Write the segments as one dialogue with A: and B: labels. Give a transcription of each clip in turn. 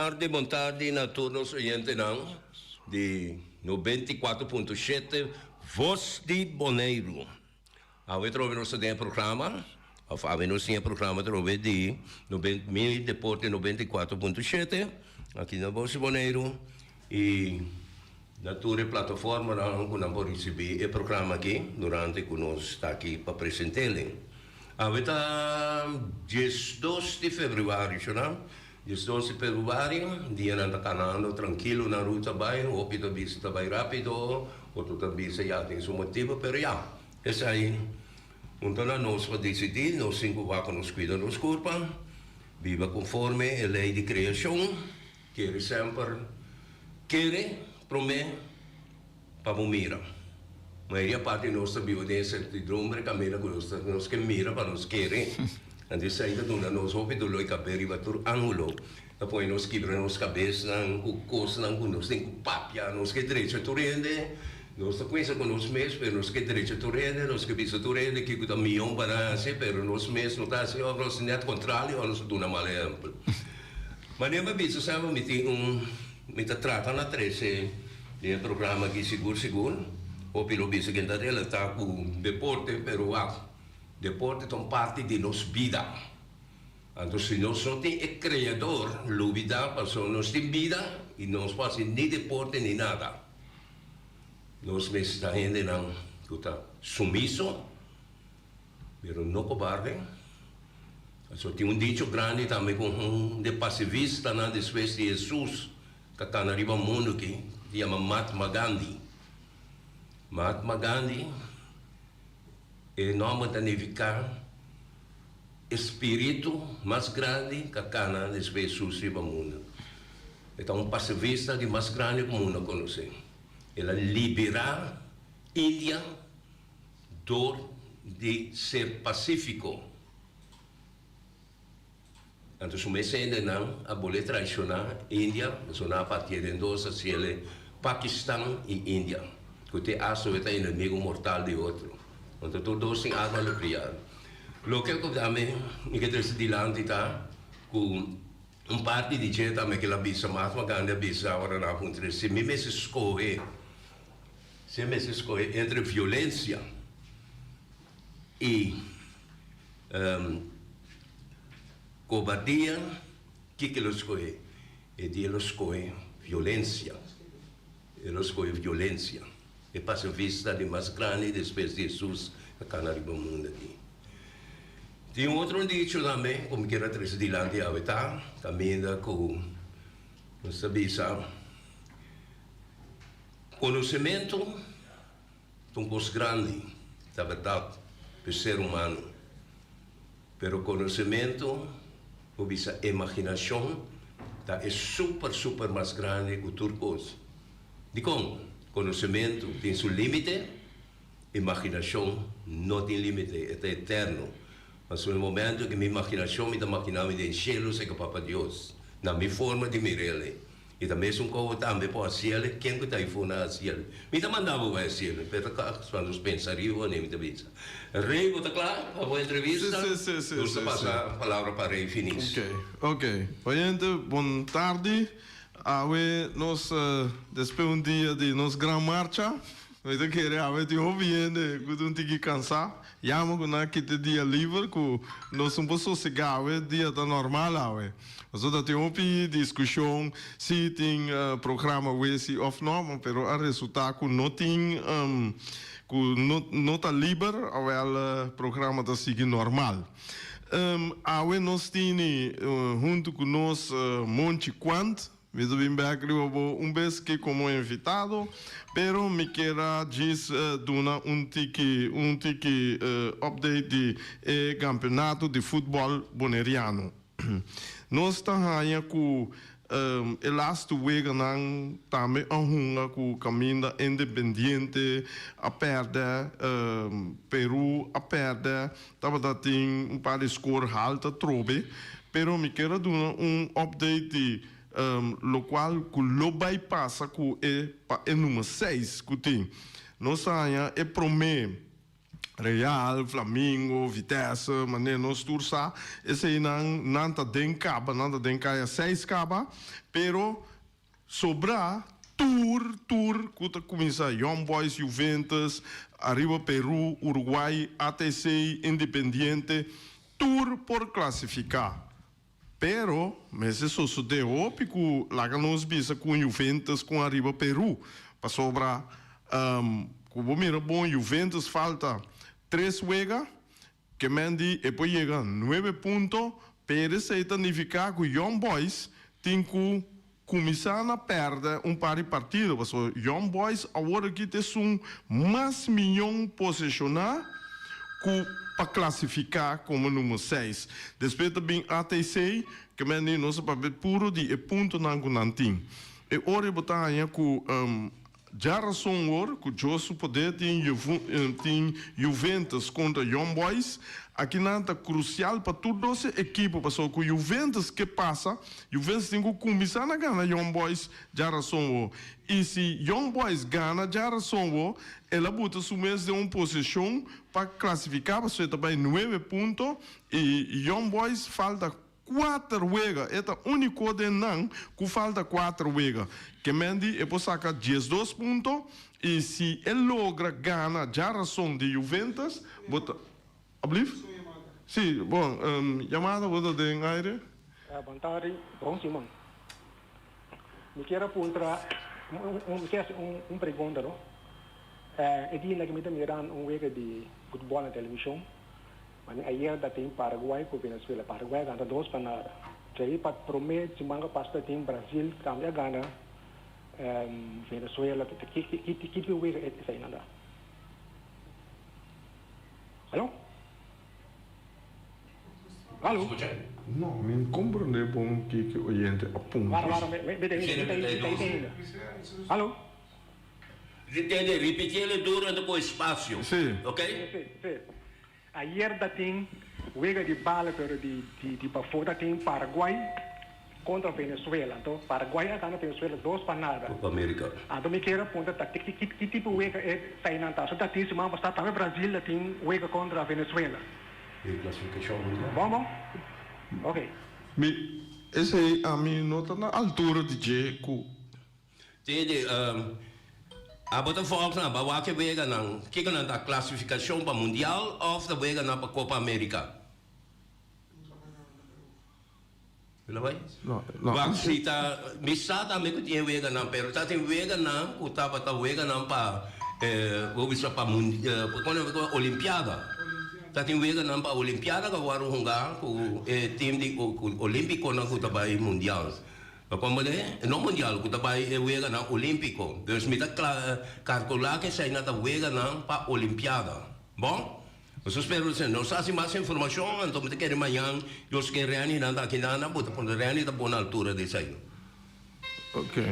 A: tardi, bon tardi na tur nos oyentenan di 94.7 Vos di Boneiru. Awe trobe nos ta den e programa, of awe nos tin e programa trobe di Mi Deporte 94.7 aki na Vos di Boneiru y na tur e plataformanan cu nan por ricibi e programa aki durante cu nos ta aki pa presentele. Awe ta 12 di februari, shona? 12 di februari, dianan ta kanando trankilo na ruta bai, hopi ta bisa ta bai rapido, otro ta bisa ya tin su motibu, pero ya, esei un ta na nos pa disidí, nos tin ku wak nos kuida nos kurpa, biba konforme e lei di kreashon, kere semper kere promé. Pa bo mira. Mayoria parti di nos ta biba den e sertidumbre kaminda ku nos ta nos ke mira pa nos kere. Anto esei ta duna nos hopi doló i kabé riba tur ángulo. Ta pone nos kibra nos kabesnan ku kosnan ku nos tin ku papia. Nos ke drecha tur hende. Nos ta kuminsa ku nos mes, pero nos ke drecha tur hende. Nos ke bisa tur hende kiko ta mihó pa nan hasi, pero nos mes no ta hasi òf nos ta nèt kontrali òf nos ta duna mal ehèmpel. Manera mi a bisa semper mi tin un mi ta trata na trese. Den e programa aki sigur sigur hopi lo bisa ken ta relata ku deporte pero wak deporte ta un parti di nos bida anto si nos no tin e creador lubida pasobra nos tin bida y nos por hasi ni deporte ni nada nos mester ta hendenan ku ta sumiso pero no kobarde pasobra tin un dicho grandi tambe ku un de pasivistanan despues di Jesus. Ta kana riba mundu ki ta yama Mahatma Gandhi. Mahatma Gandhi, e nòmber ta nifiká e spiritu mas grandi ka kana despues Hesus riba mundu. E ta un pasifista di mas grandi ku mundu a konosé. El a liberá India dor di ser pasífiko. Anto su mes hendenan a bolé traishoná India, pasobra nan a partié den dos, a siele Pakistan i India, ku te asta awe ta enemigo mortal di otro. Anto tur dos tin arma nuklear. Loke ku tambe mi ke trese dilanti ta ku un parti di dje tambe ke el a bisa, Mahatma Gandhi a bisa ora nan a puntra si mi mester skohe, si e mester skohe entre violensia i Kobardia, kiko lo skohe? E dia lo skohe violensia. E lo skohe violensia. E pasifista di mas grandi despues di Hesus a kana riba mundu aki. Tin un otro dicho tambe ku mi kier a trese dilanti awe ta kaminda ku nos ta bisa konosementu Ta un kos grandi, ta bèrdat, pa e ser humano. Pero konosementu, bo bisa imaginashon, ta e super super mas grandi ku tur kos. Dikon? Konosementu tin su límite, imaginashon no tin límite, e ta eterno. Pasobra e momentu ku mi imaginashon mi ta makiná mi den shelu serka Papa Dios, na mi forma di mir'El. I ta mesun kobo tambe por hasiel, ken ku ta ifo na hasiel? Mi ta manda bo bai hasiel, pero ta kla nos pensa riba wanneer mi ta bisa. Rey, bo ta kla pa bo entrevista?
B: Si, si, si,
A: Nos ta
B: si,
A: pasa
B: si.
A: palabra pa Rey Finis.
B: Ok, ok. Oyente, bon tardi. Awe nos despues un dia di nos gran marcha, mi ta kere awe tin hopi hende ku ta un tiki kansa. Yama ku nan a kita e dia liber ku nos no por sosega awe, dia ta normal awe. Pasobra ta tin hopi diskushon si tin programa wesi òf nò, pero a resultá ku no tin, ku no no ta liber, awèl programa ta sigui normal. Awe nos tini huntu ku nos Monchi Quant, mi ta bin bèk riba bo un bes ke komo invitado, pero mi kier a djis duna un tiki un tiki update di e kampeonato di futbòl boneriano. Nos ta haña ku e lastu weganan tambe a hunga ku kaminda Independiente a pèrdè, Peru a pèrdè, tabata tin un par di skor haltu atrobe, pero mi kier a duna un update di lokual ku lo bai pasa ku e pa e number seis ku tin. Nos a haña e promé. Real, Flamingo, Vitesse, manera nos tur sa, eseinan nan ta den kaba, nan ta den kaya seis kaba, pero sobrá tur tur ku ta kuminsá Young Boys, Juventus, ariba Peru, Uruguay, ATC, Independiente, tur por klasifiká. Pero mester sosodé hopi ku laga nos bisa ku Juventus ku ariba Peru, pasobra ku bo mira bon Juventus falta tres wega, ke men di e por yega nuebe punto, pero esei ta nifiká ku Young Boys tin ku kuminsá na pèrdè un par di partido, pasobra Young Boys awor aki ta esun mas miyon poseshoná ku pa klasifiká komo numero seis. Despues ta bin ATC, ke men di nos a papia puro di e puntonan ku nan tin. E ora ei bo ta haña ku Djarason wor ku Dios su poder tin tin Juventus kontra Young Boys. Akinan ta krusial pa tur dos e ekipo pasobra ku Juventus ke pasa, Juventus tin ku kuminsá na gana Young Boys djarason wor. I si Young Boys gana djarason wor, el a buta su mes den un posishon pa klasifiká pasobra e ta bai nuebe punto i Young Boys falta Kuater wega, e ta úniko den nan ku falta kuater wega. Kemendi e por saka 12 punto i si e logra gana djarason di Juventus, bo ta. Ablief? Si, bon, yamada bo ta den aire.
C: Bon tardi, bon siman. Mi kier a puntra, mi kier hasi un pregunta no. E dia aki mi ta mirando un wega di futbòl na televishon. Mane ayer ta tin Paraguay ku Venezuela. Paraguay a gana dos pa nada. Djei pa prome siman ku pasa ta tin Brazil tambe a gana Venezuela. Ki ki tipo wega eseinan ta? Alo? Alo?
B: No, mi no komprende bon kiko e oyente a puntra.
C: Wara wara mi mi ta ainda. Alo?
A: Tende, ripitiele duro anto ku espasio.
B: Sí.
A: Ok?
C: Sí, sí. Ayer ta tin wega di bala pero di di pafó ta tin Paraguay kontra Venezuela. Anto Paraguay a gana Venezuela dos pa nada.
A: Copa America.
C: Anto mi kier a punta ta ki ki tipo wega e esainan ta. So ta tin siman pasá tambe Brazil ta tin wega kontra Venezuela.
A: E klasifikashon mundial.
C: Bon bon. Ok.
B: Mi, esei ami no ta na altura di dje ku.
A: Tende, abo ta volg nan, ba wak e weganan, kiko nan ta, klasifikashon pa mundial òf ta weganan pa Kopa Amerika? Wak, si ta, mi sa tambe ku tin e weganan, pero ta tin weganan ku tabata weganan pa, bo bisa pa Olimpiada. Ta tin weganan pa Olimpiada ku a wòrdu hungá ku e tim di olímpikonan ku ta bai mundial. Pa komprendé, e no mundial ku ta bai e weganan olímpiko. Dus mi ta kalkulá ku eseinan ta weganan pa olimpiada. Bon, nos ta spera nos nos hasi mas informashon, anto mi ta kere mañan Dios ke Renny nan ta aki nan nan bo ta pone Renny ta bon na altura di esei.
B: Ok.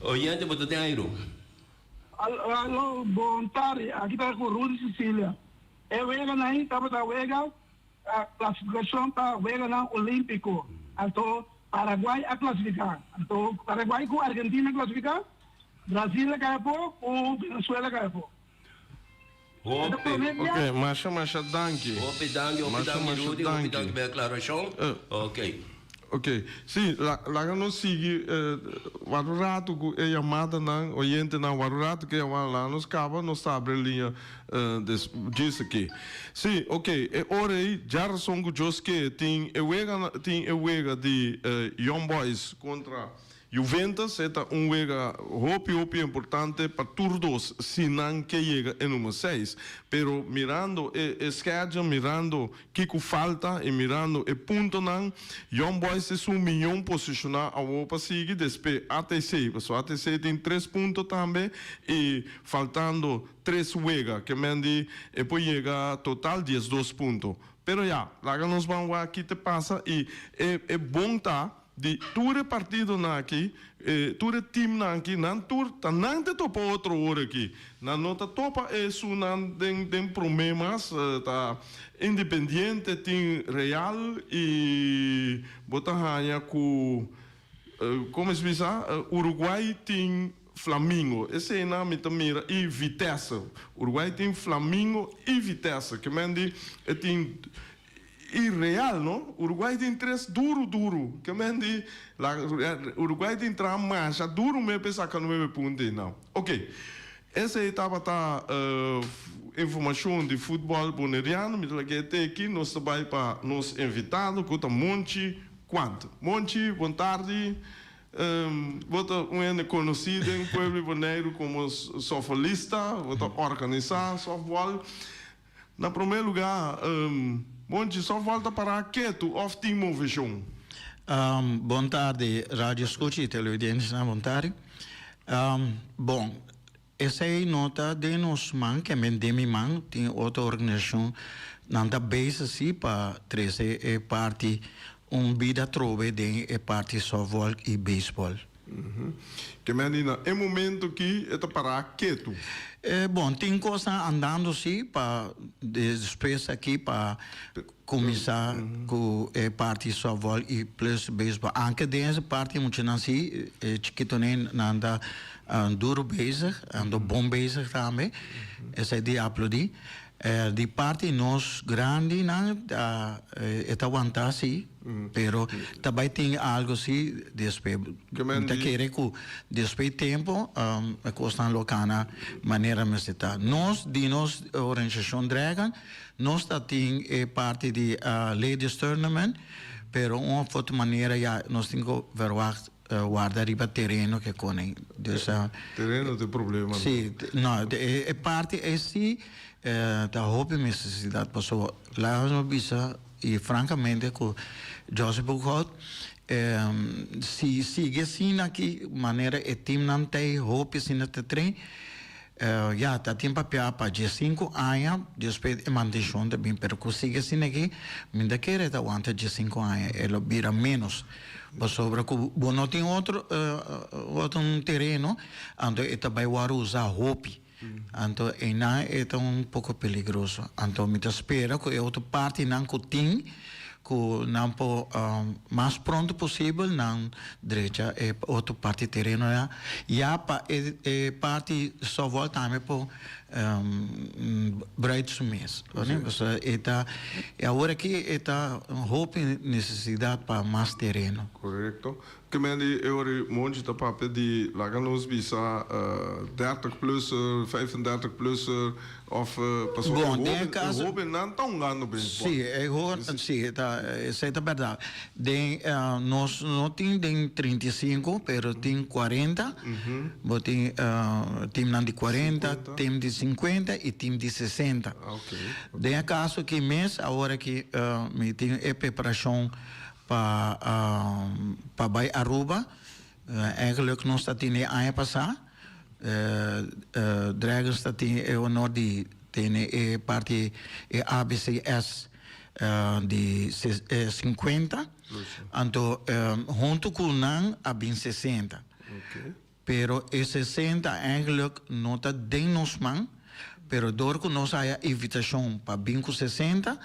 A: Oyente bo ta den airu.
D: Alo, bon tardi. Aki ta ku Rudy Cecilia. E weganan ei tabata wega Klasifikashon pa Weganan Olímpiko. Anto Paraguay a klasifiká. Anto Paraguay ku Argentina a klasifiká, Brazil a kai afó ku Venezuela a kai afó.
A: Hopi.
B: Ok, masha masha danki.
A: Hopi danki, hopi
B: Masha
A: danki
B: masha
A: Rudy, hopi
B: danki.
A: danki pa e aklarashon. Ok.
B: Ok, si, laga nos sigui wak un ratu ku e yamadanan, oyentenan, wak un ratu ku e yamada, laga nos kaba, nos ta abri e liña djis aki. Si, ok, e ora ei djarason ku Dios ke tin e wega, tin e wega di Young Boys kontra Juventus e ta un wega hopi hopi importante pa tur dos si nan ke yega e number seis. Pero mirando e e schedule, mirando kiko falta y mirando e puntonan, Young Boys ta esun miyon posiciona awo pa sigui despe ATC. Pasobra ATC tin tres punto tambe y faltando tres wega ke men di e por yega total 12 punto. Pero ya, laga nos ban wak ki te pasa y e e bon ta. Di tur e partidonan aki, e tur e teamnan aki, nan tur ta nan ta topa otro ora aki. Nan no ta topa esunnan den den prome mas, ta Independiente tin Real y bo ta haña cu, como es bisa, Uruguay tin. Flamingo. Eseinan mi ta mira i Vitesse. Uruguay tin Flamingo i Vitesse. Ke men di e tin i Real no. Uruguay tin tres duru duru. Ke men di la Uruguay tin traha masha duru me pa e saka nuebe punto einan. Oke. Esei tabata informashon di futbòl boneriano. Mi ta laga e teki. Nos ta bai pa nos invitado ku ta Monchi Quant. Monchi, bon tardi. Bo ta un hende konosí den pueblo di Boneiru komo sòfbolista. Bo ta organisá sòftbòl. Na promé lugá, Monchi, sòftbòl ta pará ketu òf tin moveshon?
E: Bon tardi radio skucha i televidentenan, bon tardi. Bon, esei no ta den nos man, ke men den mi man, tin otro organisashon nan ta bezig si pa trese e parti un bida atrobe den e parti sòftbòl i beisbòl.
B: Ke men di na e momento ki e ta pará ketu.
E: Bon, tin kosnan andando si pa despues aki pa kuminsá ku e parti softball i plus beisbòl. Anke den e parti muchanan si e chikitonan nan ta duru bezig, nan ta bon bezig tambe. Esei di aplodí. Di parti nos grandinan ta e ta wantá si. Pero ta bai tin algo si despues. Mi ta kere ku despues tempo e kosnan lo kana manera mester ta. Nos di nos organisashon Dragon nos ta tin e parti di ladies tournament pero un of otro manera ya nos tin ku verwacht warda riba tereno ke konen. Dus
B: Tereno ta e problema.
E: Si, no e parti ei si ta hopi nesesidat pasobra laga nos bisa. I frankamente ku José Boekhout si sigui asina aki manera e teamnan ta ei hopi asina ta train ya ta tin papia pa diesinku aña despues e mantenshon ta bin pero ku sigui asina aki mi ta kere ta wanta diesinku aña e lo bira menos pasobra ku bo no tin otro otro tereno anto e ta bai wòrdu usa hopi. Anto einan e ta un poko peligroso. Anto mi ta spera ku e otro partinan ku tin ku nan por mas pronto posibel nan drecha e otro parti tereno ya, ya pa e e parti sòftbòl tambe por bruid su mes. Pasobra e ta awor aki e ta hopi nesesidat pa mas tereno.
B: Korekto. Ke men di e ora ei Monchi ta papia di laga nos bisa dertig plusser, vijfendertig plusser of pasobra e
E: Bon, den e
B: hoben e
E: kaso
B: hobennan ta hungando beisbòl.
E: Sí, e hoben, sí, ta esei ta bèrdat. Den nos no tin den 35 pero tin 40, bo tin timnan di 40,
B: 50.
E: tim di 50 i tim di 60.
B: Oké.
E: Den e kaso aki mes awor aki mi tin e preparashon Pa pa bai Aruba eigenlijk nos ta tene aña pasá Dragons ta tin e honor di tene e parti e ABCS di 50 anto hunto ku nan a bin 60 pero e 60 eigenlijk no ta den nos man pero dor ku nos haya invitashon pa bin ku 60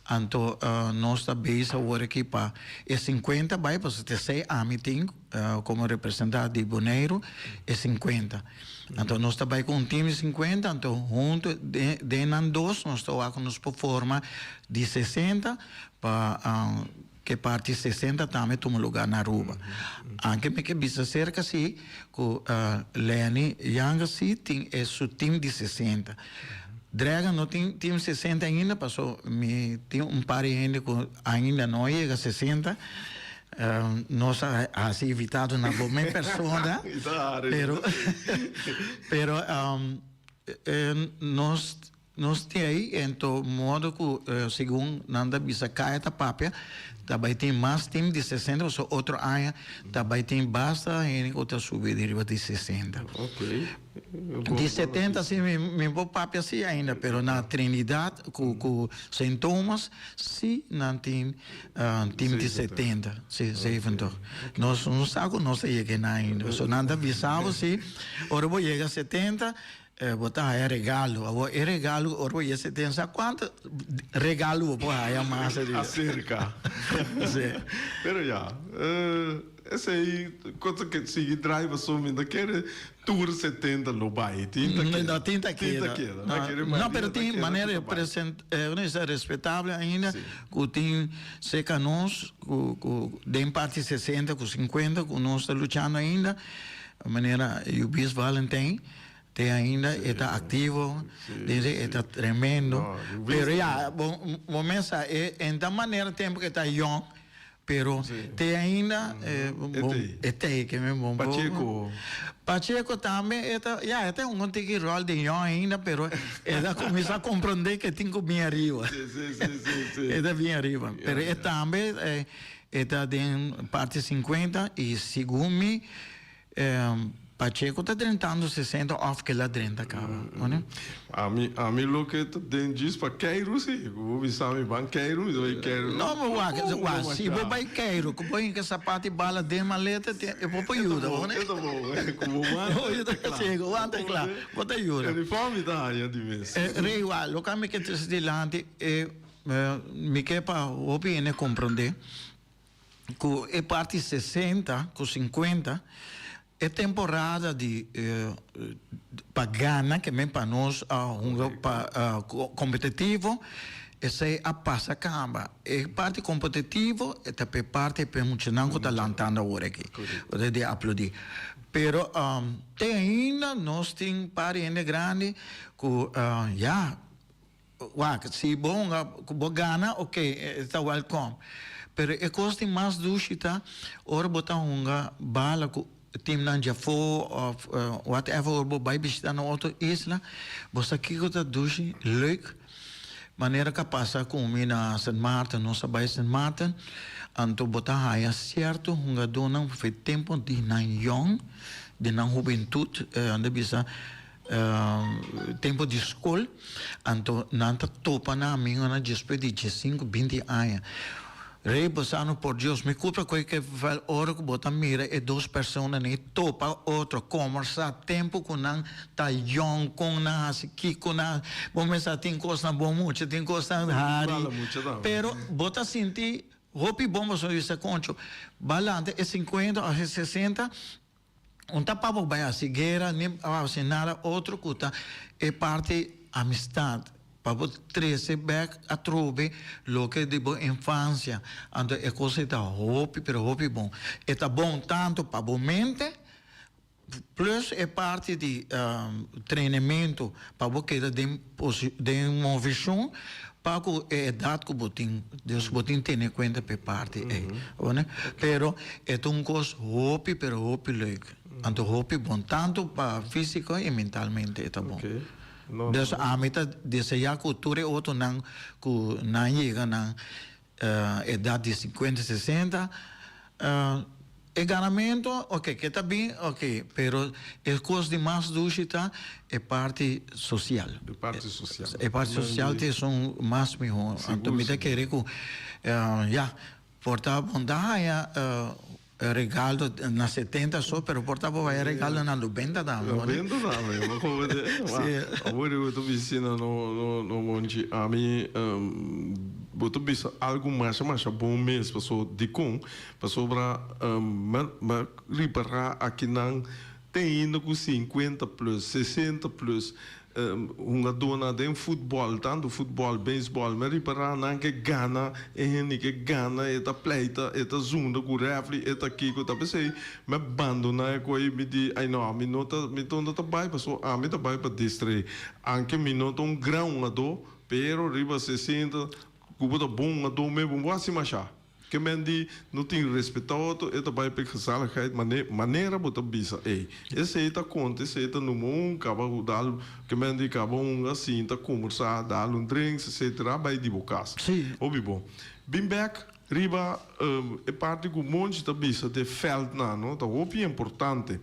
E: anto nos ta bezig awor aki pa e 50 bai pasobra ta esei ami tin komo representante di Boneiru e 50 anto nos ta bai ku un tim di 50 anto huntu den nan dos nos ta wak ku nos por forma di 60 pa Ke parti 60 tambe tuma lugar na Aruba. Anke mi ke bisa serka si ku Lenny Younger si tin e su team di 60. Dragon no tin team 60 ainda paso mi tin un par di hende ku ainda no a yega 60. Nos a hasi invitado na bo mes persona pero pero nos Nos tin ei ento modo ku segun nan ta bisa kaya ta papia ta bai tin mas tim di 60 pasobra otro aña ta bai tin basta hende ku ta subi di riba di 60. Di 70 si mi mi por papia si ainda pero na Trinidad ku ku Saint Thomas si nan tin tim di 70 si 70. Nos no sa ku nos ta yega einan ainda pasobra nan ta bisa bo si ora bo yega 70. Bo ta haya regalo. Awor e regalo ora bo yega 70 sa cuanto regalo bo por haya mas ariba.
B: Acerca.
E: Si.
B: Pero ya, esey cosa ke sigui drive paso mi ta kere tur 70 lo bay. Tin ta keda.
E: No, tin ta keda.
B: Tin ta keda.
E: No,
B: kere
E: no, pero
B: mayoria ta
E: tin
B: keda
E: manera
B: ku ta bay.
E: present, uno dice respetable ainda
B: Si.
E: cu tin cerca nos cu cu den parti 60 cu 50 cu nos ta luchando ainda. Manera Yubis Valentijn te ainda e ta activo, dice e ta tremendo. Pero ya, bo bo mesa e en ta manera tempo ke ta yong, pero te ainda bo e tei ke men bon.
B: Pacheco.
E: Pacheco tambe e ta ya e ta un tiki rol di yong ainda pero e ta cuminsa comprende ke tin ku bin ariba. E ta bin ariba. Pero e tambe E ta den parti 50 y segun mi Pacheco ta drentando 60 of ke la drenta caba, no?
B: Ami ami loke ta den djis pa keiru si, ku bo bisa mi ban keiru mi ta bai keiru.
E: No, ma wak, wak, si bo bai keiru ku bo hinka sapat y bala den maleta te e bo por yuda, no?
B: E ta bon, e ta bon, ku bo wanta ta kla.
E: Si, ku wanta ta kla, bo ta yuda.
B: Uniform mi ta haña di mes.
E: Rey, wak, loke ami ke trese dilanti e. Mi ke pa hopi hende komprondé ku e parti 60 ku 50 e temporada di pa gana ke men pa nos a hunga pa kompetitivo esei a pasa kaba. E parti kompetitivo e ta pa e parti pa e muchanan ku ta lantando awor aki di aplodi. Pero te ainda nos tin par di hende grandi ku ya. Wak, si bo hunga ku bo gana, ok, e ta welkom. Pero e kos di mas dushi ta ora bo ta hunga bala ku timnan djafó òf whatever, ora bo bai bishita na otro isla, bo sa kiko ta dushi, leuk. Manera ku a pasa ku mi na Sint Maarten, nos a bai Sint Maarten, anto bo ta haya sierto hungadónan for e tempu di nan yòn, di nan hubentut, nan ta bisa. Tempo di skol, anto nan ta topa nan amigonan despues di diesinku, binti aña. Rey bosano por Dios, mi culpa cu e vel ora cu bo ta mira e dos personanan ei topa otro, combersa, tempo cu nan ta yong, con nan haci kico nan, bo mester tin cosnan bon mucha, tin cosnan hari, pero bo ta sinti hopi bon pasobra bisa concho, balante e cincuenta of e sesenta. Un ta pa bo bai hasi guera ni pa hasi nada otro ku ta e parti amistad, pa bo trese bek atrobe loke di bo infansia. Anto e kos ei ta hopi pero hopi bon. E ta bon tanto pa bo mente plus e parti di trainamento pa bo keda den den moveshon Pa ku e edat ku bo tin, dus bo tin tene kuenta pa e parti ei. Bo Pero e ta un kos hopi pero hopi leuk. Anto hopi bon, tantu pa físiko i mentalmente e ta bon. Dus ami ta deseá ku tur e otronan ku nan yega nan edat di sinkuenta, sesenta, E ganamento, ok, ke ta bin, ok, pero e kos di mas dushi ta e parti sosial.
B: E parti sosial.
E: E parti sosial ta esun mas mihó. Anto mi ta kere ku, ya, por ta bo no ta haña regalo na setenta so, pero por ta bo haña regalo na nobenta tambe.
B: Nobenta tambe, bo komo te, wak, awor bo ta bisa asina no, no, Monchi, ami bo ta bisa algu masha masha bon mes, paso dikon? Pasobra mi ripará akinan te ainda ku sinkuenta plus, sesenta plus hungadónan den futbòl, tantu futbòl, beisbòl, mi ripará nan ke gana, e hende ke gana e ta pleita, e ta zunda ku rèfri, e ta kiko, ta p'esei mi a bandoná e kos i mi di, ai no, mi no ta, mi no ta bai pasobra ami ta bai pa distraé, anke mi no ta un gran hungadó, pero riba 60 ku bo ta bon hungadó mes bo no por hasi mashá. Ke men di no tin respetá otro, e ta bai p'e gezelligheid, mane manera bo ta bisa ey. Esey ta konta, esey ta numero un, kaba ku dal, ke men di kaba hunga sinta, kombersá, dal un drinks, etcetera, bai di bo kas.
E: Sí.
B: Hopi bon. Bin bek riba e parti ku Monchi ta bisa de veldnan, no, ta hopi importante.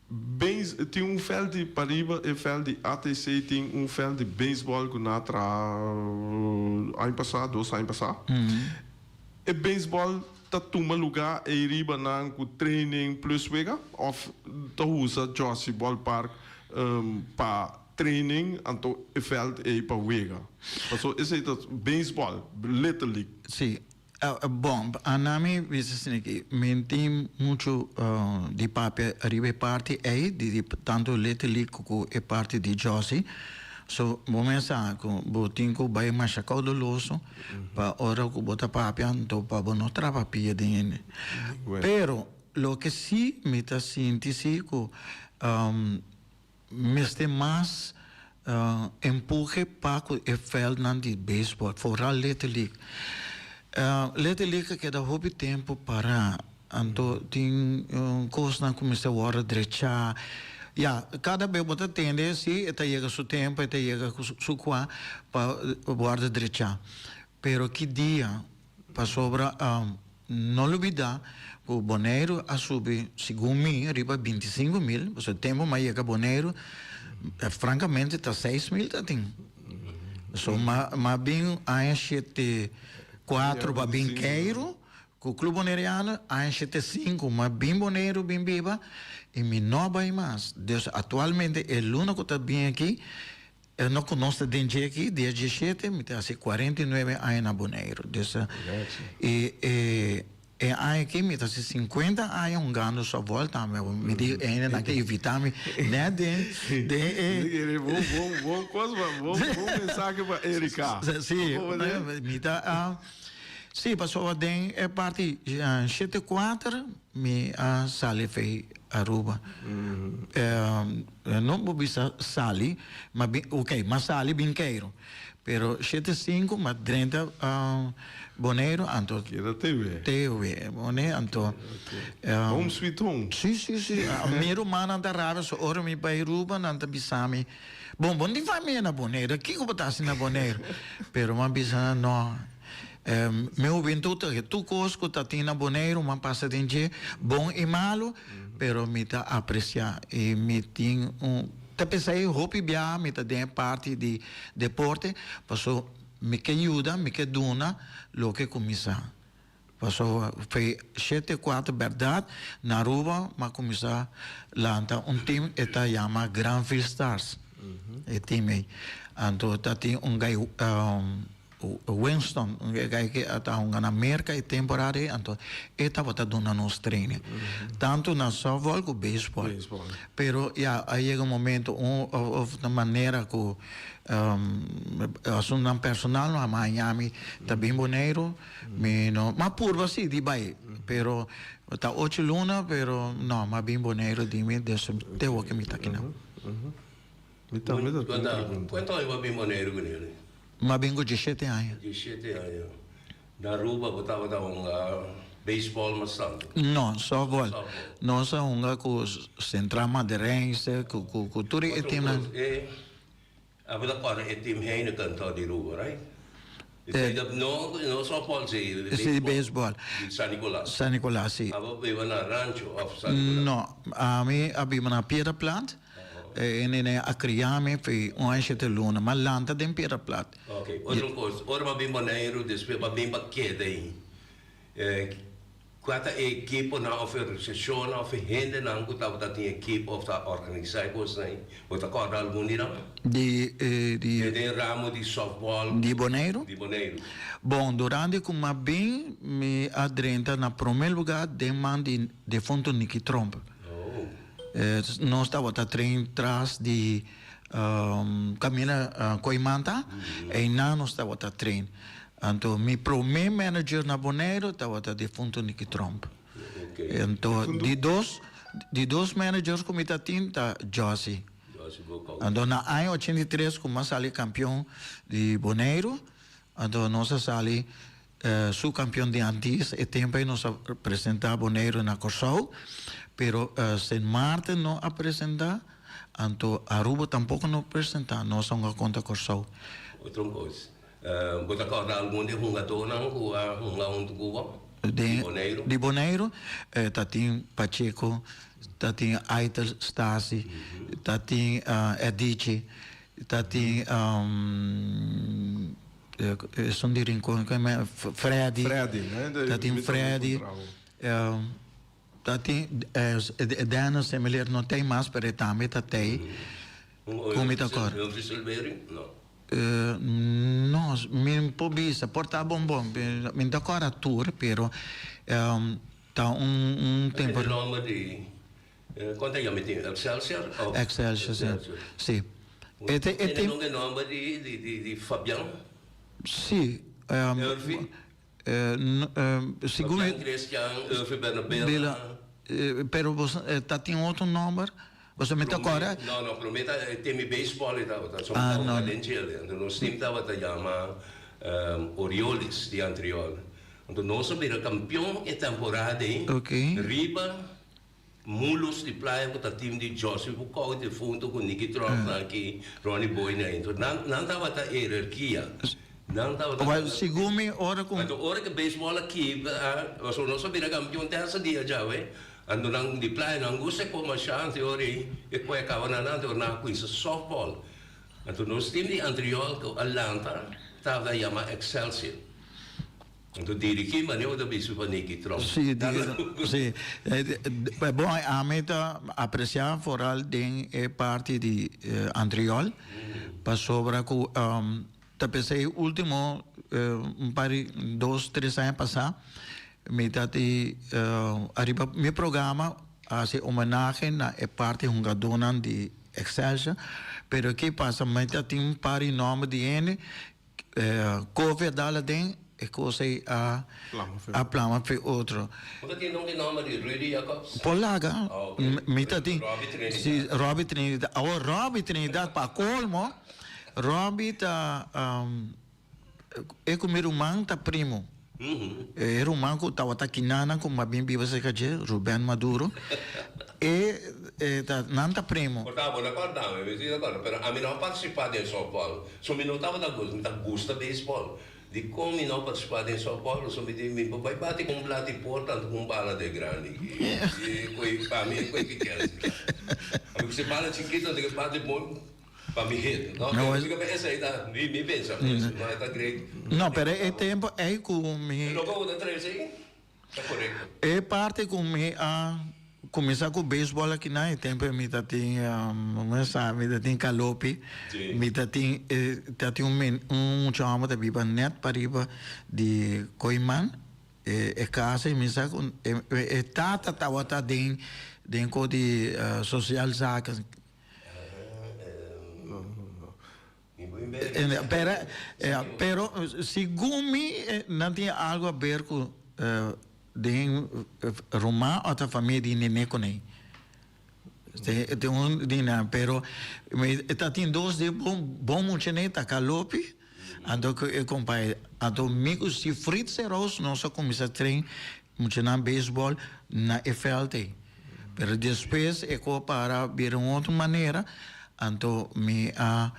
B: Beis tin un veld di pariba e veld di ATC tin un veld di beisbòl ku nan a traha aña pasá dos aña pasá. E beisbòl ta tuma lugá ei riba nan ku training plus wega òf ta usa Jossy Ballpark? pa training anto e veld ei pa wega. Paso esei ta baseball, Little League.
E: Sí. Bon, anami bisa asina aki, mi tin muchu di papia riba e parti ei, di tantu Little League ku e parti di Josie. So, bo mes sa ku bo tin ku bai masha koudoloso pa ora ku bo ta papia, anto pa bo no trapa pia den hende. Pero, loke sí mi ta sinti sí ku Mester mas empuhe pa ku e veldnan di beisbòl, foral Little League. Little League a keda hopi tempu pará, anto tin kosnan ku mester wòrdu drechá. Ya, kada bes bo ta tende si e ta yega su tempu, e ta yega su kua pa wòrdu drechá. Pero ki dia Pasobra no lubida ku Boneiru a subi segun mi riba 25 mil, pasobra e tempu mi a yega Boneiru frankamente ta 6 mil ta tin. So m'a bin aña 74 pa bin keiru ku Club Boneriano, aña 75 m'a bin Boneiru bin biba i mi no a bai mas. Dus aktualmente e luna ku ta bin aki E no ku nos ta den dje aki, dia 17, mi ta hasi 49 aña na Boneiru. Dus e e e aña aki mi ta hasi 50 aña hungando softball tambe. Mi di e hendenan ke invita mi net den den e.
B: Bon bon bon kos bon bon mensahe pa Erika.
E: Si, mi ta si pasobra den e parti 74 mi a sali fei Aruba. No bo bisa sali, ma bin, ok, ma sali bin Keiro. Pero 75 ma drenta Boneiru, anto.
B: Keda TV.
E: TV, Boneiru, anto.
B: Home sweet home.
E: Si, si, si. Mi rumannan ta rabia, so ora mi bai Aruba nan ta bisa mi, bon, bo no tin famia na Boneiru, kiko bo ta hasi na Boneiru? Pero mi a bisa nan, no, Mi hubentud ta tur kos ku ta tin na Boneiru mi a pasa den dje, bon i malu, pero mi ta apresiá i mi tin un ta pensa ei hopi biaha mi ta den e parti di deporte paso mi ke yuda, mi ke duna loke ku mi sa. Paso fe 74 bèrdat na Aruba mi a kuminsá lanta un tim e ta yama Granville Stars e tim ei. Anto ta tin un gai Winston, un gai ke a ta hunga na Merka e temporada ei, anto e tabata duna nos training. Tantu na softball ku baseball. Pero ya, a yega un momento un of otro manera ku asuntunan personal no a haña mi ta bin Boneiru. Mi no, m'a purba si di bai, pero ta ocho luna, pero no, m'a bin Boneiru di mi, des te awor ke mi ta akinan.
B: Mi tambe ta tin pregunta.
A: Kuantu aña bo a bin Boneiru ku Neri?
E: M'a bin ku 17 aña.
A: 17 aña. Na Aruba bo tabata hunga beisbòl mas tantu?
E: No, sòftbòl. Nos a hunga ku Central Maderense, ku tur e timnan.
A: E abo ta kòrda e tim Heineken tò di Aruba, right? No, no sòftbòl, si beisbòl.
E: Si, beisbòl.
A: Di San Nicolas.
E: San Nicolas, si.
A: Abo biba na Rancho òf San Nicolas?
E: No, ami a biba na Piedra Plat. E nene a cria mi fi un aña shete luna, m'a lanta den Piedra Plat.
A: Ok, otro cos, ora bo a bin Boneiru despues bo a bin pa keda ei, cua ta e ekiponan of e organisacionnan of e hendenan cu tabata tin ekipo of ta organisa e cosnan ei? Bo ta corda algun di nan?
E: Di di.
A: Den ramo di softball.
E: Di Boneiru?
A: Di Boneiru.
E: Bon, durante cu m'a bin mi a drenta na prome lugar den man di defunto Nicky Tromp.
A: Oh.
E: Nos tabata train tras di caminda Coimanta, einan nos tabata train. Anto mi prome manager na Boneiru tabata defunto Nicky Tromp. Anto di dos di dos managers cu mi ta tin ta Jossy. Anto na aña 83 cu mi a sali campeon di Boneiru, anto nos a sali Su campeon di Antilles e tempo ei nos a presenta Boneiru na Corsou, pero Sint Maarten no a presenta, anto Aruba tampoco no presenta, nos a hunga contra Corsou.
A: Otro un cos, bo ta corda algun di e hungadornan cu a hunga hunto cu bo di Boneiru?
E: Di Boneiru ta tin Pacheco, ta tin Aitel Stasi, ta tin Edichi, ta tin. Esun di Rincon, Freddy.
B: Freddy, ne?
E: Ta tin Freddy. Ta tin Dennis Emilier no tei mas, pero e tambe ta tei. Ku mi ta kòrda.
A: Humphrey Silverio? No.
E: No, mi por bisa, por ta bon bon, mi no ta kòrda tur, pero ta un tempo.
A: E nòmber di, kon ta yama e tim? Excelsior?
E: Excelsior, si. Si.
A: E tin e nòmber di Fabian?
E: Si.
A: Urfi?
E: Segun
A: Fabian Christian, Urfi Bernabela.
E: Pero bo ta tin otro nòmber? Boso mi ta kòrda.
A: No, no, promé ta temi beisbòl e tabata. So mi tabata den djele. Anto nos tim tabata yama Orioles di Antriol. Anto nos a bira kampion e temporada ei riba Mulos di Playa ku ta tim di Joseph Bucau defunto ku Nicky Tromp nan aki, Ronnie Boy nan. Anto nan nan tabata herarkia. Nan tabata.
E: Well, segun mi ora ku.
A: Anto ora ku beisbòl a kibra, pasobra nos a bira kampion te hasta dia djawe. Anto nan di playa nan gusta e koma shanti ora ei e koe a kaba nan anto ora nan a kuinsa softball. Anto nos tim di Antriol ku a lanta tabata yama Excelsior. Anto dirigí manera bo ta bisa pa Nicky Tromp.
E: Sí, sí. Bon, ami ta apresiá foral den e parti di Antriol pasobra ku ta p'esei ultimo un par di dos tres aña pasá Mi ta di ariba mi programa a hasi homenahe na e parti hungadónan di Excelsior, pero ke pasa mi ta tin un par di nòmber di hende, Kofi a dal aden e kos ei a a plama fe otro.
A: Bo ta tin nunca e nòmber di Rudy Jacobs?
E: Por laga, mi ta tin, si Robbie Trinidad, awor Robbie Trinidad pa colmo, Robbie ta. E ku mi ruman ta primo. E ruman ku tabata kinana ku m'a bin biba serka dje, Ruben Maduro, e ta nan ta primo.
A: Por ta bo no kòrda mi, mi si ta kòrda, pero ami no a partisipá den sòftbòl. So mi no tabata gusta, mi ta gusta beisbòl. Dikon mi no a partisipá den sòftbòl? Pasobra mi di mi por bai bati ku un blat di porta anto ku un bala de grandi. I koe pa mi e koe kikèns. Ami ku si bala chikitu anto ke bati bon. Pa mi hit, no?
E: No,
A: Pero esei ta mi mi pensamentu, no? E ta great.
E: No, pero e tempo ei ku mi.
A: E loke bo ta trese ei ta korekto.
E: E parti ku mi a kuminsá ku beisbòl akinan, e tempo ei mi ta tin, mi sa, mi ta tin kalopi, mi ta tin, ta tin un men, un mucha hòmber ta biba nèt pariba di Koiman, e kas ei mi sa ku e tata tabata den den ko di sosial zaken. Pero, pero segun mi nan tin algo a ber ku den ruman òf ta famia di Nene Konei. Tin un di nan, pero mi ta tin dos di bon bon muchanan ta Kalopi anto ku e kompai. Anto mi ku si Fritz Heroes nos a kuminsá train muchanan beisbòl na e vèlt ei. Pero despues e ko para bira un otro manera, anto mi a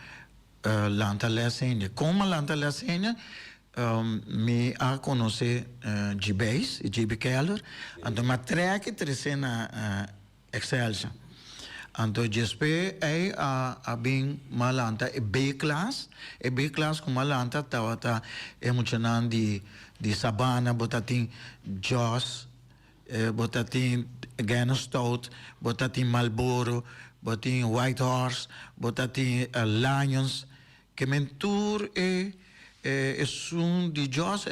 E: lanta les hende. Kon mi a lanta les hende? Mi a konosé Gbeis, GB Keller, anto mi a trek e tres'é na Excelsior. Anto despues ei a bin mi a lanta e B-klas. E B-klas ku mi a lanta tabata e muchanan di Sabana, bo ta tin Jos, Bo ta tin Gana Stout, bo ta tin Marlboro, bo tin White Horse, bo ta tin Lions. Ke men tur e esun di Jos,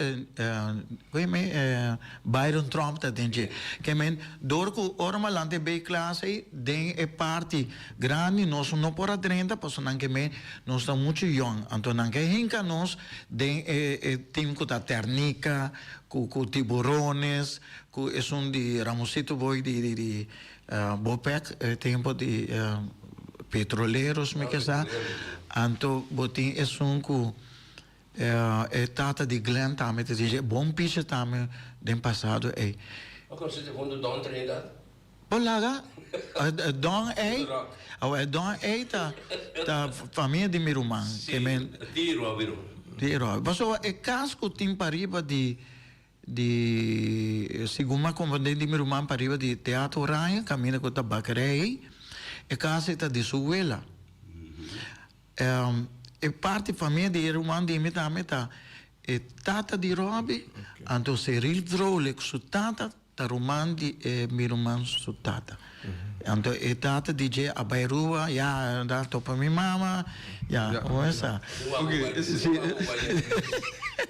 E: koe me Byron Trump ta den dje. Ke men dor ku ora mi a lanta e B-klas ei den e parti grandi nos no por a drenta pasobra nan ke men nos ta muchu yòn. Anto nan ke hinka nos den e tim ku ta Ternica, Ku ku tiburones, ku esun di Ramosito Boy di di di Bopec e tempo di petroleros mi ke sa. Anto bo tin esun ku e tata di Glenn tambe ta dije bon picha tambe den pasado ey.
A: Bo conoce di fondo Don Trinidad?
E: Bo laga Don ey, awe e Don ey ta ta famia di mi ruman.
A: Si, di Robbie Ro.
E: Di Robbie. Pasobra e cas cu tin pariba di di segun mi a comprende di mi ruman pariba di Teatro Oranje caminda cu ta bakerij ey, e cas ey ta di su wela. E parti famia di e ruman di mi tambe ta e tata di Robbie, anto Cyril Vrolijk su tata Ta ruman di e mi ruman su tata. Anto e tata di dje a bai Aruba, ya, da topa mi mama, ya, como esa.
B: Ok,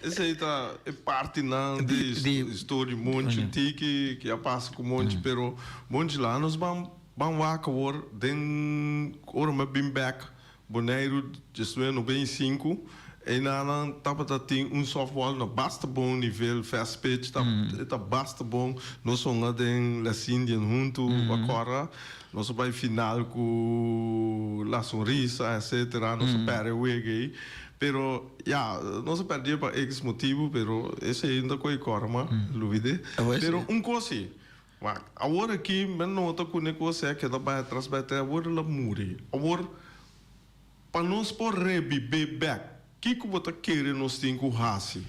B: esei ta e partinan di historia di Monchi Tiki ki a pasa ku Monchi, pero Monchi laga nos ban ban wak awor den ora mi a bin bek Boneiru 1995, einanan tabata tin un softball na basta bon nivel, fast pitch ta e ta basta bon, nos hunga den Les Indian huntu a kòrda, nos a bai final ku La Sonrisa etcetera, nos a pèrdè wega ei, pero ya nos a pèrdè pa equis motibu pero esei no ta koe kòrda mas, lubid'é, pero un kos si. Wak, awor aki mi a nota ku ne kos a keda bai atras bai atras, awor el a muri. Awor, pa nos por rebibé bèk, kiko bo ta kere nos tin ku hasi?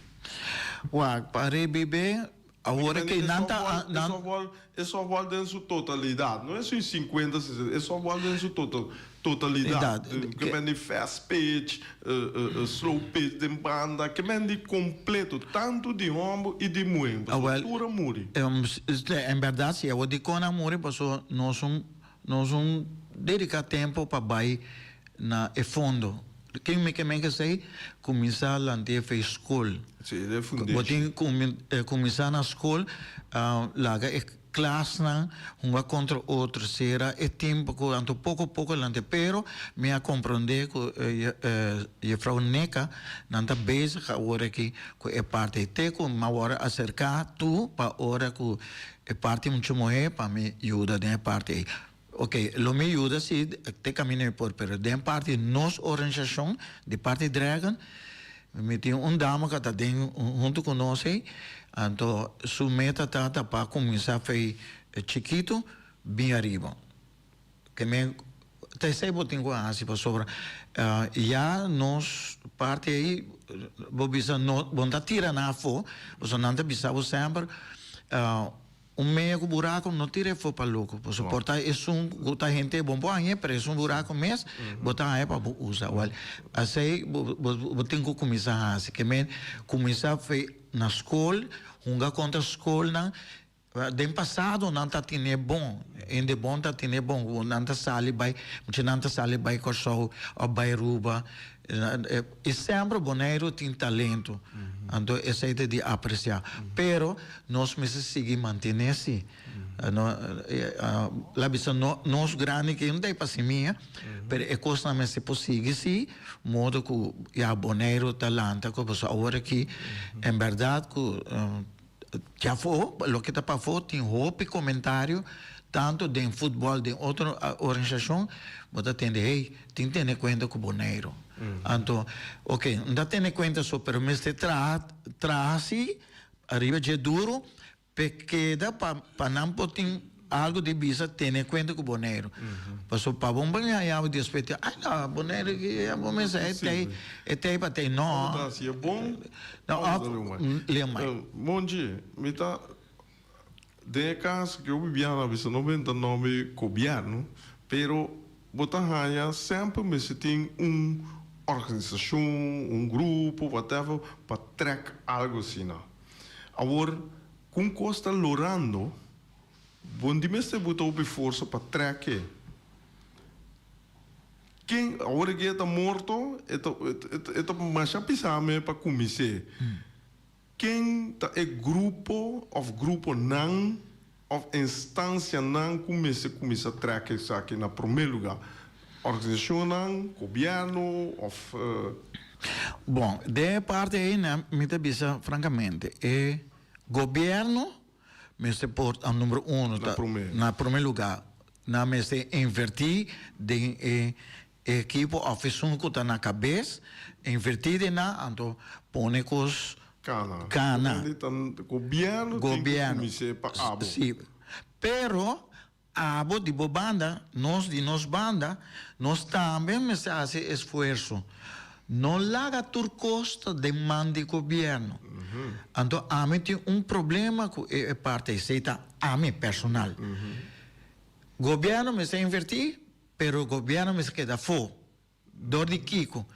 E: Wak, pa rebibé, awor aki nan ta, nan.
B: E softball, e softball den su totalidat, no esun sinkuenta, sesenta, e softball den su total. Totalidat, ke men di fast pitch, slow pitch den banda, ke men di kompleto, tantu di hòmber i di muhé, pasobra tur a muri.
E: En bèrdat si, awor dikon a muri? Pasobra nos un nos un dediká tempu pa bai na e fondo. Ken mi ke men esei? Kuminsá lant'é fe skol. Bo tin kuminsá na skol, laga e Klasnan hunga kontra otro sera e tempu ku anto poko poko lante pero mi a komprondé ku jefrou Neka nan ta bezig awor aki ku e parti ei te ku mi a wòrdu aserká tu pa ora ku e parti mucha muhé pa mi yuda den e parti ei. Oke lo mi yuda si te kaminda mi por pero den parti nos organisashon di parti Dragon Mi tin un dama ku ta den huntu ku nos ei, anto su meta ta ta pa kuminsá fei chikitu bin ariba. Ke men ta esei bo tin ku hasi pasobra ya nos parti ei bo bisa no bo no ta tira nan afó pasobra nan ta bisa bo semper Un meya ku buraku no tira efo pa loko. Pasobra por ta esun ku ta henter bon por hañ'é, pero esun buraku mes bo ta haña pa bo usa. Wèl, asei bo bo tin ku kuminsá hasi. Ke men kuminsá fe na skol, hunga kontra skolnan. Den pasado nan ta tine bon, hende bon ta tine bon, ku nan ta sali bai, muchanan ta sali bai Kòrsou òf bai Aruba. I semper Boneiru tin talento, anto esei ta di apresiá. Pero nos mester sigui mantené si. La bisa nos grandi ke no ta e pa simia, pero e kosnan mester por sigui si, modo ku ya Boneiru ta lanta ku pasobra awor aki en bèrdat ku Djafó, loke ta pafó tin hopi komentario, tantu den futbòl, den otro organisashon, bo ta tende, hey, tin tene kuenta ku Boneiru. Anto, oke, no ta tene kuenta so, pero mester traha, traha si, ariba dje duru, p'e keda pa pa nan por tin algu di bisa tene kuenta ku Boneiru. Pasobra pa bo bini haña bo despues te, ay no, Boneiru ki, bo mester e tei, e tei pa tei, no.
B: Bo ta hasi e bon.
E: No, of Leomay.
B: Monchi, mi ta den e cas cu Bibiana a bisa no benta nomber gobierno, pero bo ta haya semper mester tin un organisacion, un grupo, whatever, pa trek algo asina. Awor, cu un cos ta lorando, bo di mester buta hopi forsa pa trek e. Ken awor e ta morto e ta e ta masha pisa me pa kumins'é. Ken ta e grupo òf gruponan òf instansianan ku mester kuminsá trèk esaki na promé lugá? Organisashonnan, gobièrnu òf.
E: Bon, den e parti ei mi ta bisa frankamente e gobièrnu mester por ta number uno ta na prome lugar nan mester inverti den e ekipo of esun ku ta na kabes inverti den nan anto pone kos
B: kana
E: kana
B: gobierno tin ku kumins'é pa abo
E: si pero Abo di bo banda, nos di nos banda, nos tambe mester hasi esfuerso. No laga tur kos ta den man di gobièrnu. Anto ami tin un problema ku e parti esei ta ami personal. Gobièrnu mester invertí, pero gobièrnu mester keda afó. Dor di kiko?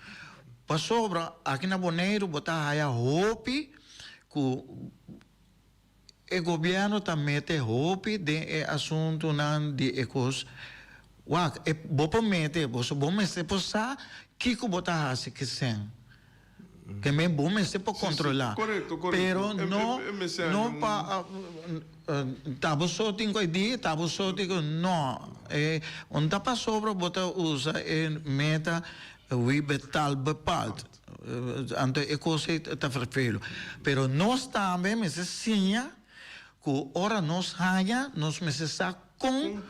E: Pasobra aki na Boneiru bo ta haya hopi ku. E gobièrnu ta mete hopi den e asuntunan di e kos. Wak, e bo por mete, boso bo mester por sa kiko bo ta hasi ki sèn. Ke men bo mester por kontrolá.
B: Korekto, korekto.
E: Pero no, no pa ta bo so tin ku e di, ta bo so tin ku, no. E un ta pasobra bo ta usa e meta wie betaalt bepaalt. Anto e kos ei ta ferfelu. Pero nos tambe mester siña ku ora nos haña, nos mester sa kon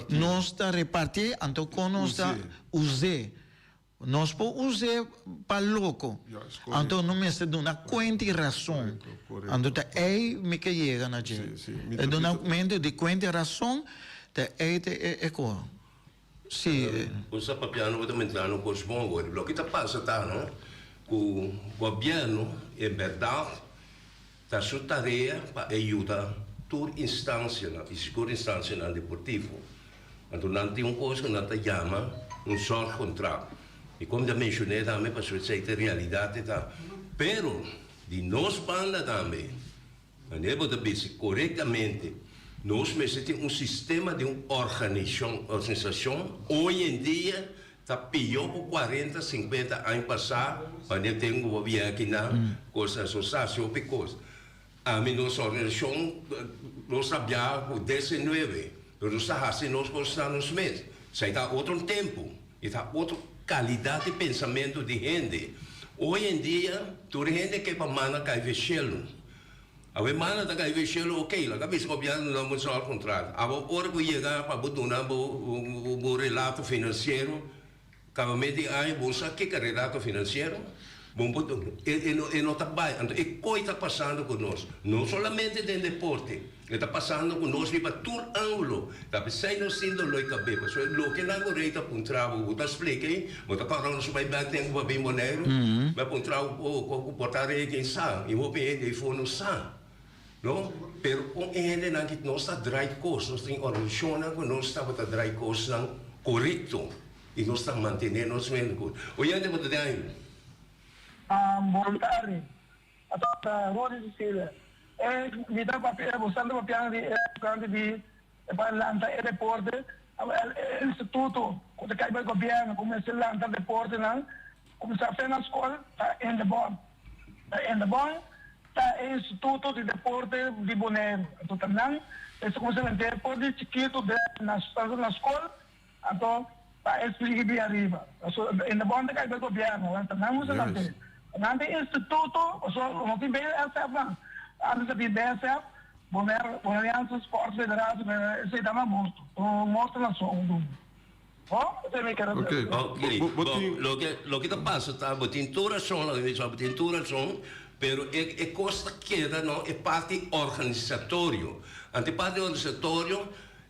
E: nos ta repartié, anto kon nos ta us'é. Nos por us'é pa loko, anto no mester duna kuenta i rason. Anto ta ei mi ke yega na dje. E dunamentu di kuenta i rason ta ei ta e kos.
A: Sí. Bo sa papiando bo ta mentrando cos bon awor. Loke ta pasa ta no cu gobierno en berdad ta su tarea pa e yuda tur instancianan y sigur instancianan deportivo. Anto nan tin un cos cu nan ta yama un zorgcontract. Y como mi ta mencione tambe pasobra esey ta realidad e ta. Pero di nos banda tambe. Wanneer bo ta bisa korektamente, nos mester tin un sistema di un organishon, organisashon, hoy en dia ta pió ku kuarenta, sinkuenta aña pasá, wanneer ten ku bo bia akinan, kos a so sa hopi kos. Ami nos organisashon, nos ta bia ku desennuebe, pero nos ta hasi nos kosnan nos mes. Esei ta otro tempu, e ta otro kalidat di pensamentu di hende. Hoy en dia tur hende ke pa mana kai ve shelu. Awe mana ta kai ve shelu ok, laga bisa gobièrnu duna bo un zorgcontract. Abo ora ku yega pa bo duna bo bo relato finansiero, kaba mes di aña bo sa kiko relato finansiero, bo por e e no ta bai. Anto e koi ta pasando ku nos, no solamente den deporte. E ta pasando ku nos riba tur ángulo. Ta p'esei nos tin doló i kabes. Pasobra loke nan ku rei ta puntra bo, bo ta splika ei, bo ta kòrda nos bai bèk tempu pa bin Boneiru, bai puntra bo, oh, kon ku por ta rei ken sa? I hopi hende ei for no sa. No? Pero kon e hendenan ki nos ta drai kos, nos tin organisashonnan ku nos tabata drai kosnan korekto i nos ta mantené nos mes ku. Oyente bo ta den aire.
D: Bon tardi. Ta Rodi Cecilia. E mi ta papia, bo santa papiando di e tocante di pa lanta e deporte, e instituto cu ta cay pa e gobierno cu mester lanta deportenan, cuminsa fe na scol ta Indebon. Ta Indebon ta e instituto di deporte di Boneiru. Anto ta nan mester cuminsa lant'e for di chikito den na scol Anto pa e sigui di ariba. Pasobra Indebon ta kai pa e gobierno, ta nan usa nan te. Nan tin instituto, pasobra no tin BSF nan. Antes a tin BSF, Bonaire, Bonaireanse Sport Federatie, pero esei ta na morto. Un morto na son dun. Ho? Esei mi kere
B: Ok.
A: Ok,
B: Bo, bo
A: bo,
B: tin.
A: loke, loke ta pasa ta, bo tin tur rason, loke mi bisa, bo tin tur rason, pero e, e kos ta keda, no, e parti organisatorio. Anto e parti organisatorio,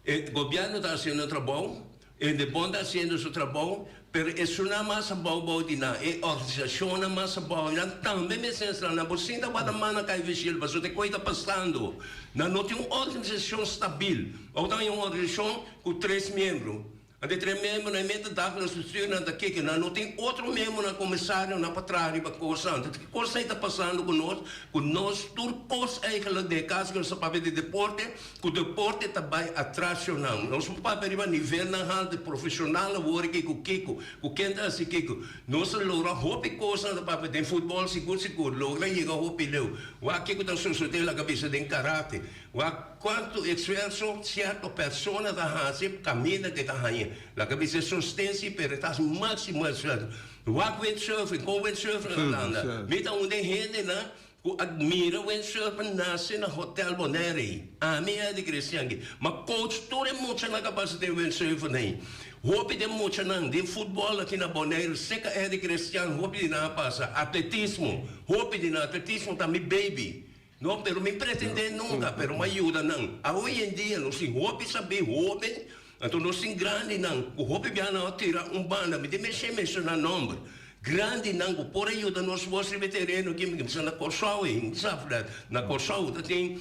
A: E gobierno ta haciendo trabou, e Indebon ta haciendo su trabou, pero esunnan mas abou bou di nan, e organisacionnan mas abou, nan tambe mester esnan, nan por sinta wak nan man na cay vigil pasobra te coy ta pasando. Nan no tin un organisacion stabil. Awor ta un organisacion cu tres miembro. Anto e tres miembronan e mester dagelijks bestuur nan ta kiko, nan no tin otro miembronan comisarionan pa traha riba cosnan. Anto ki cos ei ta pasando cu nos? Cu nos tur cos eigenlijk den e caso cu nos ta papia di deporte, cu deporte ta bay atras shonan. Nos por papia riba nivelnan halto, profesional awor aki cu kiko, cu ken ta haci kiko. Nos a logra hopi cosnan ta papia den futbol sigur sigur, logra yega hopi leu. Wak kiko ta sucede laga bisa den karate. Wak kuantu esfuerso sierto persona ta hasi kaminda ku e ta haña. Laga bisa e sosten si, pero e ta hasi máksimo esfuerso. Wak windsurfing, kon windsurfing a landa. Mi ta un den hendenan ku a mira windsurfing nase na Hotel Bonaire ei. Ami Eddie Christian aki. Ma coach tur e muchanan ku a pasa den windsurfing ei. Hopi den muchanan den futbòl aki na Bonaire, seka Eddie Christian, hopi di nan a pasa. Atletismo, hopi di nan. Atletismo ta mi baby. No, pero mi pretendé nunca, pero m'a yuda nan. Awe en dia nos tin hopi sabí hoben, anto nos tin grandinan ku hopi bia nan a tira un banda, mi tin mester menshoná nomber, grandinan ku por a yuda nos bos riba e tereno aki, mi bisa na Kòrsou ei, mi sa dat na Kòrsou ta tin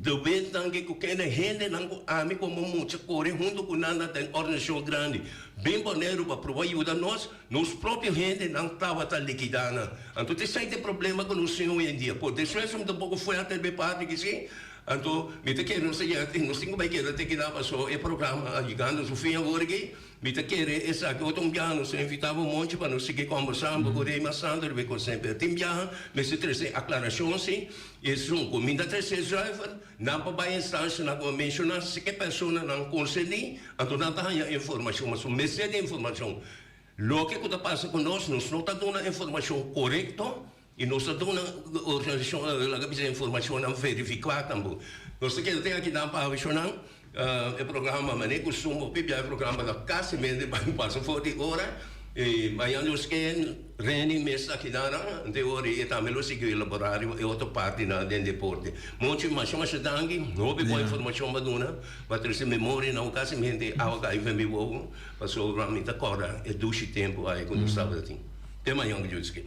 A: de wetnan ke ku kende hendenan ku ami komo mucha kore huntu ku nan na den organisashon grandi bin Boneiru pa proba yuda nos. Nos propio hendenan tabata likidá nan. Anto ta esei ta e problema ku nos tin hoy en dia. Por despues mi ta un poko fuerte riba e parti aki si. Anto mi ta kere nos ta yega nos tin ku bai keda te keda paso e programa a yegando su fin awor aki. Mi ta kere esaki otro un biaha nos ta invita bo Monchi pa nos sigui kombersá un poko rei mas tantu riba e kos semper. Tin biaha mester trese aklarashon si esun ku mi ta trese zuiver nan pa bai instanshanan ku a menshoná si ke personanan konserní anto nan ta haña informashon pasobra mester di informashon. Loke ku ta pasa ku nos, nos no ta duna informashon korekto I nos ta duna organisashon laga bisa informashonnan verifiká tambo. Nos ta keda tin akinan pa avishonan e programa manera kustum hopi bia e programa ta kasi mente pasa for di ora i mañana nos ke Reni mes ta akinan ante ora i e tambe lo sigui elaborá riba e otro partinan den deporte. Monchi masha masha danki hopi bon informashon bo a duna bo a trese memoria nan kasi mente awa kai ven mi wowo pasobra mi ta kòrda e dushi tempu ai ku nos tabata tin. Te mañana ku Dios ke.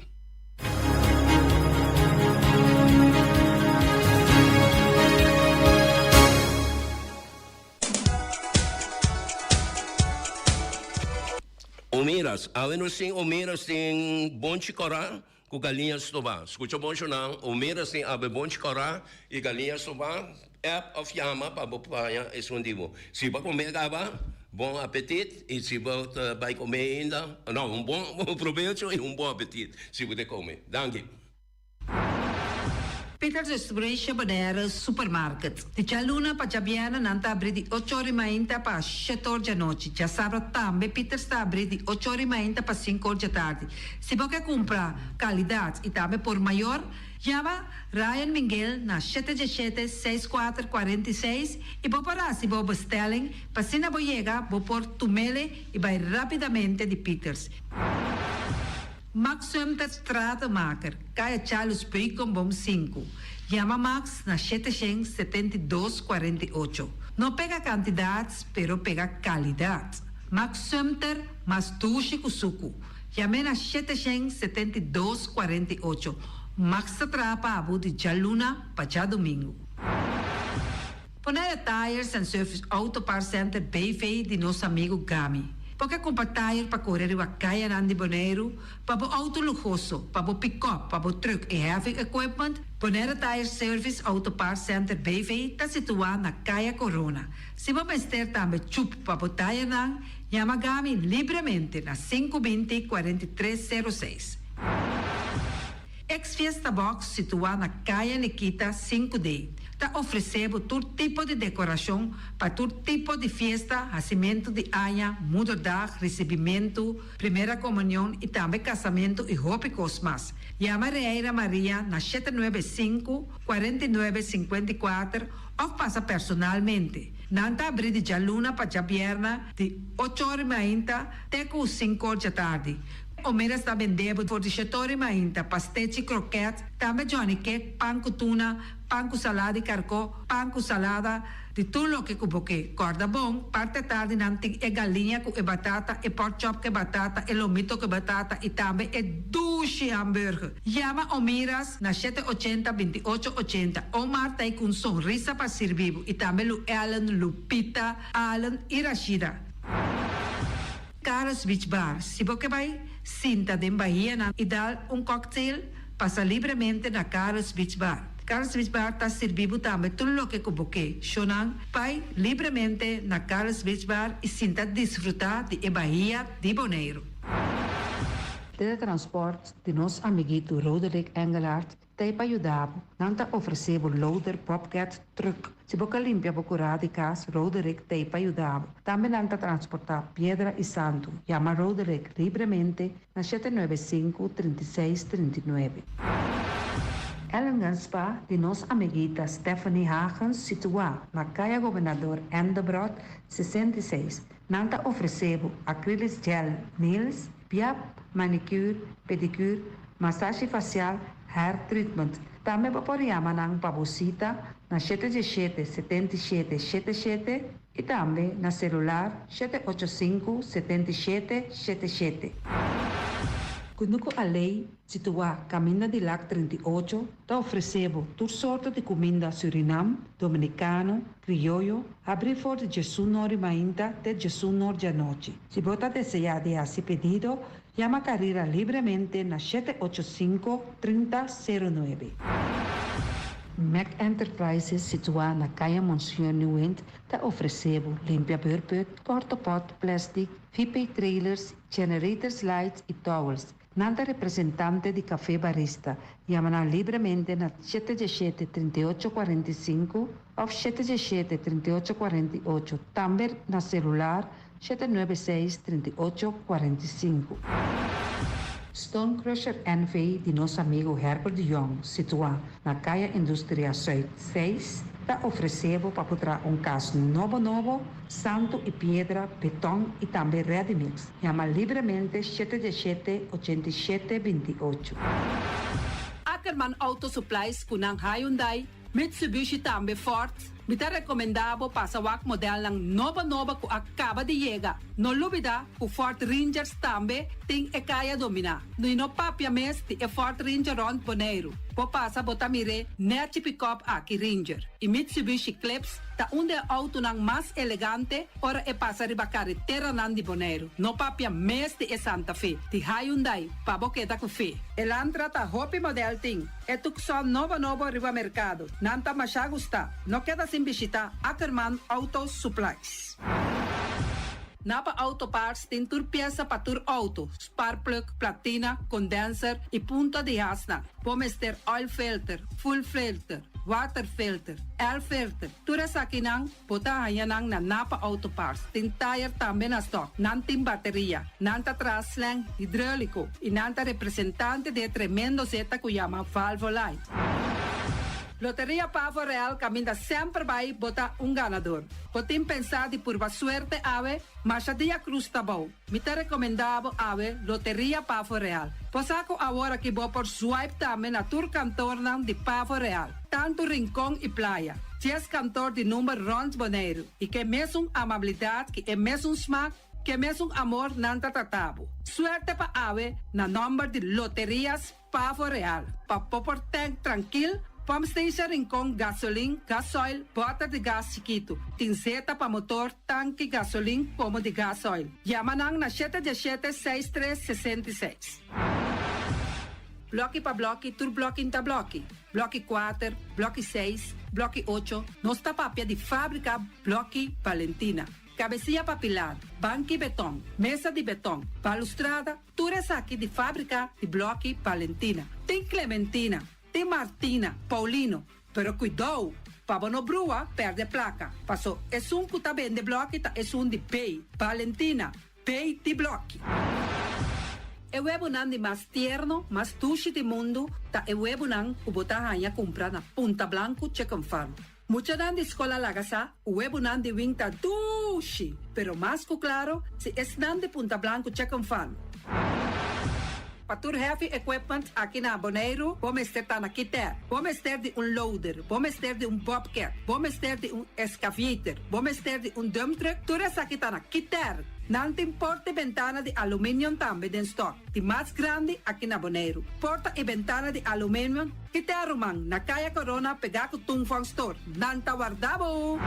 A: Omiras, awe nos tin omiras tin bonchi kòrá ku galiña stobá. Skucha bon shonnan, omiras tin awe bonchi kòrá i galiña stobá. App òf yama pa bo paña esun di bo. Si bo a kome kaba, bon apetit i si bo ta bai kome ainda, no, un bon probecho i un bon apetit si bo ta kome. Danki.
F: Peters Distribution Bonaire Supermarket. Di djaluna pa djabièrnè nan ta abrí di ocho or i mainta pa shete or djanochi. Djasabra tambe Peters ta abrí di ocho or i mainta pa sinku or djatardi. Si bo ke kumpra kalidat i tambe por mayor, Yama Ryan Minguel na shete djeshete seis kuater 46 i bo por hasi bo bestelling pa asina bo yega bo por tumele i bai rapidamente di Peters. Max Sumter Stratenmaker, Kaya Charles Beukenboom sinku. Yama Max na 772 48. No pega kantidat pero pega kalidat. Max Sumter mas dushi ku suku. Yam'é na 772 48. Max ta traha pa abo di djaluna pa djadumingu. Bonaire Tires and Service Auto Parts Center BV di nos amigu Gami. Bo ke kumpra tire pa kore riba kayanan di Boneiru, pa bo outo luhoso, pa bo pikòp, pa bo trùk i heavy equipment? Bonaire Tires Service Auto Parts Center BV ta situá na Kaya Corona. Si bo mester tambe chup pa bo tirenan, Yama Gami libremente na sinku binti 43 sero seis. Ex Fiesta Box situá na Kaya Nikita sinku D ta ofresé bo tur tipo di dekorashon pa tur tipo di fiesta, hasimentu di aña, moederdag, risibimentu, primera komunion i tambe kasamentu i hopi kos mas. Yama Reira Maria na shete nuebe sinku, 49 54 òf pasa personalmente. Nan ta abrí di djaluna pa djabièrnè di ocho or i mainta te ku sinku or djatardi. Omeras ta bendé bo for di shete or i mainta, pastechi, krokèt, tambe johnny cake, pan ku tuna, pan ku salada di karkó, pan ku salada, di tur loke ku bo ke. Kòrda bon, parti atardi nan tin e galiña ku e batata, e pork chop ku e batata, e lomito ku e batata i tambe e dushi hamburger. Yama Omiras na shete ochenta 28 ochenta. Omar ta ei ku un sonrisa pa sirbi bo i tambe Lu Ellen, Lupita, Allen i Rashida. Carlos Beach Bar, Si bo ke bai sinta den bahianan i dal un cocktail, pasa libremente na Carlos Beach Bar. Carlos Beach Bar ta sirbi bo tambe tur loke ku bo ke. Shownan, bai libremente na Carlos Beach Bar i sinta disfrutá di e bahia di Boneiru.
G: Teletransport di nos amiguito Roderick Engelhardt ta ei pa yuda bo. Nan ta ofresé bo loader Bobcat truck. Si bo ka limpia bo kurá di kas, Roderick ta ei pa yuda bo. Tambe nan ta transportá piedra i santu. Yama Roderick libremente na 795 36 39. Ellingen Spa di nos amiguita Stephanie Hagens situá na Kaya Gobernador Endebrot 66. Nan ta ofresé bo acrylic gel nails, piap, manicure, pedicure, masashi fasial, hair treatment. Tambe bo por yama nan pa bo sita na shete diesshete 77 shete shete i tambe na selular 785 77 shete shete. Kunuku Alei, situá kaminda di Lak 38, ta ofresé bo tur sorto di kuminda Surinam, Dominikano, Krioyo, habrí for di 11 or di mainta te 11 or di anochi. Si bo ta deseá di hasi pedido, yama Carrera libremente na 785 30 09. Mac Enterprises situá na Kaya Monseñor Nieuwind ta ofresé bo limpia beurput, portopot, plastic, VP trailers, generators lights i towels. Nan ta representante di Café Barista. Yama nan libremente na 717 38 45 òf 717 38 48. Tambe na selular 796 38 45. Stone Crusher NV di nos amigu Herbert de Jong, situá na Kaya Industria Zuid 6, ta ofresé bo pa por traha un kas nobo nobo, santu i piedra, beton i tambe ready mix. Yama libremente 717 87 28.
F: Ackerman Auto Supplies ku nan Hyundai, Mitsubishi tambe Ford. Mi ta rekomendá bo pasa wak modelnan nobo nobo ku a kaba di yega. No lubidá ku Ford Rangers tambe tin e kaya dominá. I no papia mes di e Ford Ranger rònt Boneiru. Bo pasa bo ta mir'é nèchi pikòp aki Ranger. I Mitsubishi Eclipse ta un di e outonan mas elegante ora e pasa riba kareteranan di Boneiru. No papia mes di e Santa Fe, di Hyundai, pa bo keda ku fe. Elantra ta hopi modèl tin. E Tucson nobo nobo riba merkado. Nan ta masha gustá. No keda sin bishitá Ackerman Auto Supplies. Napa Auto Parts tin tur piesa pa tur outo, sparkplug, platina, condenser i punta di hasnan. Bo mester oil filter, fuel filter, water filter, air filter. Tur esakinan bo ta haña nan na Napa Auto Parts. Tin tire tambe na stock. Nan tin bateria. Nan ta traha slang hidróliko i nan ta representante di e tremendo zeta ku yama Valvoline. Loteria Pavo Real kaminda semper bai bo ta un ganador. Bo tin pensá di purba suerte awe? Masha dia krus ta bou. Mi ta rekomendá bo awe Loteria Pavo Real. Bo sa ku awor aki bo por swipe tambe na tur kantornan di Pavo Real, tantu Rincon i Playa. Dies kantor di number rònt Boneiru i ke mesun amabilidat ki e mesun smak, ke mesun amor nan ta trata bo. Suerte pa awe na nòmber di Loterias Pavo Real, pa bo por tank trankil, pump station Rincon, gasolin, gasoil, bòter di gas chikitu, tin zeta pa motor, tanki gasolin komo di gasoil. Yama nan na shete diesshete seis tres 66. Blòki pa blòki, tur blòki n'ta blòki. Blòki kuater, blòki seis, blòki ocho, nos ta papia di fábrika Blòki Valentina. Kabesia pa pilar, banki beton, mesa di beton, balustrada, Tur esaki di fábrika di blòki Valentina. Tin Clementina, tin Martina, Paulino, pero kuidou pa bo no brua pèrdè plaka, paso esun ku ta bende blòki ta esun di B, Valentina, B di blòki. E webunan di mas tierno, mas dushi di mundu ta e webunan ku bo ta haña kumpra na Punta Blanku Chicken Farm. Muchanan di skol a laga sa ku webunan di wing ta dushi, pero mas ku klaro si esnan di Punta Blanku Chicken Farm. Pa tur heavy equipment aki na Boneiru bo mester ta na Kiter. Bo mester di un loader, bo mester di un bobcat, bo mester di un excavator, bo mester di un dump truck, tur esaki ta na Kiter. Nan tin porta i bentana di aluminium tambe den stock, di mas grandi aki na Boneiru. Porta i bentana di aluminium. Kita ruman, na Kaya Corona pegá ku Tung Fong Store. Nan ta warda bo!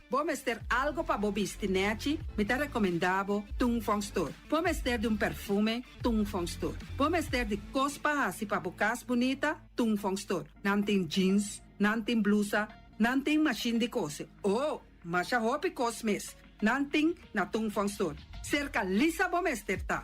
F: Bo mester algo pa bo bisti nèchi? Mi ta rekomendá bo Tung Fong Store. Bo mester di un perfume? Tung Fong Store. Bo mester di kos pa hasi pa bo kas bunita? Tung Fong Store. Nan tin jeans, nan tin blusa, nan tin mashin di kose. Oh! Masha hopi kos mes nan tin na Tung Fong Store. Serka Lisa bo mester ta.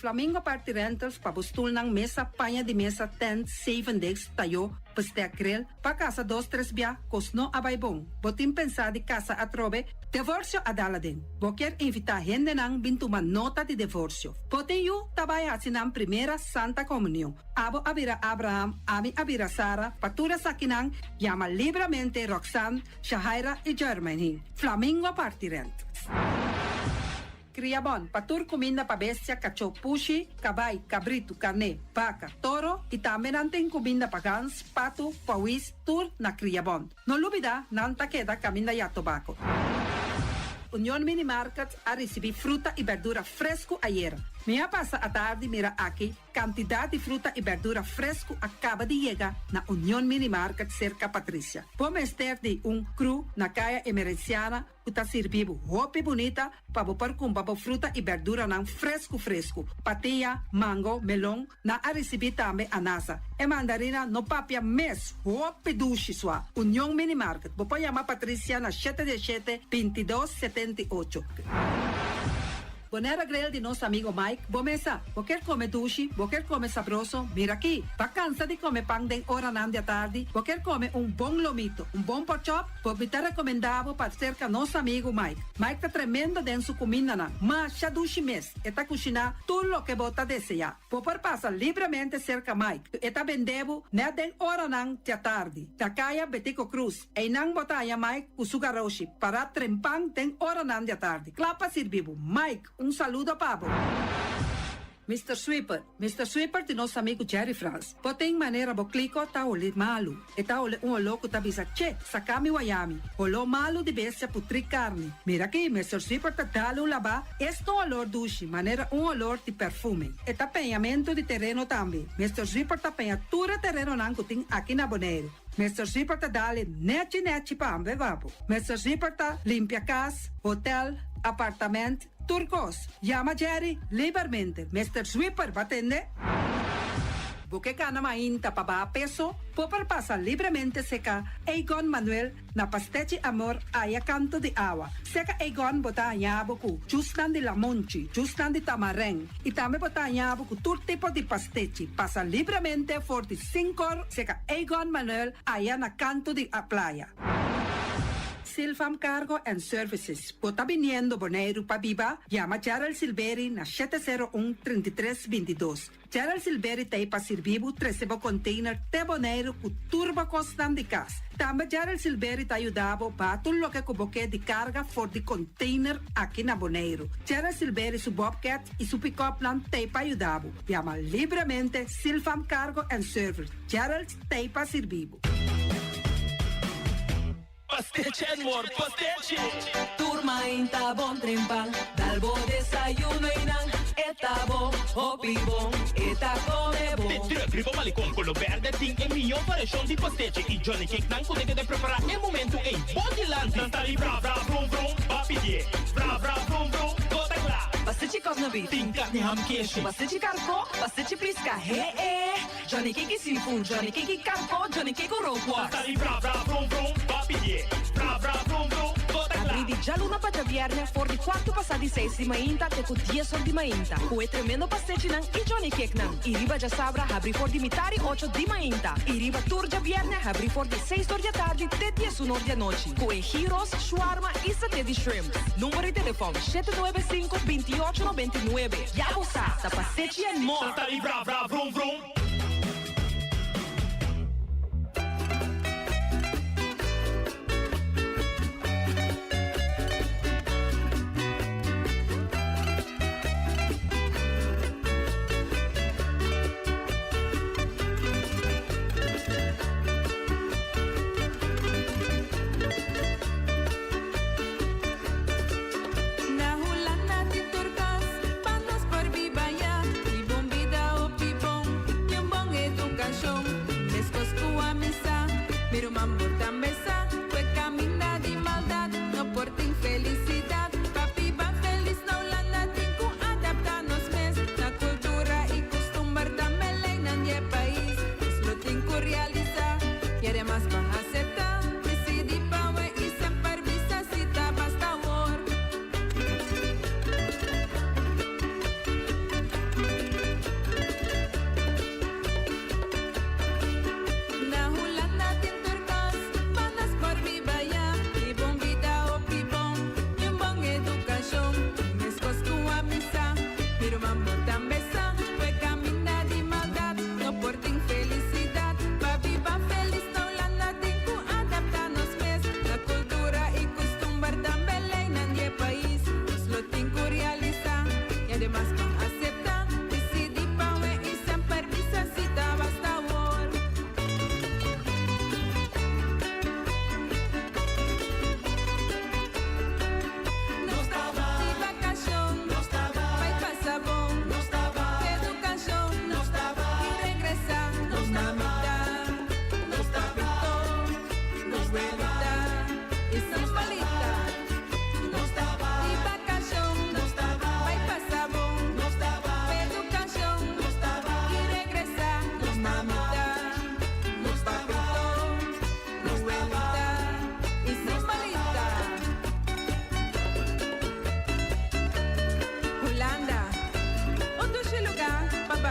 F: Flamingo Party Rentals pa bo stulnan, mesa, paña di mesa, tent, zeven desk, tayó, bestek grill, pa kasa dos tres bia, kos no a bai bon. Bo tin pensá di kasa atrobe? Devorsio a dal aden. Bo kier invitá hendenan bin tuma nota di devorsio. Bo tin yu ta bai hasi nan primera Santa Komunion. Abo a bira Abraham, ami a bira Sara, pa tur esakinan yama libramente Roxanne, Shahaira i Jermaine. Flamingo parti rent. Kria bon, pa tur kuminda pa bestia, kachó, pushi, kabai, kabritu, karné, baka, toro i tambe nan tin kuminda pa gans, patu, pawis, tur na Kria Bon. No lubida, nan ta keda kaminda ya tobako. Union Mini Market a risibí fruta i berdura fresku ayera. Mi a pasa atardi mira aki kantidat di fruta i bèrdura fresku a kaba di yega na Union Mini Market serka Patricia. Bo mester di un kru na Kaya Emerenciana ku ta sirbi bo hopi bunita pa bo por kumpra bo fruta i bèrduranan fresku fresku. Patia, mango, melon, nan a risibí tambe anasa. E mandarina no papia mes, hopi dushi sua. Union Mini Market, bo por yama Patricia na shete diesshete, bintidos, setenti'ocho. Bonaire Grill di nos amigo Mike, bo mesa. Bo kier come dushi, bo kier come sabroso, mira aki. Ba cansa di come pan den oranan di atardi, bo kier come un bon lomito, un bon porkchop, bo mi ta recomenda bo pa cerca nos amigo Mike. Mike ta tremendo den su cumindanan, masha dushi mes, e ta cushina tur loke bo ta desea. Bo por pasa libremente cerca Mike, e ta bende bo net den oranan di atardi. Na caya Betico Croes. Einan bo ta haña Mike ku su garoshi pará trempan den oranan di atardi, kla pa sirbi bo. Mike, un saludo pa bo. Mister Sweeper, Mister Sweeper di nos amigu Jerry Frans. Bo tin manera bo kliko ta holi malu. E ta holi un holó ku ta bisa, Che, saka mi wayami. Holó malu di bestia putrí karni. Mira aki, Mister Sweeper ta dal un labá, esta un holor dushi, manera un holor di perfume. E ta peñamentu di tereno tambe. Mister Sweeper ta peña tur e terenonan ku tin aki na Boneiru. Mister Zipper ta dale nechi nechi pa hamber babo. Mister Zipper ta limpia cas, hotel, apartament, tur cos. Yama Jerry libermente. Mister Zwipper ba tende? Bo ke cana mainta pa baha peso? Bo por pasa libremente seca Egon Manuel na Pastechi Amor aya canto di awa. Seca Egon bo ta haña bo cu jusnan di lamonchi, jusnan di tamaren y tambe bo ta haña bo cu tur tipo di pastechi. Pasa libremente for di Sinkor seka Egon Manuel aya na kanto di a playa. Silfam Cargo and Services, bo ta biniendo Boneiru pa biba? Yama Gerald Silberi na 701 33 22. Gerald Silberi ta ei pa sirbi bo trese bo container te Boneiru ku tur bo kosnan di kas. Tambe Gerald Silberi ta yuda bo baha tur loke ku bo ke di karga for di container aki na Boneiru. Gerald Silberi su bobcat i su pick-upnan ta ei pa yuda bo. Yama libremente Silfam Cargo and Service, Gerald t'ei pa sirbi bo.
H: Pastechi and more pastechi!
I: Tur mainta bon trempan, dal bo desayuno y nan e ta bon, hopi bon, e ta come bon.
H: De truck riba malecon color berde tin e miyo variacion di pastechi y johnny cake nan cu ta keda prepara e momento ey bo dilanti. Nan ta di bra bra brum brum, ba pidie, bra bra brum brum, bo ta cla.
I: Pastechi kòsna beef.
H: Tin karni ham keshi.
I: Pastechi karkó, pastechi piska, he e. Johnny cake seafood, Johnny cake karkó, Johnny cake rookworst.
H: Tali bra bra brum brum, ba pidié. Bra bra brum brum, bo ta kla.
I: Abrí di djaluna pa djabièrnè for di kuartu pasá di seis di mainta te ku dies or di mainta, ku e tremendo pastechinan i Johnny cakenan. I riba djasabra habrí for di mitar i ocho di mainta. I riba tur djabièrnè habrí for di seis or di atardi te diesun or di anochi, ku e gyros, shwarma i saté di shrimp. Number di telefòn, shete nuebe sinku, binti'ocho nobentinuebe. Ya bo sa, ta pastechi and more!
H: Ta di vra vra vrum vrum.
J: Na Hulanda tin tur kos pa nos por biba ya. I bon bida hopi bon.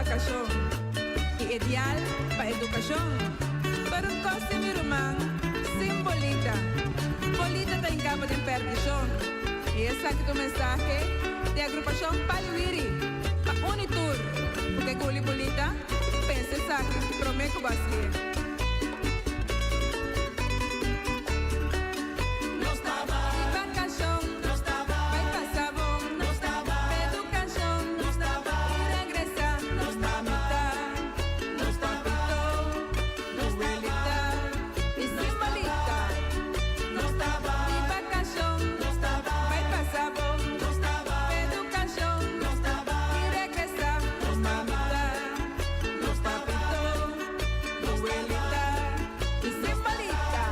J: vakashon i ideal pa edukashon. Pero un kos di mi ruman, sin bolita, bolita ta hinkabo den perdishon. I esaki ta un mensahe di agrupashon Paliwiri pa uni tur ku ke guli bolita, pensa esaki promé ku bo hasié. Nos ta di vakashon, nos ta bai pasa bon, nos ta pa edukashon, nos ta i regresá, nos ta mita, nos papito, nos welita i sin bolita. Nos ta di vakashon, nos ta bai pasa bon, nos ta pa edukashon, nos ta i regresá, nos ta mita, nos papito, nos welita i sin bolita.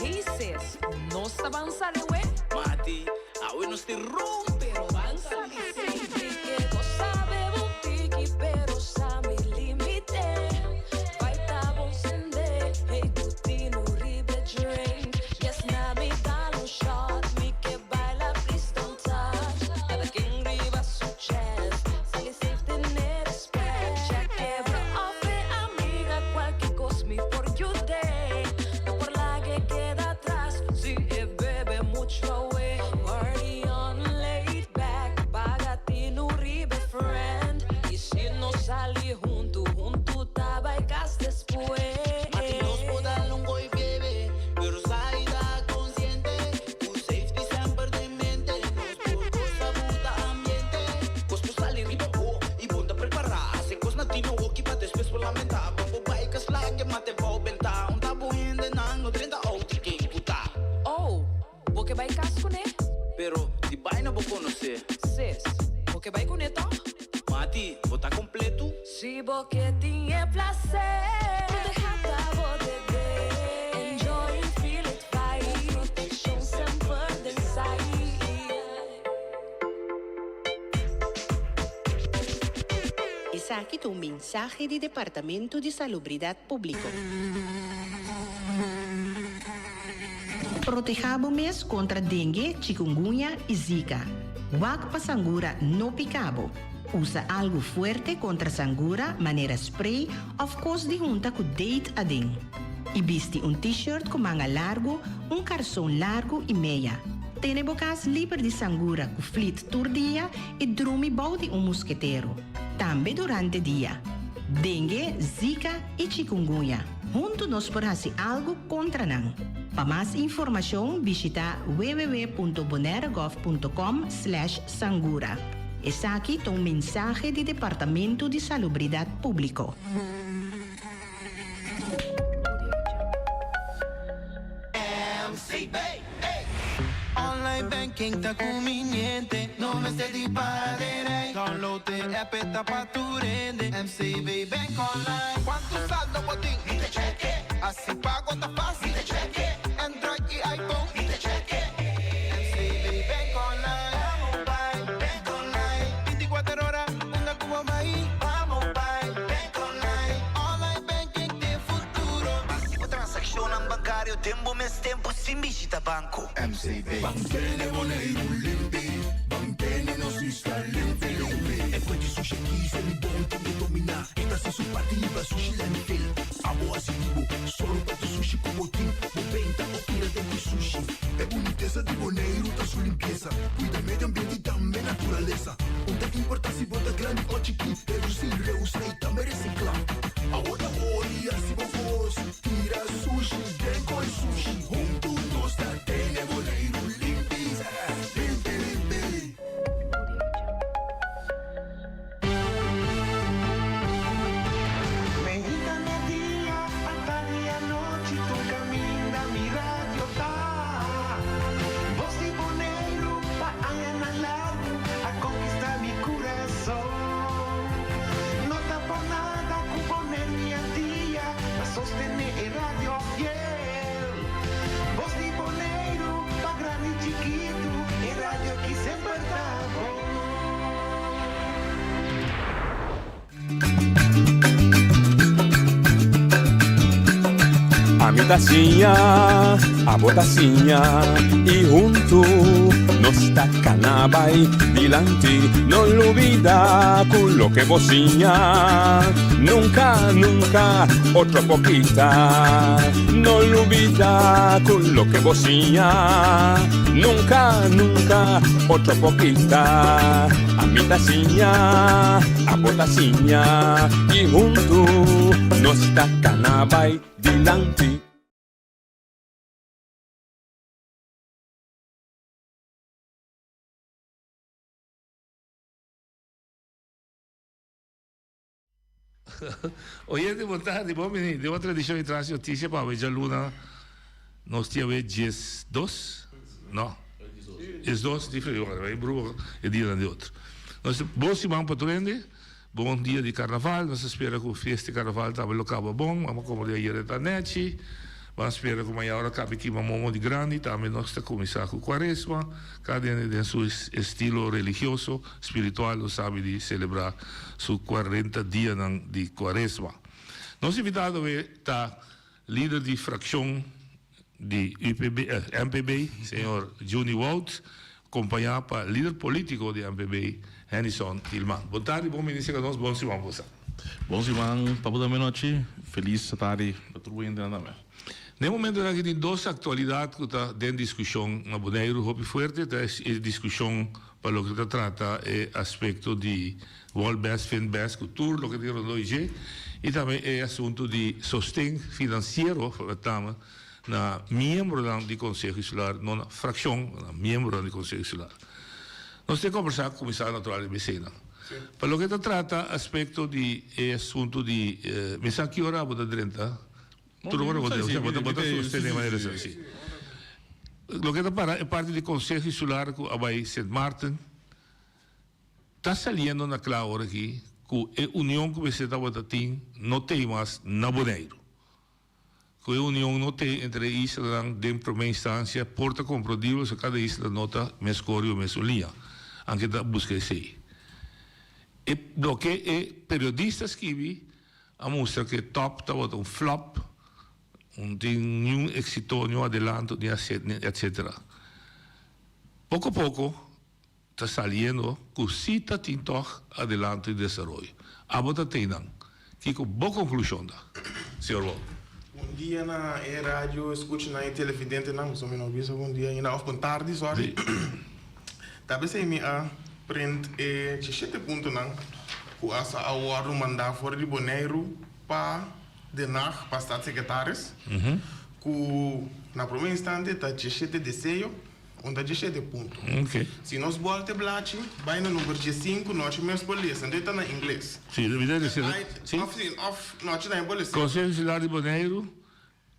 I: Hey sis, nos ta ban sali we?
H: Mati, awe nos te rompe.
I: Pero ban sali sí. Ke bo sabe un tiki, pero sa mi limite. Bai ta bon sende, hey ku tinu riba e drink. Yes, na mi dal un shot, mi ke baila, please don't touch. Kada ken riba su chest, sali safe tene respect. Check e bro of e amiga, cualke cos mi por yud'e. No por lag'e keda atras, si e bebe mucho awe. Party on laid back, paga tinu riba e friend. Y si nos sali huntu, huntu ta bai cas despues.
K: Mati nos por dal un go'i bebe, pero sa ta consciente. Cu safety semper den mente, nos por gosa buta ambiente. Cos por sali riba bo y bon ta prepara. Haci cos na tino hoki pa despues por lamenta. Pa bo bai cas laga mate bou benta. Un ta bo hendenan no drenta auto ken cu ta.
I: Oh, bo ke bai cas cune?
K: Pero di baina bo conoce.
I: Sis, bo ke bai cune toch?
K: Mati, bo ta completo?
I: Si bo ke tin e placer, proteha ta bo deber. Enjoy and feel it vibe, proteccion semper den sight.
L: Esaki ta un mensahe di Departamento di Salubridad Publico. Protehá bo mes kontra dengue, chikungunya i zika. Wak pa sangura no pika bo. Usa algu fuerte kontra sangura manera spray òf kos di hunta ku date aden. I bisti un t-shirt ku manga largu, un karson largu i meya. Tene bo kas liber di sangura ku flit tur dia i drumi bou di un musketero. Tambe durante dia. Dengue, zika i chikungunya. Huntu nos por hasi algu kontra nan. Pa mas informashon bishita www.bonairegov.com slash sangura. Esaki ta un mensahe di Departamento di Salubridat Públiko.
K: MCB, ey! Online banking ta conveniente, no mester di para den rij. Download e app e ta pa tur hende, MCB Bank Online. Cuanto saldo bo tin? Mi ta check e. Haci pago ta facil? Mi ta check e. Android y iPhone? Mi ta check e. MCB Bank Online. Vamos bai, Bank Online. 24 ora, unda cu bo bay? Vamos bai, Bank Online. Online banking t'e futuro.
M: Haci bo transaccionnan bancario den bo mes tempo sin bishita banco.
N: MCB. Ban tene Boneiru limpi, ban tene nos isla limpi limpi. E fuente sushi aki Selibon tin di dominá. E ta hasi su parti liba sushi landfill. Abo hasi di bo, sòru pa tur sushi ku bo tin. Bo benta o tira den ku sushi. E bunitesa di Boneiru ta su limpiesa. Kuida medio ambiente i tambe naturalesa. Un ta importá si bo ta grandi o chikí. Redusí, reusá i tambe resiklá. Awor ta ora hasi bo kos. Tira sushi den koi sushi. Huntu nos ta tene Boneiru limpi. Limpi limpi.
K: Meinta merdia, atardi anochi, tur caminda mi radio ta.
O: Ami ta siña, abo ta siña y hunto nos ta cana bay dilanti. No lubida cu loke bo siña nunca, nunca otro por kita. No lubida cu loke bo siña nunca, nunca otro por kita. Ami ta siña, abo ta siña y hunto nos ta cana bay dilanti.
P: Oyente bon tardi, bon bini den otro edicion di Tras Noticia pa awe djaluna nos tin awe 12 no 12 di februari e brua e dianan di otro. Nos bon siman pa tur hende, bon dia di carnaval, nos ta spera cu fiesta di carnaval tambe lo caba bon, amo como di ayer e ta nechi, ban spera cu mañana ora cabe kima momo di grandi tambe nos ta cuminsa cu cuaresma, cada hende den su estilo religioso. Spiritual lo sabi di celebra su cuarenta dianan di cuaresma. Nos invitado awe ta lider di fraccion di UPB, MPB, señor Juni Wout, acompaña pa lider politico di MPB, Hennyson Thielman. Bon tardi, bon bini cerca nos, bon siman bosa.
Q: Bon siman pa bo tambe nochi, feliz tardi pa tur bo hendenan tambe.
P: Na e momentonan aki tin dos actualidad cu ta den discusion na Boneiru hopi fuerte, ta e discusion Pa loke ta trata e aspekto di Wòl Bèst Vind Bèst ku tur loke tin rondó di dje i tambe e asuntu di sosten finansiero tama na miembronan di Konseho Insular, no na frakshon, na miembronan di Konseho Insular. Nos tin kombersá ku Komisario Natural di Besena. Pa loke ta trata aspekto di e asuntu di mi sa ki ora bo ta drenta. Tur ora bo ta, bo ta sostené manera esei, si. Loke ta para e parti di Konseho Insular ku a bai Sint Maarten ta saliendo na kla ora aki ku e union ku mester tabata tin no tei mas na Boneiru. Ku e union no tei entre e islanan den promé instansia por ta komprondibel so kada isla no ta mes kor riba mesun liña, anke ta buska esei. E loke e periodista skibi A mustra ku e tòp tabata un flòp, un tin niun éksito, niun adelanto, ni etcetera. Poko poko ta saliendo ku si ta tin tòg adelanto i desaroyo. Abo ta tei nan. Kiko bo konklushon ta, señor Wout?
B: Bon dia na e radio escuchanan y televidentenan, pasobra mi no bisa bon dia ainda, of bon tardi, sorry. Ta besei mi a print e dishete puntonan ku a sa a wòrdu mandá for di Boneiru pa Den Haag pa Staatssecretaris, ku na promé instante ta dishete deseo, un ta dishete punto. Si nos bòlta e blachi bai na number diesinku nochi mes por lesa, anto e ta na ingles. Òf si, òf nochi tambe por lesa.
P: Konseho Insular di Boneiru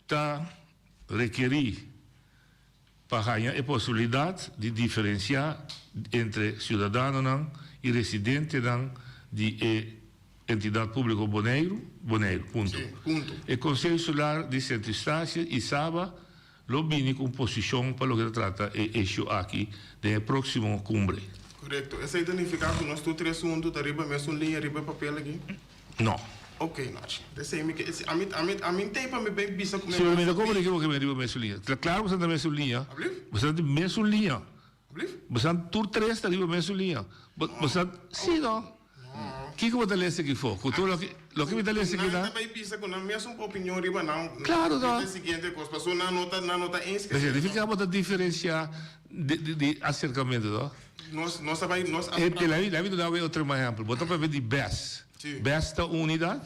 P: ta rekerí pa haña e posibilidat di diferensiá entre siudadanonan i residentenan di e Entidat Públiko Boneiru, Boneiru, punto. E Konseho Insular di Sint Eustatius i Saba lo bini ku un posishon pa loke ta trata e issue aki den e próksimo kumbre.
B: Korekto. Esei ta nifiká ku nos tur tres huntu ta riba mesun liña riba e papel aki?
P: No.
B: Ok, Nachi. Esei mi ke, ami, ami, ami n'tei pa mi bay bisa ku mi
P: Sí, pero mi ta komprende ke bo ke mi riba mesun liña. Ta klaro ku boso ta mesun liña.
B: Ablief?
P: Boso ta di mesun liña.
B: Ablief?
P: Boso tur tres ta riba mesun liña. Bo, boso ta, sí no. Kiko bo ta lesa aki fo? Ku tur loke, loke mi ta lesa aki
B: Nan
P: ta.
B: ta bay bisa ku nan mesun opinion riba nan.
P: Klaro no.
B: Riba e siguiente kos, pasobra nan no ta, nan no ta eens.
P: Esei significa bo ta diferencia di, di, di aserkamentu, no?
B: Nos, nos a bay, nos a.
P: E, labi, labi duna bo otro ehempel. Bo ta papia di bes.
B: Sí.
P: Bes ta un unidat?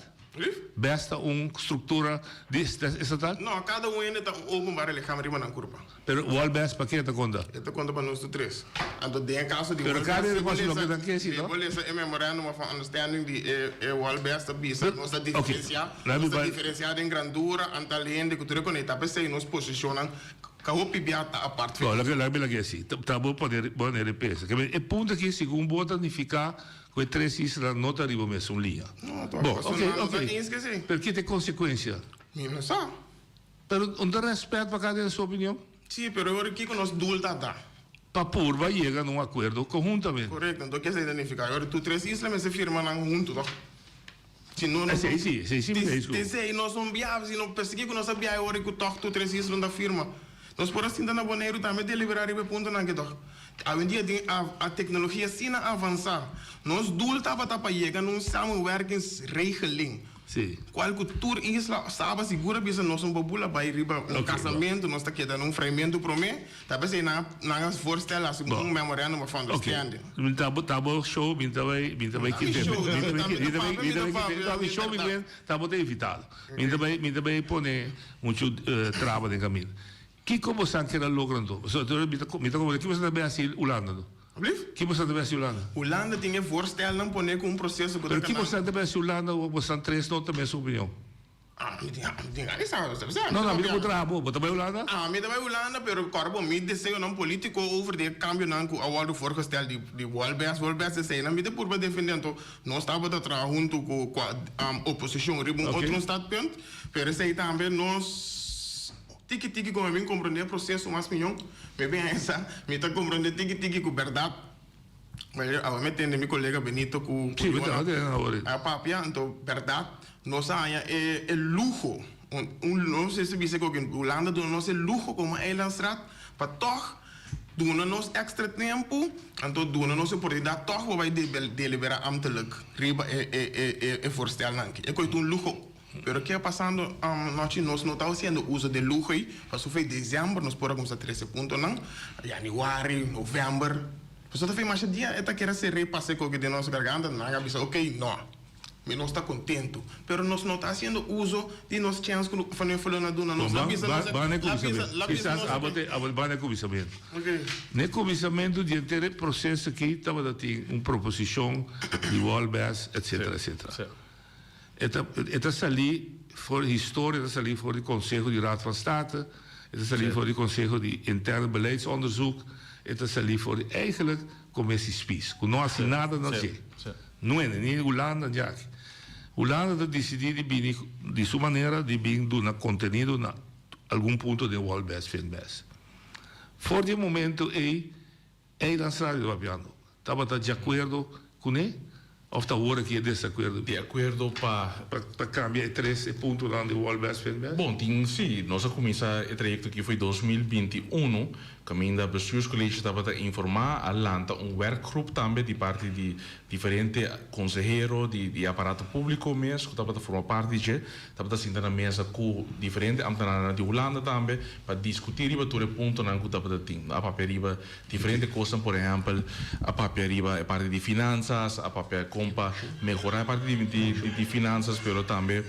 P: Bes ta un struktura di estatal?
B: No, kada un hende ta un openbare lichaam riba nan kurpa.
P: Pero wòl bes pa ke ta konta?
B: E ta konta pa nos tur tres. Anto den e kaso di
P: Pero
B: wòl
P: kada
B: bes,
P: hende
B: si bo
P: por hasi loke
B: lesa,
P: nan ke si,
B: si
P: no?
B: bo lesa e memorandum of understanding di e e wòl bes ta bisa nos ta
P: Ok,
B: diferensiá,
P: laat mi
B: nos ta
P: bai.
B: diferensiá den grandura, antal hende ku tur e konei. Ta p'esei nos posishonnan ka hopi bia ta apart.
P: No, loke laat mi laga hasi. Ta bo pone bo manera di pensa. Ke men e punto aki segun bo ta nifiká ku e tres islanan no ta riba mesun liña.
B: No, tok.
P: Bo,
B: Pasobra
P: ok,
B: nan no ta
P: ok.
B: eens ke si.
P: Pero ki ta e konsekuensia?
B: Mi no sa.
P: Pero un ta rèspèt pa kada den su opinion?
B: Sí, pero e ora kiko nos doel ta ta?
P: Pa purba yega na un akuerdo konhuntamente.
B: Korekto, anto ke esei ta nifiká? E ora tur tres isla mester firma nan huntu, tòg? Si no nos
P: Esei si, esei si mi ta discu.
B: Esei nos no biaha, si no persegui ku nos a biaha e ora ku tòg tur tres isla no ta firma. Nos por a sinta na Boneiru tambe deliberá riba e puntonan aki tòg. Awendia tin a teknologia asina avansá. Nos doel tabata pa yega na un samenwerkingsregeling.
P: Sí.
B: Kual ku tur isla Saba sigur a bisa nos no por bula bai riba un kasamentu, nos ta keda na un freimentu promé. Ta p'esei nan nan a voorstel hasi un memorandum of understanding.
P: Ok. Mi ta bo ta bo show mi ta bai mi ta bai kite
B: Mi show,
P: mi ta bai
B: mi
P: mi
B: ta
P: ta bai
B: papia,
P: mi
B: mi
P: ta
B: ta
P: bai kite
B: papia,
P: ta mi
B: mi
P: show mi
B: ta
P: ben ta bo ta invitado. Mi ta bai mi ta bai pone muchu traba den kaminda. Kiko bo sa keda logra anto? Pasobra mi ta mi ta komprende ki bo sa ta bai hasi Hulanda anto?
B: Alblief?
P: Ki bo sa ta bai hasi Hulanda?
B: Hulanda tin e voorstelnan pone ku un proseso ku ta
P: Pero ki bo
B: kana.
P: sa ta bai hasi Hulanda ora bo san tres no ta mes opinion?
B: Ah, mi tin mi tin gana di sa, sa bisa.
P: No, no, mi ta por traha bo. Bo ta bai Hulanda?
B: Ah, mi ta bai Hulanda, pero kòrda bo mi deseonan polítiko over di e kambionan ku a wòrdu voorgesteld di di Wolbers, Wolbers eseinan mi ta purba defendé. Anto nos tabata traha huntu ku ku oposishon riba un
P: Oké.
B: otro standpunt, pero esei tambe nos tiki tiki ku mi a bin komprondé e proseso mas mihó, mi a bin haña sa mi ta komprondé tiki tiki ku bèrdat Awe mi tende mi kolega Benito ku
P: Sí, mi ta tende awor.
B: A papia, anto bèrdat nos a haña e e luho, un no sé si bisa ku Hulanda duna nos e luho komo eilandsraad pa tòg duna nos èkstra tempu, anto duna nos e oportunidat tòg pa bai deliberá ambtelijk riba e e e voorstelnan aki. E koe ta un luho. Pero ke a pasando anochi nos no ta hasiendo uso de luho ei, pasobra fei december nos por a cuminsa trece puntonan, januari, november, pasobra ta fei masha dia e ta kere hacer repase koke den nos garganta, nan a bisa ok no, mi nos ta contento, pero nos no ta haciendo uso di nos chens cu Van Huffelen a duna nos, la bisa nos,
P: Ban e
B: la bisa,
P: cuminsamentu,
B: la bisa
P: kisas
B: nos
P: abo te, abo ban e cuminsamentu.
B: Ok.
P: Na e cuminsamentu di henter e proceso aki tabata tin un proposicion di Wolbers etcetera etcetera. E ta e ta salí for historia ta salí for di Conseho di Raad van State, e ta salí for di Conseho di Interne Beleidsonderzoek, e ta salí for di eigenlijk Commissie Spies, ku no hasi nada na dje. Nuene, ni Hulanda ni aki. Hulanda ta disidí di bini di su manera di bin duna kontenido na algun punto den Wolbes Finbes. For di e momento ei Eilandsraad di papiando tabata di akuerdo kuné òf ta awor aki e desakuerdo?
Q: Di akuerdo pa.
P: Pa kambia e tres e puntonan di Wall Best Fit Best?
Q: Bon, tin si. Nos a kuminsá e trayekto aki for 2021, kaminda Bestuurscollege tabata informá, a lanta un werkgroep tambe di parti di diferente konsehero di di aparato públiko mes ku tabata forma parti di dje. Tabata sinta na mesa ku diferente ambtenarnan di Hulanda tambe pa diskutí riba tur e puntonan ku tabata tin. A papia riba diferente kosnan, por ehèmpel, a papia riba e parti di finansas, a papia kon pa mehorá e parti di di finansas, pero tambe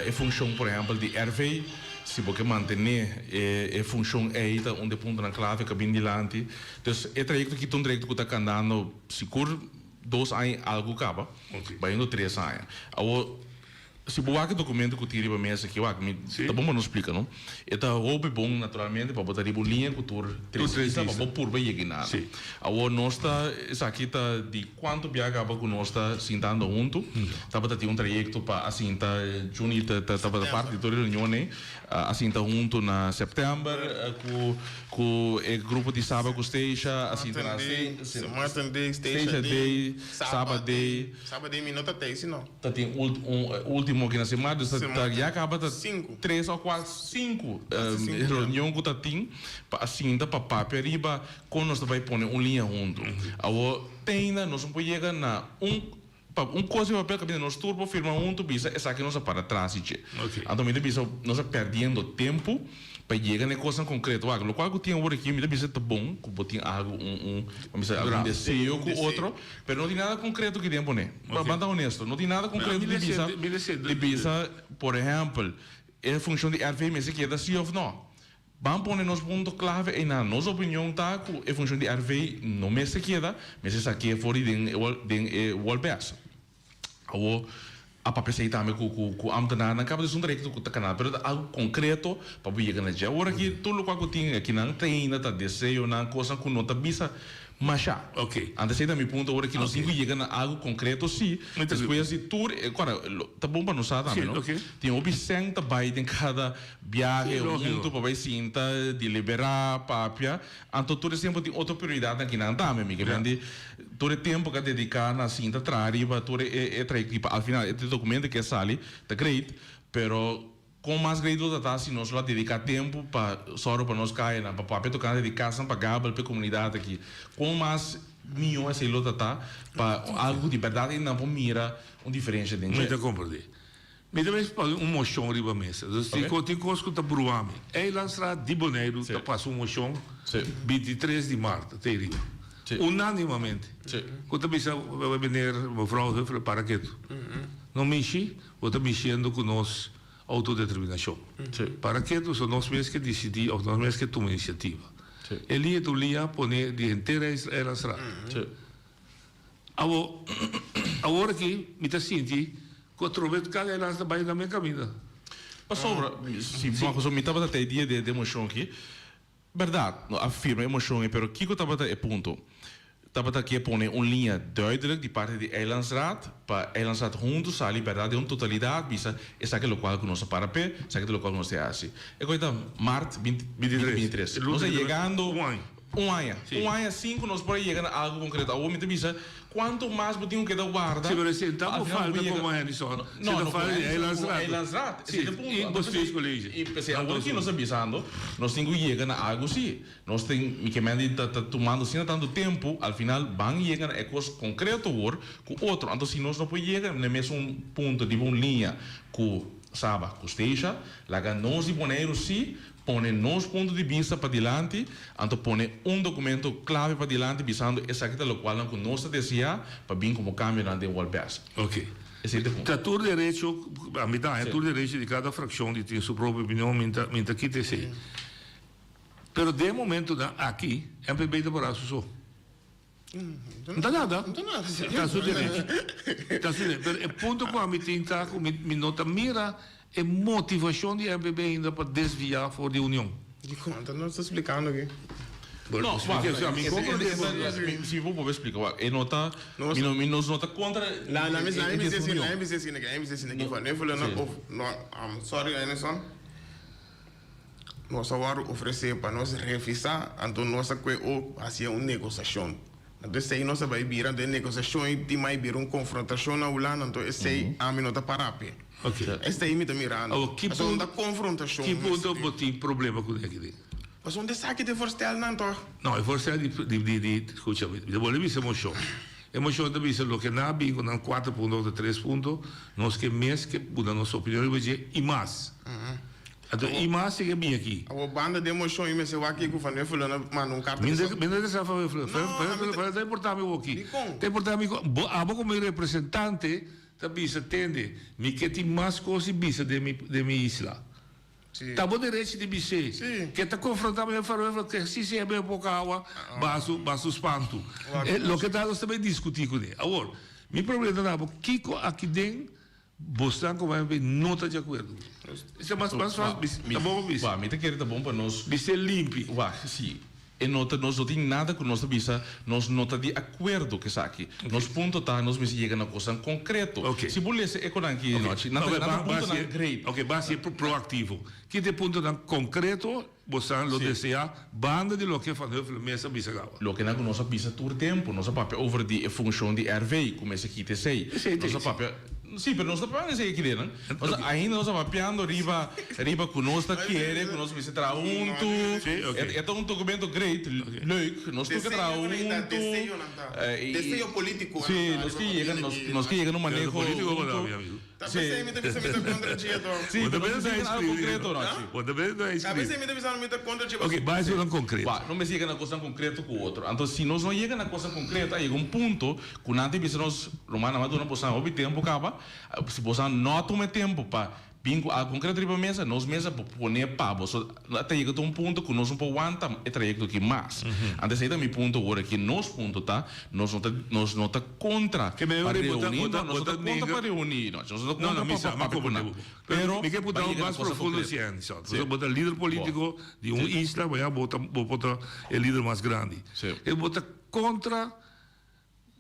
Q: e funshon, por ehèmpel, di RV, si bo ke mantené e e funshon ei ta un di e puntonan klave ku a bin dilanti. Dus e trayekto aki ta un trayekto ku ta kandando sigur dos aña i algu kaba, bayendo tres aña. Awor. Si bo wak e documento cu tin riba mesa aki, wak, mi ta bon pa nos splica, no? E ta hopi bon, naturalmente, pa bo ta riba un liña cu tur tres isla, pa bo purba yega inada. Awor, nos ta, esaki ta di cuanto bia caba cu nos ta sintando hunto, tabata tin un trayecto pa a sinta, Juni ta tabata parti di tur e reunion ey, a sinta hunto na september cu cu e grupo di Saba cu Stacia, a sinta na
B: Sint Maarten Day,
Q: Stacia Day, Saba Day.
B: Saba Day mi no ta tey, si no?
Q: Ta tin un ultimo aki na semana, dus ta ya caba ta tres of cuatro, cinco reunion cu ta tin pa a sinta pa papia riba con nos ta bay pone un liña hunto. Awor teinda nos no por yega na un pa un cos di papel caminda nos tur por firma hunto bisa esaki nos a para tras di dje. Anto mi ta bisa nos a perdiendo tempo Pa yega na e kosnan konkreto. Wak, lokual ku tin awor aki, mi ta bisa ta bon ku bo tin algu, un, un, bo bisa algun deseo ku otro, pero no tin nada konkreto ki den pone. Ban ta honesto, no tin nada konkreto di bisa, di bisa, por ehèmpel, e funshon di RV mester keda si òf nò. Ban pone nos punto klave einan. Nos opinion ta ku e funshon di RV no mester keda, mester sak'é for di den e den e wòlbès. Awor, a papia esei tambe ku ku ku ambtenarnan kaba di un trayekto ku ta kana, pero ta algu konkreto pa bo yega na dje. Awor aki tur lokual ku tin akinan ta ainda ta deseonan, kosnan ku no ta bisa. Masha. Anto esei ta mi punto ora ki nos tin ku yega na algu konkreto si, despues di tur e kora ta bon pa nos sa tambe no. Tin hopi sèn ta bai den kada biahe huntu pa bai sinta, deliberá, papia. Anto tur e tempu tin otro prioridatnan kinan tambe mi ke mende tur e tempu ku a dediká na sinta traha riba tur e trayekto pa al final e dokumento ke a sali ta great pero Kon mas great lo ta ta si nos lo a dediká tempu pa sòru pa nos kayanan, pa papia tokante di kasnan pagabel pa e komunidat aki. Kon mas mihó esei lo ta ta pa algu ku di bèrdat hende nan por mira un diferensha den
P: Mi
Q: dje.
P: ta komprendé. Mi ta mester pone un moshon riba mesa. Dus tin
Q: Oké.
P: tin kos ku ta brua mi. Eilandsraad di Boneiru ta pasa un moshon bintitres di mart, ta ei riba. Unánimamente. Ku ta bisa meneer, mevrouw Huffelen para ketu. No mishi. Bo ta bishiendo ku nos outodeterminashon. Para ke so nos mes ke disidí òf nos mes ke tuma inisiativa? E liña ta un liña pone di henter Eilandsraad. Awor, awor aki mi ta sinti ku atrobe kada eiland ta bai na men kaminda.
Q: Pasobra, si, mi tabata ta e dia di e moshon aki, Berdad, no a firma e mocion ei, pero kico tabata e punto? Tabata kier pone un liña duidelijk di parti di Eilandsraad, pa Eilandsraad hunto sali berdad den un totalidad bisa esaki locual cu nos a para p'e, esaki ta locual cu nos ta haci. E coy ta maart 2023. Nos ta yegando un aña. Un aña sin cu nos por a yega na algo concreto. Awor mi ta bisa cuanto mas bo tin cu keda warda
P: Sí, pero esei ta
Q: pa al
P: bo
Q: final bo
P: falta
Q: yega.
P: como Hennyson.
Q: No,
P: Si ta
Q: no, como
P: falta di
Q: Hennyson, como
P: Eilandsraad.
Q: Eilandsraad.
P: Sí,
Q: Esei ta e punto.
P: i
Q: Anto
P: bestuurscollege.
Q: I p'esei
P: Nan
Q: awor
P: dos
Q: ki nos
P: huntu.
Q: ta bisando, nos tin ku yega na algu sí. Nos tin, mi ke men di ta ta tumando asina tantu tempu, al final ban yega na e kos konkreto awor ku otro. Anto si nos no por yega na e mesun punto riba un liña ku Saba, ku Statia, laga nos di Boneiru sí Pone nos punto di bista padilanti, anto pone un documento clave padilanti bisando esaki ta locualnan cu nos ta desea pa bin como cambionan den World Best.
P: Ok.
Q: Esey ta e punto.
P: Ta tur derecho, a mi ta haña tur derecho di cada fraccion di tin su propio opinion, mi ta mi ta kita esey. Pero den e momentonan aki, MPB ta para su so. No ta nada. Ta su derecho. Ta su derecho. Pero e punto cu ami tin ta cu mi mi no ta mira e motivacion di MPB ainda pa desvia for di Union.
R: Dicon? Ta nos ta splicando aki.
Q: No,
P: Splica,
Q: wak,
P: ami comprende bo.
Q: Si bo por splica, wak, e no ta, mi no, mi nos no ta contra
R: La, la, mi, la,
Q: e
R: mi bisa
Q: desunion.
R: la, mi bisa asina, mi bisa asina,
Q: Sí.
R: of, no, I'm sorry, Anderson. Nos a wòrdu ofresé pa nos revisá, anto nos a kue ook hasié un negosashon. Anto esei nos a bai bira, anto e negosashon ei tin mai bira un konfrontashon na Hulanda, anto esei ami no ta pará p'e. Esei mi ta mirando.
P: Awor, ki
R: Pasobra
P: punto,
R: un ta konfrontashon
P: ki
R: mester
P: punto
R: tin.
P: bo tin problema ku esaki den?
R: Pasobra esaki ta e voorstelnan tòg?
P: No, e voorstel di, di, di, di, skucha, mi ta bolbe bisa e moshon. E moshon ta bisa loke nan a bin ku nan kuater punto òf ta tres punto, nos ke mes ke duna nos opinion riba dje i mas. Anto i mas sigue bini aki.
R: Awor banda di emocion i mester wak kico Van Huffelen a manda un carta
P: Mi
R: bisa.
P: no interesa Van Huffelen.
R: No,
P: Van Huffelen ta importa mi awor-aki.
R: Dicon?
P: Ta importa mi cu bo abo como mi representante ta bisa tende mi ke tin mas cos di bisa den mi den mi isla.
R: Si.
P: Ta bo derecho di bis'é.
R: Si.
P: Ke ta confronta mi Van Huffelen ke si si hebe poca awa basu basu spantu.
R: Wak.
P: E loke ta nos ta bay discuti cune. Awor mi problema ta na abo kico aki den Bosnan ku bai no ta di akuerdo. Esei mas mas fásil bis ta bon pa bisa.
Q: Wak, mi ta kere ta bon pa nos.
P: Bis'é limpi.
Q: Wak, si. E no ta, nos no tin nada ku nos ta bisa, nos no ta di akuerdo ku esaki. Nos punto ta, nos mester yega na kosnan konkreto. Si bo lesa e konan aki anochi, nan ta nan ta puntonan great.
P: Oke, ban hasié proaktivo. Ki ta e puntonan konkreto bosan lo deseá banda di loke Van Huffelen mes a bisa kaba?
Q: Loke nan ku nos a bisa tur tempu, nos a papia over di e funshon di RV, ku mester kita esei. Nos a papia, si, pero nos ta papia esei aki den. Nos a, ainda nos a papiando riba, riba ku nos ta kere, ku nos mester traha huntu. E ta un documento great, leuk, nos tur ke traha huntu.
R: Deseo politico.
Q: Si, nos ke yega, nos ke yega na un maneho huntu.
R: Ta pesey mi ta bisa mi ta contra dje toch.
Q: Sí, pero no mester yega na algo concreto, Rochi.
P: Bo ta bende no a
R: Ta pesey
P: escribi.
R: mi ta bisa mi ta contra dje.
P: Ok, bai esnan concreto.
Q: Wak, no mester yega na cosnan concreto cu otro. Anto si nos no yega na cosnan concreto a yega un punto cu nan ta bisa nos, Rumannan, a duna bosan hopi tempo caba, si bosan no a tuma e tempo pa. Bin ku algu konkreto riba mesa, nos mesa por pone pa bo. So, ta yega ta un punto ku nos no por wanta e trayekto aki mas. Antes ei ta mi punto awor aki. Nos punto ta, nos no ta, nos no ta kontra
P: Ke
Q: pa
P: mei ora bo ta,
Q: reuní,
P: bo ta,
Q: no, nos
P: bo
Q: no
P: ta
Q: ta kontra
P: nenga.
Q: pa reuní, no, nos no ta
P: No, no,
Q: kontra
P: mi
Q: pa
P: sa,
Q: pa
P: mi
Q: papia ku
P: komprende
Q: nan.
P: bo. Pero
Q: Pero
P: mi ke
Q: ba
P: puntra bo
Q: yega na
P: mas
Q: cosa
P: profundo
Q: konkreto.
P: si Anderson.
Q: Sí.
P: Pasobra bo ta lider
Q: Bo.
P: polítiko di un
Q: Sí.
P: isla, bo ya bo ta, bo por ta e lider mas grandi.
Q: Sí.
P: E bo ta kontra.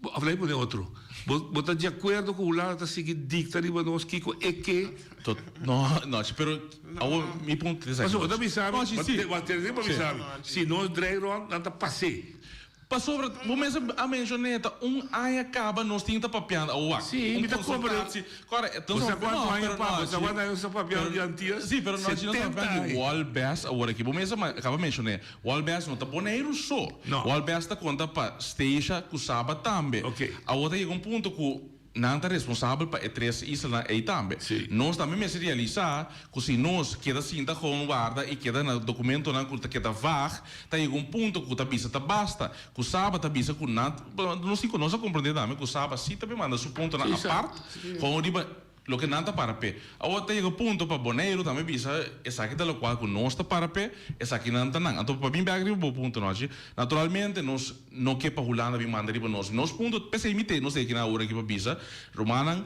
P: Bo a fla pone otro. Bo bo ta di akuerdo ku Hulanda ta sigui dikta riba nos kiko e ke?
Q: Tot no no pero awor mi punto ta esaki.
P: Pasobra bo ta bisa mi,
Q: No, si si.
P: bo ta pa bisa mi, si nos drei rond nan ta pas'é.
Q: Pasobra bo mes a menshoné ta un aña kaba nos tin ta papiando awor wak.
P: Si, mi ta kompra.
Q: Kore,
P: Bo sa kuantu aña pa, bo sa kuantu aña nos ta papiando di Antias?
Q: Si, pero no, si nos ta
P: 70
Q: papiando di
P: aña.
Q: Walbes awor aki. Bo mes a kaba menshoné. Walbes no ta Boneiru so.
P: No.
Q: Walbes ta konta pa Statia ku Saba tambe.
P: Ok.
Q: Awor ta yega un punto ku nan ta responsabel pa e tres islanan ei tambe.
P: Si.
Q: Nos tambe mester realisá ku si nos keda sinta gewoon warda i keda na dokumentonan ku ta keda vaag, ta yega un punto ku ta bisa ta basta. Ku Saba ta bisa ku nan, nos tin ku nos a komprendé tambe ku Saba si ta bin manda su puntonan apart, gewoon riba loke nan ta para p'e. Awor ta yega punto pa Boneiru tambe bisa esaki ta lokual ku nos ta para p'e, esakinan ta nan. Anto pa bin bèk riba bo punto nochi, naturalmente nos no ke pa Hulanda bin manda riba nos. Nos punto, p'esei mi te nos ta kinan awor aki pa bisa, rumannan,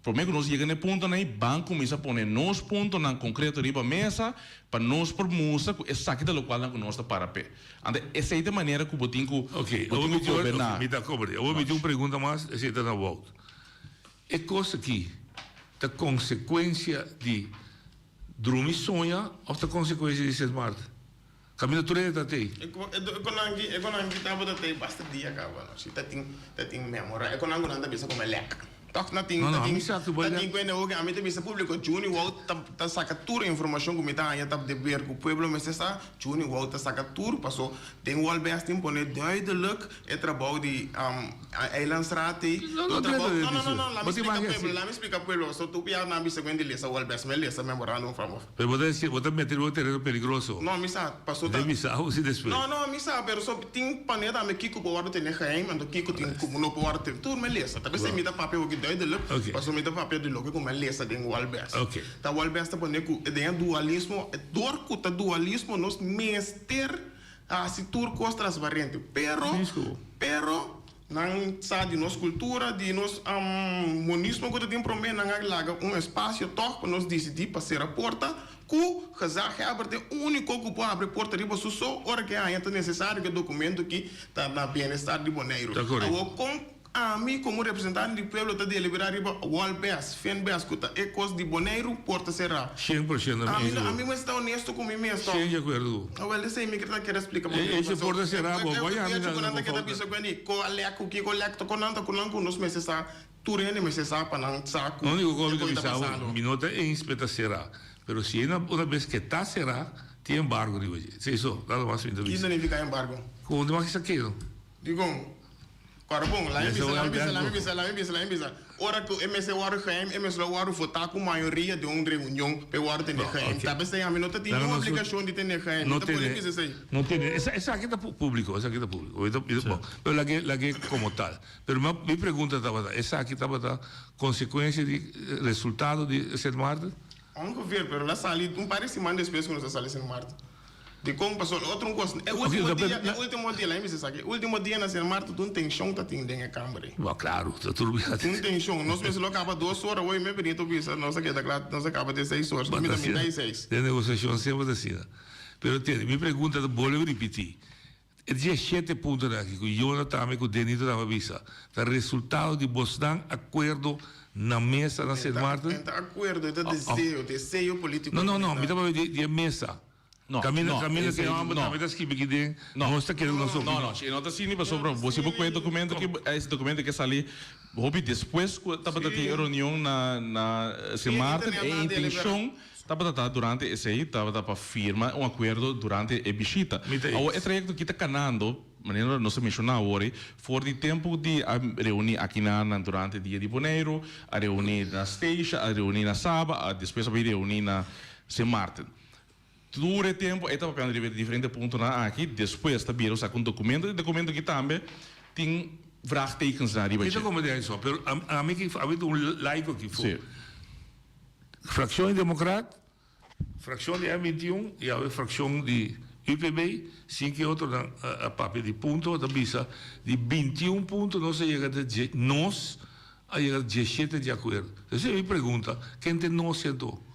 Q: Promé ku nos yega na e puntonan ei, ban kuminsá pone nos puntonan konkreto riba mesa pa nos por mustra ku esaki ta lokualnan ku nos ta para p'e. Anto esei ta e manera ku bo tin ku
P: Oké,
Q: bo tin ku goberná.
P: Mi ta komprendé. Awor mi tin un pregunta mas, esei ta na Wout. E kos aki ta konsekuensia di drumi soña òf ta konsekuensia di Sint Maarten? Kaminda tur hende ta tei.
R: E konanki e konanki tabata tei basta dia kaba no si ta tin ta tin memora e konan ku nan ta bisa kome lek tok na tin
P: No, no,
R: ta tin
P: ami sa ku bo
R: ta
P: lek.
R: tin kuende oke ami ta bisa publiko Juni Wout ta ta saka tur informashon ku mi ta haña ta deber ku pueblo mester sa Juni Wout ta saka tur paso den Wolbes tin pone duidelijk e trabou di Eilandsraad ei
P: No, no
R: tur trabou
P: trata
R: no
P: di
R: no no
P: su.
R: no lami
P: Bo tin
R: splika
P: maki
R: pueblo
P: hasi.
R: lami splika pueblo paso tur bia nan bisa ku hende lesa Wolbes mi a lesa memorandum van of
P: Pero bo ta deci, bo ta mete riba un tereno peligroso.
R: No, mi sa, paso ta.
P: Den mi sa, si despues.
R: No, no, mi sa, pero so tin panea tambe kiko por wòrdu tene geheim, anto kiko tin ku no por wòrdu tene. Tur mi lesa. Ta p'esei mi ta papia hopi duidelijk, paso mi ta papia di loke ku mi a lesa den Walbes. Ta Walbes ta pone ku den e dualismo, dor ku ta dualismo nos mester hasi tur kos transparente. Pero, pero. Nan sa di nos kultura, di nos monismo ku ta tin promé, nan a laga un espasio tòg pa nos disidí pa sera porta ku gezaghebber ta e úniko ku por habri porta riba su so ora ku e haña ta nesesario ku e dokumento aki ta na bienestar di Boneiru. Awor kon ami komo representante di pueblo ta deliberá riba Walbes, Finbes ku ta e kos di Boneiru porta será?
P: 100%
R: Ami ami mester ta honesto ku mi mes tòg.
P: Shen di akuerdo ku.
R: Awel esei mi ta kere splika bo.
P: E e porta será bo bo yami
R: na nan ta keda bisa ku Andy ko alek ku kiko lek ta ku nan ta ku nan ku nos mester sa tur hende mester sa pa nan sa ku
P: No úniko kos mi
R: e
P: ta
R: kos ta
P: bisa bo
R: pasando.
P: mi no ta eens pe ta será pero si e una bes ke ta será tin embargo riba dje esei so nada mas mi ta
R: Ki
P: bisa.
R: significa embargo?
P: Ku un mas ki sa kedo.
R: Dikon? Kòrda bon, laat mi bisa, laat mi bisa, laat mi bisa, laat mi bisa, laat mi bisa. Ora ku e mester wòrdu geheim, e mester lo wòrdu votá ku mayoria den un reunion pa e wòrdu tene geheim. Ta p'esei ami no ta tin niun obligashon di tene geheim. Mi ta pone bisa esei.
P: No tene. Esaki ta públiko, esaki ta públiko. Bon, pero lag'é, lag'é komo tal. Pero mi pregunta tabata, esaki tabata konsekuensia di resultado di Sint Maarten?
R: Ongeveer, pero el a sali un par di siman despues ku nos a sali Sint Maarten. Dikon pasó el otro un kos. E último dia, e último dia, laat mi bisa esaki, e último dia na Sint Maarten tur un tenshon ta tin den e kamber ei.
P: Bo klaru, ta tur bia.
R: Un tenshon. Nos mester lo kaba dos ora, hoy mi Benito bisa nos a keda kla, nos a kaba te seis ora, mi ta mitad di seis.
P: Den negosiashon semper ta asina. Pero tende, mi pregunta ta bolbe ripití. E diesshete puntonan aki ku Yona tambe ku Denito tambe a bisa ta resultado di bosnan akuerdo na mesa na Sint Maarten?
R: E ta akuerdo, e ta deseo, deseo politiko.
P: No, no, no, mi ta papia di e mesa.
Q: No,
P: Kaminda
Q: no,
P: kaminda
Q: esei
P: ke hòmber
Q: no.
P: tambe ta skibi aki den, nos ta kere ku nos
Q: No,
P: opinion.
Q: no, e no ta asina pasobra bo si bo kohe e dokumento aki, es dokumento ke sali hopi despues ku tabata tin e reunion na na Sint Maarten, e intenshon Tabata ta durante esei tabata pa firma un akuerdo durante e bishita. Awor e trayekto aki ta kanando, manera nos a menshoná awor ei, for di tempu di a reuní aki na nan durante Dia di Boneiru, a reuní na Statia, a reuní na Saba, a despues a bai reuní na Sint Maarten. Tur e tempu ei ta papiando riba e diferente puntonan aki, despues ta bira saka un dokumento, e dokumento aki tambe tin vraagtekens na riba
P: Mi ta
Q: dje.
P: komprendé eso, pero ami ki ami ta un laiko aki for. Frakshon di Demokrat, frakshon di M 21 i awe frakshon di UPB, sin ku e otronan a papia di punto, ta bisa di 21 punto nos a yega te nos a yega 17 di akuerdo. Esei mi pregunta, ken ta e nos anto?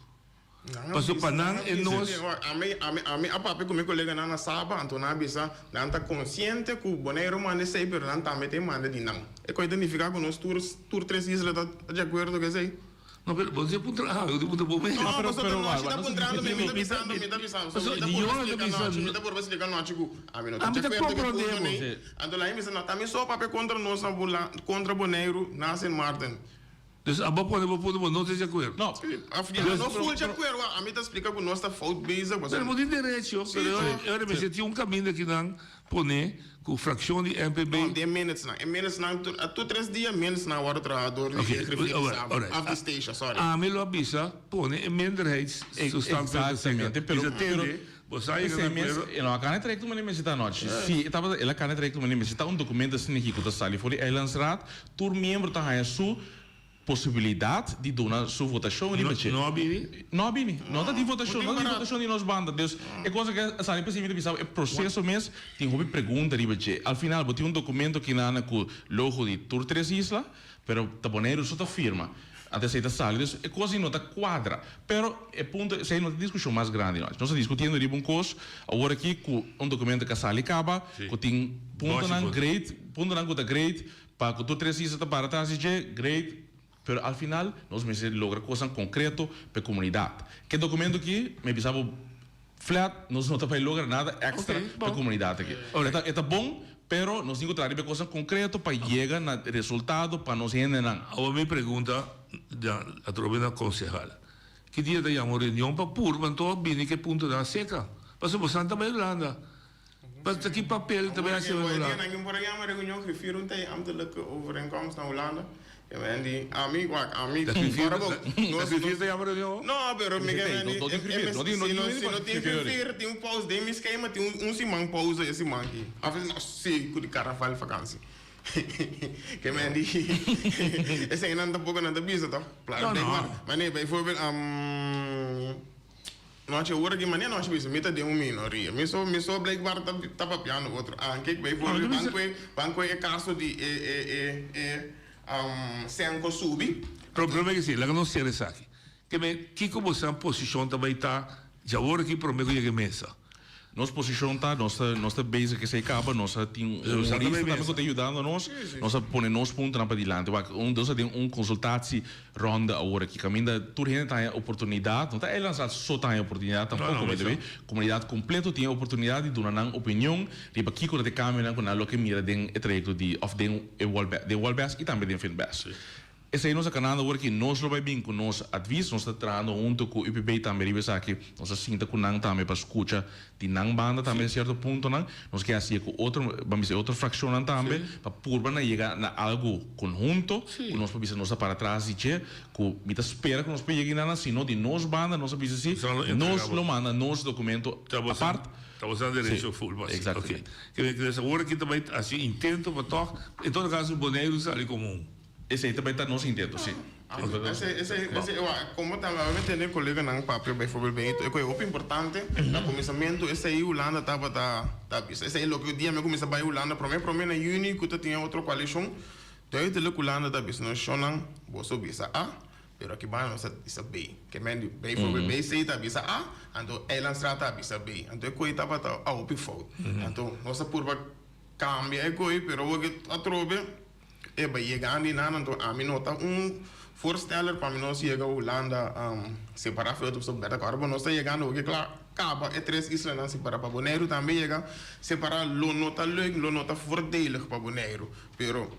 P: Paso pa nan e nos.
R: Ami, ami, ami a papia ku mi koleganan na Saba, anto nan a bisa nan ta konsiente ku Boneiru manda esei, pero nan tambe ta e manda di nan. E kos ta nifiká ku nos tur, tur tres isla ta di akuerdo ku esei?
P: No, pero bo ta puntra ami, bo ta puntra bo mes.
R: No, pasobra ta nochi ta puntrando mi, mi ta bisando, mi ta bisando. So, mi ta purba splika nochi, mi ta purba splika nochi ku ami no ta di akuerdo ku e punto nei. Anto la'i bisa, no, ta mi so papia kontra nos na Hula, kontra Boneiru na Sint Maarten.
P: Dus abo pone bo punto bo no ta di akuerdo.
R: No, ya no full di akuerdo, ami ta splika ku nos ta fout bezig.
P: Pero bo tin derecho, pero e ora mester tin un kaminda ki nan pone ku frakshon di MPB.
R: No, den minutesnan. E minutesnan tur tres dia minutesnan a wòrdu traha dor di e griffier di Saba, òf di Statia, sorry.
P: Ami lo a bisa pone e minderheidsstandpunt
Q: Exactamente, pero
P: Bisa tende, bo sa yega na akuerdo.
Q: E no a kana e trayekto manera mester ta anochi. Si e tabata el a kana e trayekto manera mester ta un dokumento asina aki ku ta sali for di Eilandsraad, Tur miembro ta haña su posibilidat di duna su votashon riba dje.
P: No a bini?
Q: No a bini. No ta tin votashon, no ta tin votashon di nos banda. Dus e cosa ke a sali p'esei mi ta bisa bo e proseso mes tin hopi pregunta riba dje. Al final bo tin un dokumento kinana ku logo di tur tres isla, pero ta Boneiru so ta firma. Anto esei ta sali. Dus e kos ei no ta kuadra. Pero e punto esei no ta diskushon mas grandi no. Nos ta diskutiendo riba un kos awor aki ku un dokumento ke a sali kaba ku tin puntonan great, puntonan ku ta great pa ku tur tres isla ta para tras di dje, great, pero al final nos mester logra kosnan konkreto pa e komunidat. Ke dokumento aki mi bisa bo flat nos no ta bai logra nada extra pa e komunidat aki. E ta bon pero nos tin ku traha riba e kosnan konkreto pa yega na resultado pa nos hendenan.
P: Awor mi pregunta atrobe na konsehal, ki dia ta yama un reunion pa purba anto bini ke puntonan seka? Pasobra bosan ta bai Hulanda. Pa ki papel ta bai hasi na Hulanda?
R: Nan por a yama reunion griffier un ta e ambtelijke overeenkomst na Hulanda. E men di ami wak ami
P: Da griffier da griffier ta yama reunion?
R: No pero mi ke men di si no tin griffier tin un pauze den mi skema tin un siman pauze e siman aki of si ku di carnaval vakantie. Ke men di eseinan tampoco nan ta bisa toch? Maar nee bijvoorbeeld. Nochi ora di manera nochi bisa mi ta den un minoria. Mi so mi so blijkbaar ta ta papiando otro. Anke bijvoorbeeld ban koe ban koe e caso di e e e e Senco subi.
P: Pero prome ke si, laga nos sera esaki. Ke men kiko boso posishon ta bai ta djawor aki prome ku yega e mesa?
Q: Nos posishon ta, nos ta nos ta bezig esei kaba, nos a tin un jurista tambe ku ta yudando nos, nos a pone nos puntonan padilanti. Wak, un nos a den un konsultatie ronde awor aki kaminda tur hende ta haña oportunidat, no ta Eilandsraad so ta haña oportunidat tampoko, by the way, komunidat kompleto tin e oportunidat di duna nan opinion riba kiko ta e kambionan ku nan lo ke mira den e trayekto di òf den e den Wolbes i tambe den Finbes. Esei nos a kanando awor ki nos lo bai bin ku nos advis, nos ta trahando hunto ku UPB tambe riba esaki, nos a sinta ku nan tambe pa skucha di nan banda tambe sierto puntonan, nos ke hasié ku otro, ban bisa e otro frakshonnan tambe pa purba na yega na algu konhunto ku nos por bisa nos ta para tras di dje, ku mi ta spera ku nos por yega einan, si no di nos banda nos a bisa si nos lo manda nos dokumento apart.
P: Ta boso derecho full pa así. Ok. Awor aki ta bai hasi intento pa tòg, en todo caso Boneiru sali komo un.
Q: Esei ta bai ta nos intento, si.
R: Esei, esei, esei, wak, como tambe mi tende coleganan papia bijvoorbeeld Benito, e cu e hopi importante, na cuminsamentu esei Hulanda tabata ta bisa. Esei loke dia mi a cuminsa bay Hulanda prome prome na juni cu ta tin e otro coalicion, duidelijk Hulanda ta bisa nos shonnan, boso bisa A, pero aki banda nos ta bisa B. Ke men di bijvoorbeeld BC ta bisa A, anto Eilandstraat ta bisa B. Anto e cu ei tabata a hopi fout. Anto nos a purba cambia e cu ei, pero awor ke atrobe. E bai yegando i nan, anto ami no ta un voorsteller pa mi nos yega Hulanda separa for otro pasobra bèrdat ora bo nos ta yegando hopi kla kaba e tres islanan separa pa Boneiru tambe yega separa lo no ta leuk lo no ta voordelig pa Boneiru pero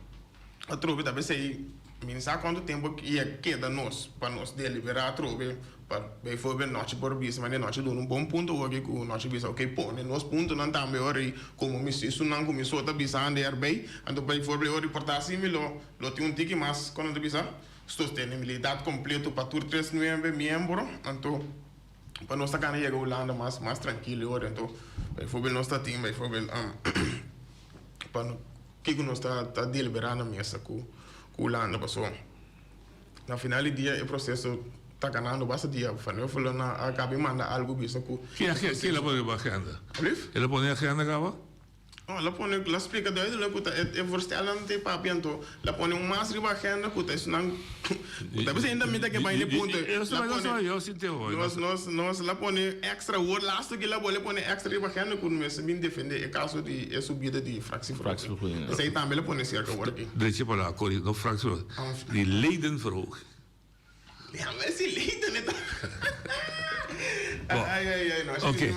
R: atrobe ta p'esei mi no sa kuantu tempu a keda nos pa nos delibera atrobe Pa bijvoorbeeld nochi por bisa manera nochi duna un bon punto hoki ku nochi bisa ok pone nos puntonan tambe ora i komo mi esunnan ku mi so ta bisa ande erbij anto bijvoorbeeld ora i por ta asi mi lo lo tin un tiki mas kon nan ta bisa sostenibilidad kompleto pa tur tres nuebe miembro anto pa nos ta gana yega Hulanda mas mas trankilo ora anto bijvoorbeeld nos ta tin bijvoorbeeld pa kiko nos ta ta delibera na mesa ku Hulanda paso na final di dia e proseso. ta ganando basta dia. Van Huffelen a caba di manda algo bisa cu.
P: Ki el a pone riba agenda?
R: Alsjeblieft?
P: El a pone agenda caba?
R: No, el a pone, el a splica duidelijk cu ta e voorstelnan te papia anto el a pone un mas riba agenda cu ta esunnan cu ta bisa ainda mi ta ke bai n'e punto. Nos, nos, nos, el a pone extra woord laatste cu el a bole pone extra riba agenda cu mester bin defende e caso di e subida di fractieverhoging. Esey tambe el a pone cerca awor aki.
P: Drechi palabra, corri, no fractieverhoging, di ledenverhoging.
R: Ja, maar si leden het.
P: Bon.
R: Ai, ai, ai, no,
P: Oké.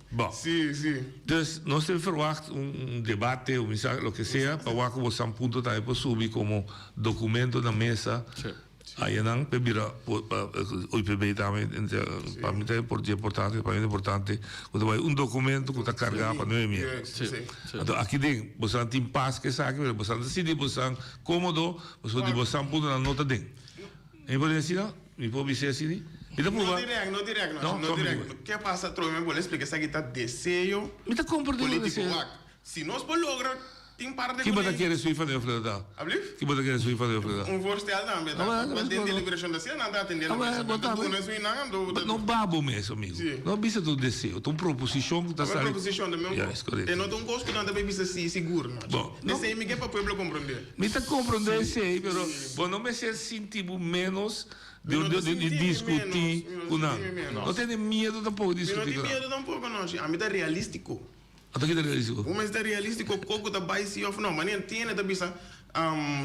P: Bon.
R: Si, si.
P: Dus nos tin verwacht un debate, un misa, loke sea, pa wak bo san punto tambe por subi como documento na mesa. Ayanan pe bira pa UPB tambe, pa mi ta importante, pa mi ta importante ku ta bai un documento ku ta carga pa nueve mil. Anto aki den bosan tin pas ku esaki, pero bosan ta sinti bosan comodo, pasobra di bosan puntonan no ta den. Mi por deci no? Mi por bisa así? Mi ta
R: No
P: prueba.
R: direct, no direct, no,
P: No,
R: no
P: kom
R: direct.
P: digo.
R: Ke pasa trobe mi por explica esaki ta deseo
P: Mi ta comprende bo
R: politico
P: deseo.
R: wak. Si nos por logra tin par de
P: Ki bo ta
R: kuné.
P: kere sui van Huffelen ta?
R: Ablief?
P: Ki bo ta kere sui van Huffelen ta?
R: Un voorstel tambe ta.
P: Ah, maar,
R: Ta
P: maar,
R: den
P: maar,
R: deliberacion ta asina nan ta atende
P: Ah,
R: na
P: maar,
R: mesa.
P: bo
R: Nan ta
P: ta-
R: duna sui nan anto
P: But no babo mes, amigo.
R: Si.
P: No bisa tu deseo, ta un proposicion ku ta
R: Ta un
P: sali.
R: proposicion ta mi
P: Ja, is correcto.
R: E no ta un kos ku nan ta bay bisa si sigur no.
P: Bon, no.
R: Esei mi ke pa pueblo comprende.
P: Mi ta comprende esey, pero bo no mester sinti bo menos di
R: Mi no ta
P: di
R: sinti mi
P: discuti
R: menos, mi no
P: cu
R: ta
P: nan.
R: sinti mi menos.
P: No tene miedo tampoco di
R: Mi no
P: discuti
R: tin
P: cu nan.
R: miedo tampoco no, shi. Ami ta realistico.
P: Ata ki ta realistico?
R: Un mester ta realistico con cu ta bay si of no. Mane entiende ta bisa,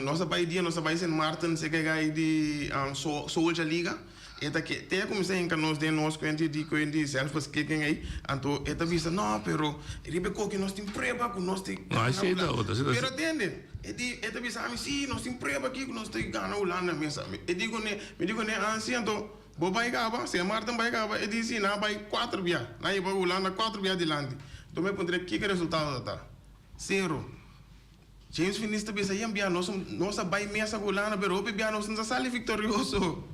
R: nos a bay dia nos a bay Sint Maarten se ke gai di Soldier Liga. E ta ke te a kuminsá hinka nos den nos kuenti di kuenti zelfbeschikking ei, anto e ta bisa, no, pero riba e koki nos tin prueba ku nos ta
P: No,
R: gana
P: esei ta
R: Hulanda.
P: otro, esei ta
R: Pero atende, e di, e ta bisa ami, sí, nos tin prueba aki ku nos ta gana Hulanda mes. E di kuné, mi di kuné, ah, sí, anto bo bai kaba, Sint Maarten bai kaba? E di, sí, nan a bai kuater bia, nan a hiba Hulanda kuater bia dilanti. Anto mi a puntra, kiko e resultado ta ta? Sero. James Finis ta bisa, Yen bia nos nos a bai mesa ku Hulanda, pero hopi bia nos no ta sali viktorioso.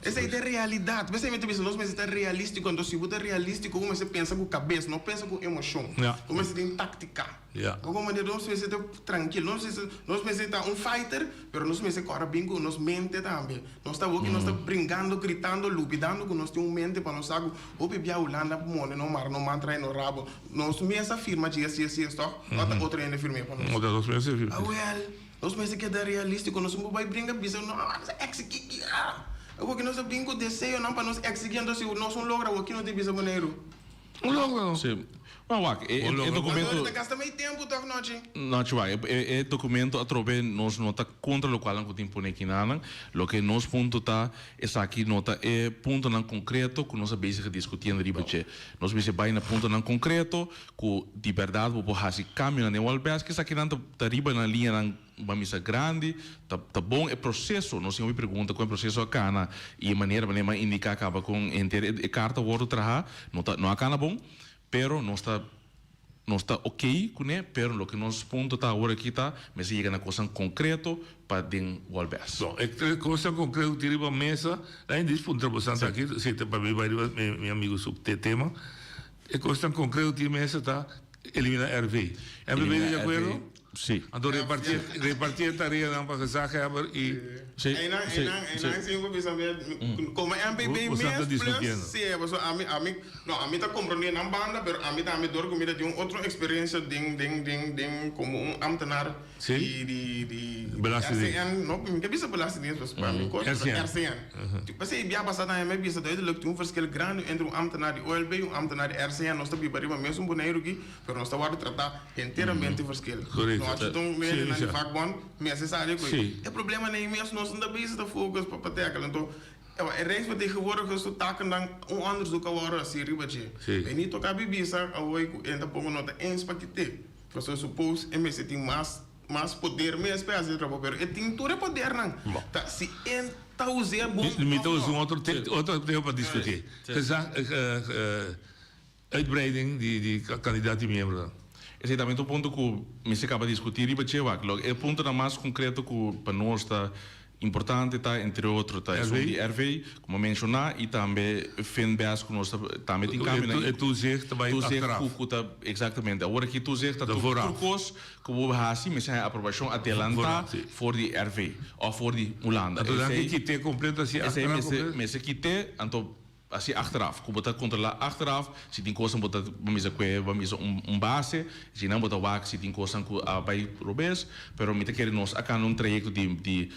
R: Esei ta e realidat. P'esei mi ta bisa nos mester ta realístiko. Anto si bo ta realístiko bo mester pensa ku kabes, no pensa ku emoshon. Bo mester tin táktika. Bo komo manera nos mester ta trankil. Nos mester nos mester ta un fighter, pero nos mester kòrda bin ku nos mente tambe. Nos ta hopi nos ta bringando, gritando, lubidando ku nos tin un mente pa nos sa ku hopi bia Hulanda morde no mara no man trae no rabo. Nos mes a firma djes djes djes toch? Ota otro hende firm'é pa nos?
P: Ota nos mes a firm'é.
R: Awel, nos mester keda realístiko. Nos no por bai bringa bisa no, nos a eksigí. Awor ki nos a bin ku deseonan pa nos eksigí, anto si nos no logra, awor ki nos ta bisa Boneiru?
P: Un logra no.
Q: Sí. Bueno, wak, e, e, e documento...
R: Ta gasta mei tempo toch, Nochi?
Q: Nochi, wak, e, e documento atrobe nos no ta contra locual nan cu tin pone kinanan. Loke nos punto ta, Esaki no ta e puntonan konkreto ku nos a bezig diskutiendo riba dje. Nos mester bai na puntonan konkreto ku di bèrdat bo por hasi kambionan den Walbes. Ku esakinan ta ta riba nan liñanan ban bisa grandi. Ta ta bon e proseso. Nos tin hopi pregunta kon e proseso a kana i e manera manera mi a indiká kaba kon henter e karta wòrdu traha no ta no a kana bon. Pero nos ta Nos ta ok kuné, pero loke nos punto ta awor aki ta mester yega na kosnan konkreto pa den Wolbes.
P: Bon, e kosnan konkreto ku tin riba mesa, la hende dici puntra bosan ta aki, si ta pa mi bai riba mi amigo su tema. E kosnan konkreto ku tin mesa ta elimina RV. MPB ta di akuerdo?
Q: Sí.
P: Anto reparti reparti e tareanan pa gezaghebber i.
Q: Sí,
R: Einan,
Q: sí,
R: einan,
Q: sí.
R: einan sin ku bisa mi komo MPB
P: Bo- bosan ta
R: mes plus
P: discutiendo.
R: sí, pasobra ami ami no ami ta komprondé nan banda pero ami tambe dor ku mi ta tin un otro eksperensia den den den den komo un ambtenaar
P: Sí.
R: di di di
P: Belastingdienst.
R: RCN no mi ka bisa belastingdienst pasobra mi kos pero
P: RCN.
R: RCN. P'esei bia pasá tambe mi a bisa duidelijk tin un verschil grandi entre un ambtenaar di OLB i un ambtenaar di RCN nos ta biba riba mesun Boneiru aki Pero nos ta wòrdu tratá henteramente verschil.
P: Correcto.
R: No a chita un hende nan di vakbond mester sali ku
P: Sí.
R: e problema nei mes nos no ta bezig ta focus pa pa tackle. Anto e rijksvertegenwoordiger su taken dan un onderzoek a wòrdu hasi riba dje.
P: Sí.
R: Benito kabi bisa awor ku e ta pongo no ta eens pa kite. Pasobra suppose e mester tin mas mas poder mes pa e hasi e trabou pero e tin tur e podernan. Ta si e ta us'é bon
P: Mi ta
R: òf
P: usa un
R: no.
P: otro otro tema pa diskutí. Gezag Uitbreiding di di kandidat di miembronan.
Q: Esei tambe ta un punto ku mester kaba diskutí riba dje wak. Lo e puntonan mas konkreto ku pa nos ta Importante ta entre otro ta esun di RV, como menciona, y tambe Finbest cu nos ta tambe tin cambio
P: nan. E toezicht ta bay achteraf.
Q: Toezicht cu ta, exactamente. Awor aki toezicht ta tur cos cu bo haci mester haya aprobacion adelanta for di RV of for di Hulanda.
P: Anto nan ke kite completo asi achteraf completo?
Q: Mester kite, anto Asi achteraf, ku bo ta kontrolá achteraf, si tin kosnan bo ta misa kue, bo misa un base, si nan bo ta wak si tin kosnan ku a bai robes, pero mi ta kere nos a kanda un trayekto di di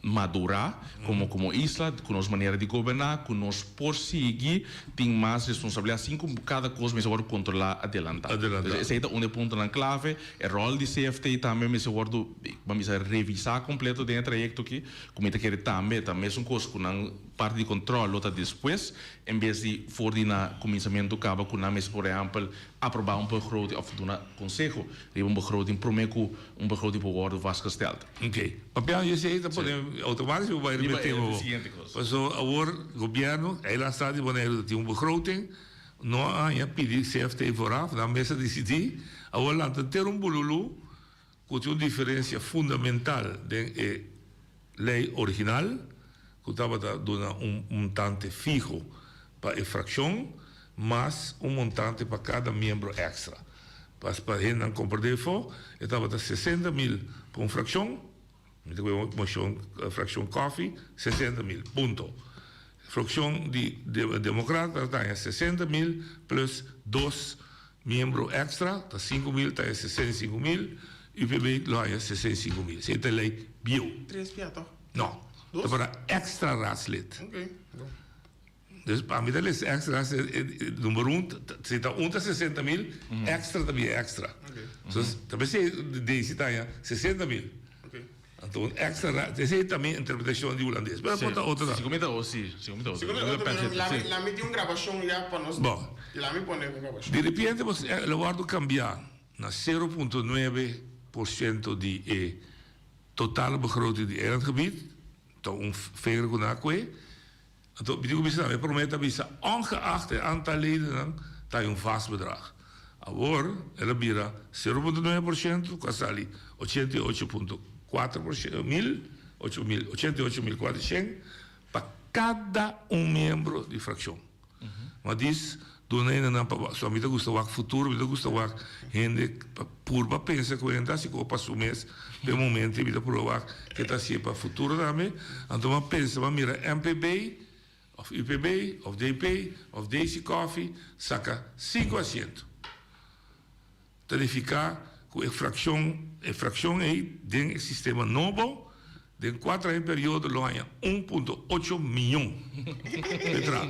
Q: madurá komo komo isla, ku nos manera di goberná, ku nos por sigui tin mas responsabilidat sin ku kada kos mester wòrdu kontrolá adelantá. Entonces esei ta un di e puntonan klave. E ròl di CFT tambe mester wòrdu, bo misa revisá kompleto den e trayekto aki, ku mi ta kere tambe ta mesun kos ku nan. Parti di control lo ta despues, en bes di for di na cuminsamentu caba cu nan mester por ehempel aproba un begroting of duna conseho riba un begroting prome cu un begroting por wordo vastgesteld.
P: Ok. Papiando di esey ta pone automatico bo bay riba e tema bo. Paso awor gobierno, eilandstaat di Boneiru ta tin un begroting, no a haña pidi CFT vooraf, nan mes a dicidi, awor lanta henter un bululu Ku tin un diferensia fundamental den e lei original, ku tabata duna un montante fiho pa e frakshon, mas un montante pa kada miembro èkstra. Pa pa hendenan komprendé efo, e tabata 60 mil pa un frakshon, mi ta kohe moshon frakshon Coffie, 60 mil, punto. Frakshon di Demokrat tabata haña 60 mil plus dos Miembro extra ta 5000 ta e 65000, UPB lo haña 65000. Esei ta e lei bieu.
R: Tres bia toch?
P: No,
R: Dos?
P: ta para extra raadslid.
R: Oké, bon.
P: Dus pa mi ta lesa extra raadslid, number un, si ta un ta 60000, extra ta bia extra.
R: Oké.
P: So, ta pesei Daisy ta haña 60000.
R: Oké.
P: Anto un extra ra, esei ta mi interpretacion di hulandes, pero por ta otro tambe.
Q: Si comita o si, si comita otro.
R: Si comita otro, pero la mi, la mi tin un grabacion ya pa nos.
P: Bon.
R: La mi pone un grabacion.
P: Di repente bo lo wordo cambia na 0.9% di e totale begroting di eilandgebied, ta un figure cu nan a cohe. Anto mi tin cu bisa tambe, e prome ta bisa ongeacht e aantal ledennan ta hay un vast bedrag. Awor el a bira 0.9% cu a sali 88.4 mil, ocho mil, 88.400 pa cada un miembro di fraccion. Ma dis duna hendenan pa so mi ta gusta wak futuro, mi ta gusta wak hende pa purba pensa cu hende ta haci cu pa su mes p'e momento y mi ta purba wak ke ta hacié pa futuro tambe. Anto mi a pensa, mi a mira MPB of UPB of DP of Daisy Coffie saca cinco asiento. Ta nifiká ku e frakshon e frakshon ei den e sistema nobo den kuater aña periodo lo haña un punto ocho miyon petra.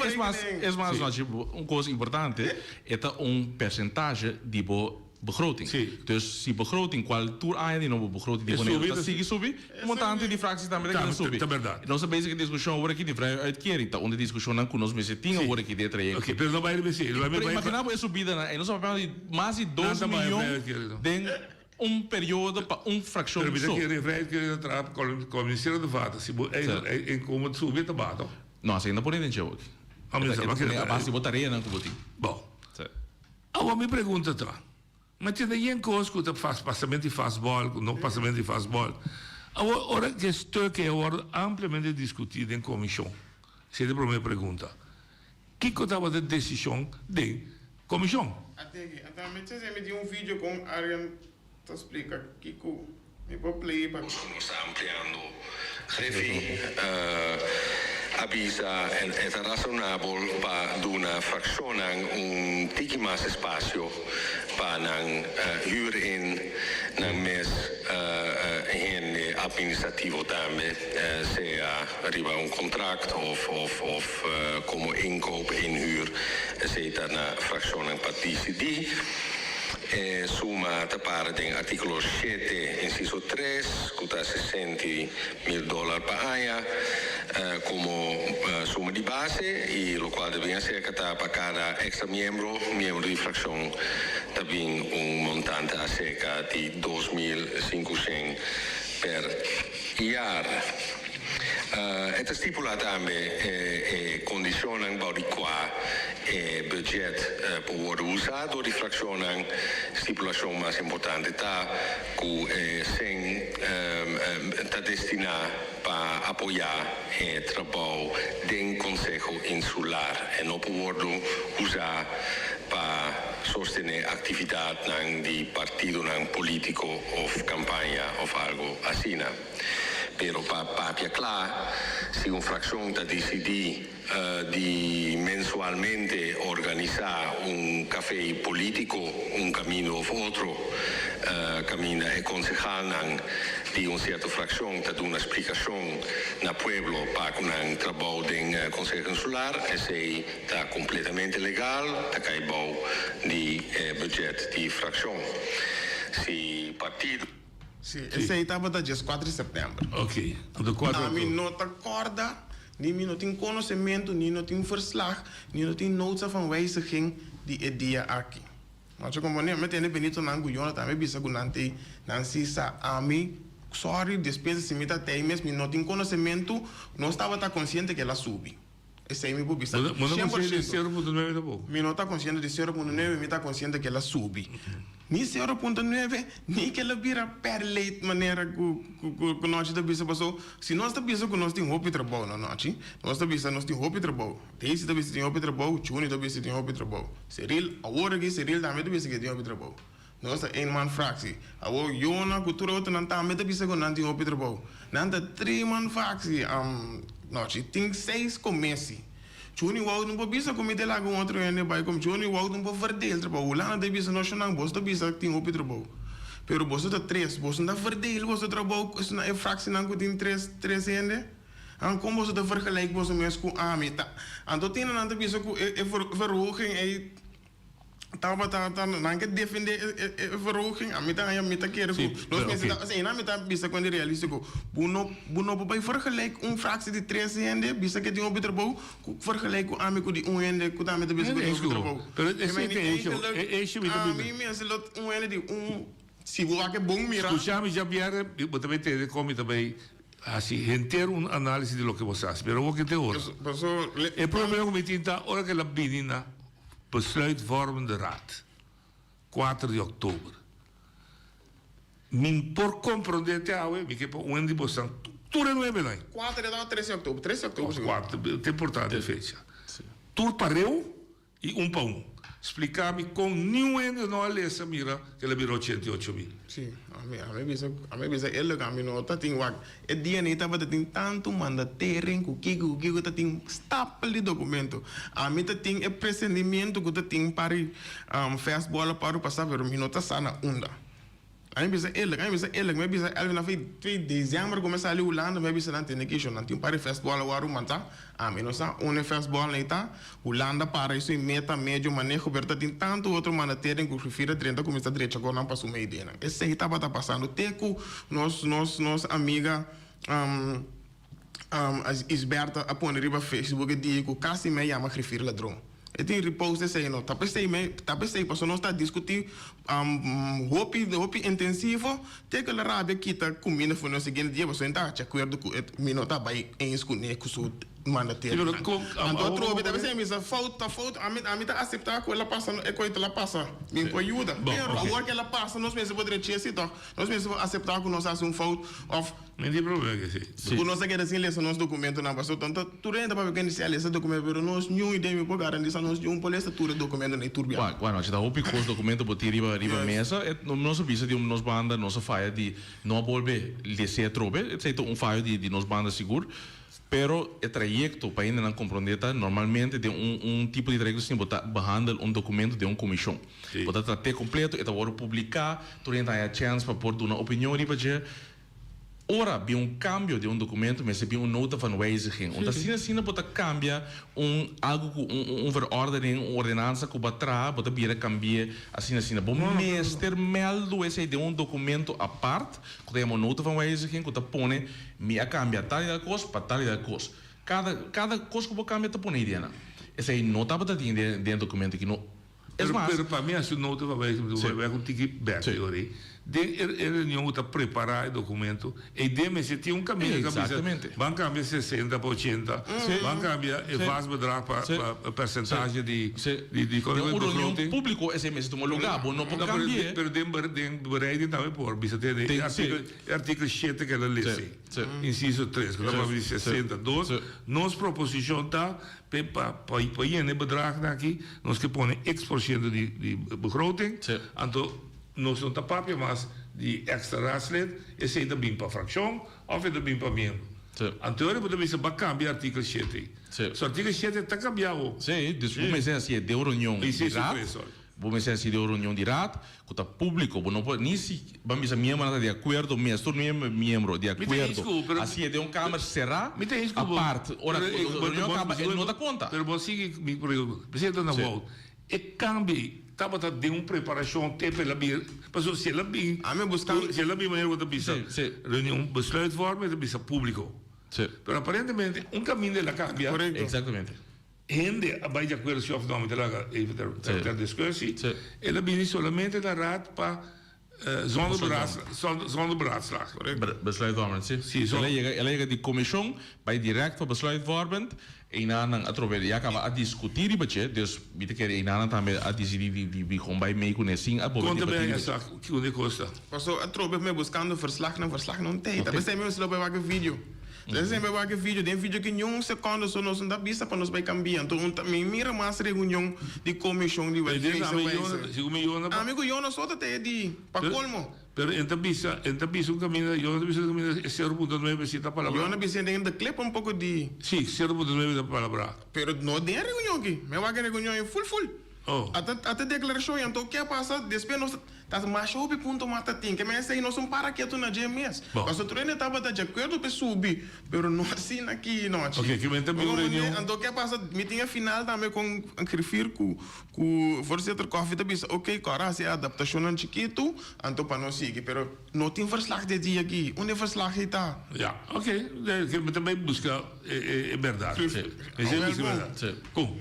Q: Es mas, es mas Nochi, un kos importante, e ta un persentage di bo begroting. Dus si begroting, kual tur aña di nobo begroting di Boneiru ta sigui subi, e montante di frakties tambe ta keda subi.
P: Ta bèrdat.
Q: Nos ta bezig e diskushon awor aki di vrije uitkering. Ta un di diskushonnan ku nos mester tin awor aki den e trayekto.
P: Oké, pero no bai riba esei.
Q: Pero imagina bo e subidanan ei. Nos ta papia di mas di dos miyon den un periodo pa un frakshon so.
P: Pero mi ta kere vrije uitkering ta traha pa Ministerio di Water. Si bo inkomen subi e ta baha toch?
Q: No, esei no pone den dje awor. A base di bo tareanan ku bo tin.
P: Bon. Awor mi pregunta ta, ma tin ta yen kos ku ta fas pasamentu di fastball ku no pasamentu di fastball. Awor ora ku e stuk ei a wòrdu ampliamente diskutí den komishon, esei ta e promé pregunta, kiko tabata e desishon den komishon?
R: Ateki, ata mi ta mi tin un video kon Arjen ta splika kiko Mi por play pa.
A: Nos ta ampliando Griffie a bisa e ta rasonabel pa duna fraccionnan un tiki mas espacio pa nan huur in nan mes hende administrativo tambe, sea riba un contract of of como inkoop, inhuur, esey ta na fraccionnan pa dicidi. E suma ta para den artíkulo shete, insiso tres, ku ta sesenti mil dòlar pa aña komo suma di base i lokual ta bin aserka ta pa kada èkstra miembro, miembro di frakshon, ta bin un montante aserka di 2500 per jaar. E ta stipulá tambe e kondishonnan bou di kua.
S: E budget por wordo usa door di fraccionnan. Stipulacion mas importante ta cu e cen ta destina pa apoya e trabou den Conseho Insular. E no por wordo usa pa sostene actividadnan di partidonan politico of campaña of algo asina. Pero pa papia cla, si un fraccion ta dicidi di mensualmente organisá un café político un camino of otro caminda e consehalnan di un cierto fraccion ta duna splicacion na pueblo pa cu nan trabou den Conseho Insular, esey ta completamente legal, ta cay bou di e budget di fraccion. Si partido.
R: Sí, esei tabata djes kuater di sèptèmber.
P: Ok, anto kuater
R: Ami no ta kòrda, ni mi no tin konosementu, ni no tin verslag, ni no tin nota van wijziging di e dia aki. Macho komponé, mi tende Benito nan ku Jonathan mi bisa ku nan tei, nan si sa ami, sorry, despensa si mi ta tei mes, mi no tin konosementu, nos tabata konsiente ku el a subi. Esei mi por bisa.
P: Bo no
R: Shen por
P: konsiente di
R: shento.
P: sero punto nuebe tampoco?
R: Mi no ta konsiente di sero punto nuebe, mi ta konsiente ku el a subi. Ni sero punto nuebe, ni ku el a bira per late manera ku ku ku Nochi ta bisa. Paso si nos ta bisa ku nos tin hopi trabou no Nochi, nos ta bisa nos tin hopi trabou. Daisy ta bisa tin hopi trabou, Juni ta bisa tin hopi trabou. Cyril, awor aki Cyril tambe ta bisa ku e tin hopi trabou. Nos ta eenman fractie. Awor Jona ku tur otronan tambe ta bisa ku nan tin hopi trabou. Nan ta driman fractie. Nochi tin seis komesi. Juni Wout no por bisa ku mi ta laga un otro hende bai kom. Juni Wout no por verdeel trabou. Hulanda ta bisa no shonnan boso ta bisa tin hopi trabou. Pero boso ta tres. Boso no ta verdeel boso trabou ku esnan e fractienan ku tin tres tres hende. An kon boso ta vergelijk boso mes ku ami ta. Anto tin nan ta bisa ku e verhoging ei. Tabata ta nan ke defende e e verhoging ami ta haña mi ta kere ku nos mester ta asina mi ta bisa ku hende realístiko bo no bo no por bai vergelijk un fractie di tres hende bisa ke tin hopi trabou ku vergelijk ku ami ku di un hende ku tambe ta bisa ku tin hopi trabou ami mester lo un hende di un si bo wak e bon mira.
P: Skucha mi djabièrnè bo ta bai tende kon mi ta bai hasi henter un análisis di loke bo sa hasi pero awor ke te ora e problema ku mi tin ta ora ke el a bini na Besluitvormende Raad, kuater di òktober. Mi por komprondé te awe, mi ke pa un di bosan tur e nuebenan.
R: Kuater e ta tres di òktober, tres di òktober sigur.
P: Kuater, ta importante e fecha. Tur pareu i un pa un. Splika mi kon niun hende no a lesa mira ke el a bira ochenta i ocho mil.
R: Si, ami ami bisa ami bisa eerlijk ami no ta tin wak e dia nei tabata tin tantu mandatering ku kiko ku kiko ta tin stapel di documento ami ta tin e presentimiento ku ta tin pari fastball a paru pasa pero mi no ta sa na unda ami bisa eerlijk ami bisa eerlijk mi a bisa Elvin a twee december ku mi a sali Hulanda mi a bisa nan tene kisho nan tin un par di fastball a waru manta ami no sa unda e fastball nei ta. Hulanda para i su meta medio maneho pero ta tin tantu otro mandateren ku griffier a drenta kuminsá drecha konan pa su meidenan. Esei tabata pasando te ku nos nos nos amiga Isberta a pone riba Facebook e dia ku kasi mi a yama griffier ladron. E tin repost esei no. Ta p'esei mi ta p'esei pasobra nos ta diskutí hopi hopi intensivo te ku el a rabia kita kuminda for nos siguiente dia pasobra e ta hachi akuerdo ku e mi no ta bai eens kuné ku su Manda
P: Sí,
R: tera.
P: pero con,
R: Anto atrobe ta bisa mi sa fout ta fout ami ami ta acepta cu el a pasa e coy ta la pasa mi por yuda
P: Bon,
R: pero
P: ok.
R: awor cu el a pasa nos mester por drechi esi toch nos mester por acepta cu nos a haci un fout of
P: Mi tin problema cu esey.
R: cu nos a keda sin lesa nos documentonan pasobra tanto tur hende ta papia cu hende si a lesa documento pero nos niun idea mi por garantisa nos niun por lesa tur e documentonan y tur biaha.
Q: Bueno, bueno, ta hopi cos documento bo tin riba riba
R: Yes.
Q: mesa. E nos a bisa di un nos banda nos a faya di no a bolbe lesa atrobe. Esey ta un fayo di di nos banda sigur. Pero e trayekto pa hendenan komprondé ta normalmente den un un tipo di trayekto asina bo ta behandel un dokumento den un komishon. Bo ta trat'é kompleto, e ta wòrdu publiká, tur hende ta haña chèns pa por duna opinion riba dje. Ora bin un kambio den un dokumento mester bin un nota van wijziging. Un ta asina asina bo ta kambia un algu ku un un verordening, un ordenansa ku bo a traha, bo ta bira kambi'é asina asina. Bo mester mèldu esei den un dokumento apart ku ta yama un nota van wijziging ku ta pone Mi a cambia tal y tal cos pa tal y tal cos. Cada, cada cos cu bo cambia ta pone ideanan. Esey no tabata tin den, den e documento aki. No. Es
P: Pero,
Q: mas.
P: pero pa mi hasi un nota pa bai, bai un tiki bek yori. Den e e reunion ku ta prepará e dokumento, ei den mester tin un kaminda ku a bisa,
Q: Exactamente.
P: ban kambia sesenta pa ochenta,
Q: Sí.
P: ban kambia e
Q: Sí.
P: vastbedrag pa
Q: Sí.
P: pa persentahe di
Q: Sí.
P: di di
Q: Den un reunion
P: begroting.
Q: públiko esei mester tuma lugá, bo no por
P: No, pero
Q: kambi'é.
P: pero den ber den bereiding tambe por bisa tende e
Q: Den, sí.
P: artíkulo e artíkulo shete ku el a lesa
Q: Sí,
P: ei,
Q: sí.
P: insiso tres, ku ta
Q: Sí,
P: papia di
Q: sí,
P: sesenta dos,
Q: sí.
P: nos proposishon ta Pe pa pa pa yena e bedragnan aki nos ke pone x por ciento di di begroting, anto nos no ta papia mas di extra raadslid, esey ta bin pa fraccion of e ta bin pa miembro. Anto ora bo ta bisa ba cambia artikel shete ei. So artikel shete ta cambia awo.
Q: Sí, dus bo mester haci e den un reunion di
P: Inciso
Q: raad,
P: tres, sorry.
Q: bo mester haci den un reunion di raad cu ta publico, bo no por ni si ban bisa miembronan ta di acuerdo mes, tur miembro di
P: Mi ta
Q: acuerdo,
P: eens cu, pero
Q: haci e den un kamer cera,
P: Mi ta eens cu bo,
Q: apart, ora
P: pero
Q: cu
P: e- bo-
Q: reunion
P: bo-
Q: caba e
P: bo-
Q: no ta conta.
P: Pero bo sigui mi pregunta. Presidente na
Q: Sí.
P: Wout, e cambio ei tabata den un preparacion te pa el a bin, pasobra si el a bin, si el a bin manera bo ta bisa reunion besluitvorming, e ta bisa publico. Pero aparentemente un caminda el a cambia.
Q: Correcto. Exactamente.
P: Hende a bai di acuerdo si of no, mi ta laga even ter, ter, ter discussie. El a bini solamente na raad pa zonder beraadslag, zonder beraadslag.
Q: Besluitvormend, si.
P: Si,
Q: El a yega, el a yega di comision bai direct pa besluitvormend. Einanan atrobe ya caba a discuti riba dje, dus mi ta kere einanan tambe a dicidi di di di con bai mee cune sin a bobe
P: Conta
Q: debati
P: ben
Q: riba
P: esa kico di costa.
R: Paso atrobe mi buscando verslagnan, verslagnan un tijd. Apesar mi lo bai wak e video. Esei mi wak e video, den video ki niun sekondo so nos no ta bisa pa nos bai kambia. Anto un ta mi mira mas reunion di komishon di
P: Pero
R: wet
P: ami
R: wijze
P: Yona,
R: wijze.
P: segun mi Yona pa.
R: Ami ku Yona so ta te di pa
P: Pero
R: kolmo.
P: pero en ta bisa, en ta bisa un kaminda, Yona ta bisa un kaminda e 0.9 si ta palabrá.
R: Yona bisa den de klep un poko di.
P: Si, 0.9 ta palabrá.
R: Pero no den e reunion aki. Mi wak e reunion ei ful ful.
P: Oh.
R: Ata ata deklarashon ei anto ke a pasa despues nos ta masha hopi punto mas ta tin ke men esei nos un para ketu na dje mes.
P: Bon.
R: Pasobra tur hende tabata di akuerdo pa e subi pero no asina aki nochi.
P: Oke ke men ta bin un reunion.
R: Anto ke a pasa mi tin e final tambe kon griffier ku ku voorzitter Coffie ta bisa oke kòrda hasi e adaptashonnan chikitu anto pa nos sigui pero no tin verslag di e dia aki unda e verslag ei ta?
P: Ya oke ke men ta bai buska e e bèrdat.
Q: Sí.
P: Mester buska e bèrdat.
Q: Sí.
P: Kon.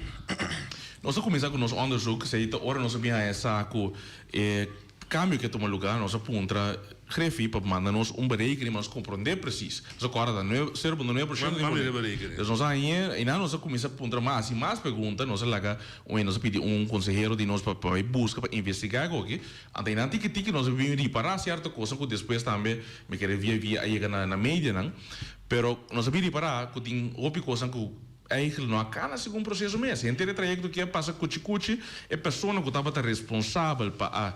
Q: Nos a kuminsá ku nos onderzoek, esei ta ora nos a bin haña sa ku e kambio ke tuma lugá, nos a puntra Griffie pa manda nos un berekening pa nos komprondé presis. Nos a kòrda ta nueve, sero punto nueve por shento di Bonaire. Dus nos a hañ'é, einan nos a kuminsá puntra mas i mas pregunta, nos a laga un, nos a pidi un konsehero di nos pa pa bai buska, pa investigá e koki. Anto einan tiki tiki nos a bin ripará sierto kosa ku despues tambe mi kere via via a yega na na medianan. Pero nos a bin ripará ku tin hopi kosanan ku Eigenlijk no a cana segun proceso mes. Henter e trayecto ki a pasa cuchi cuchi, e persona cu tabata responsabel pa a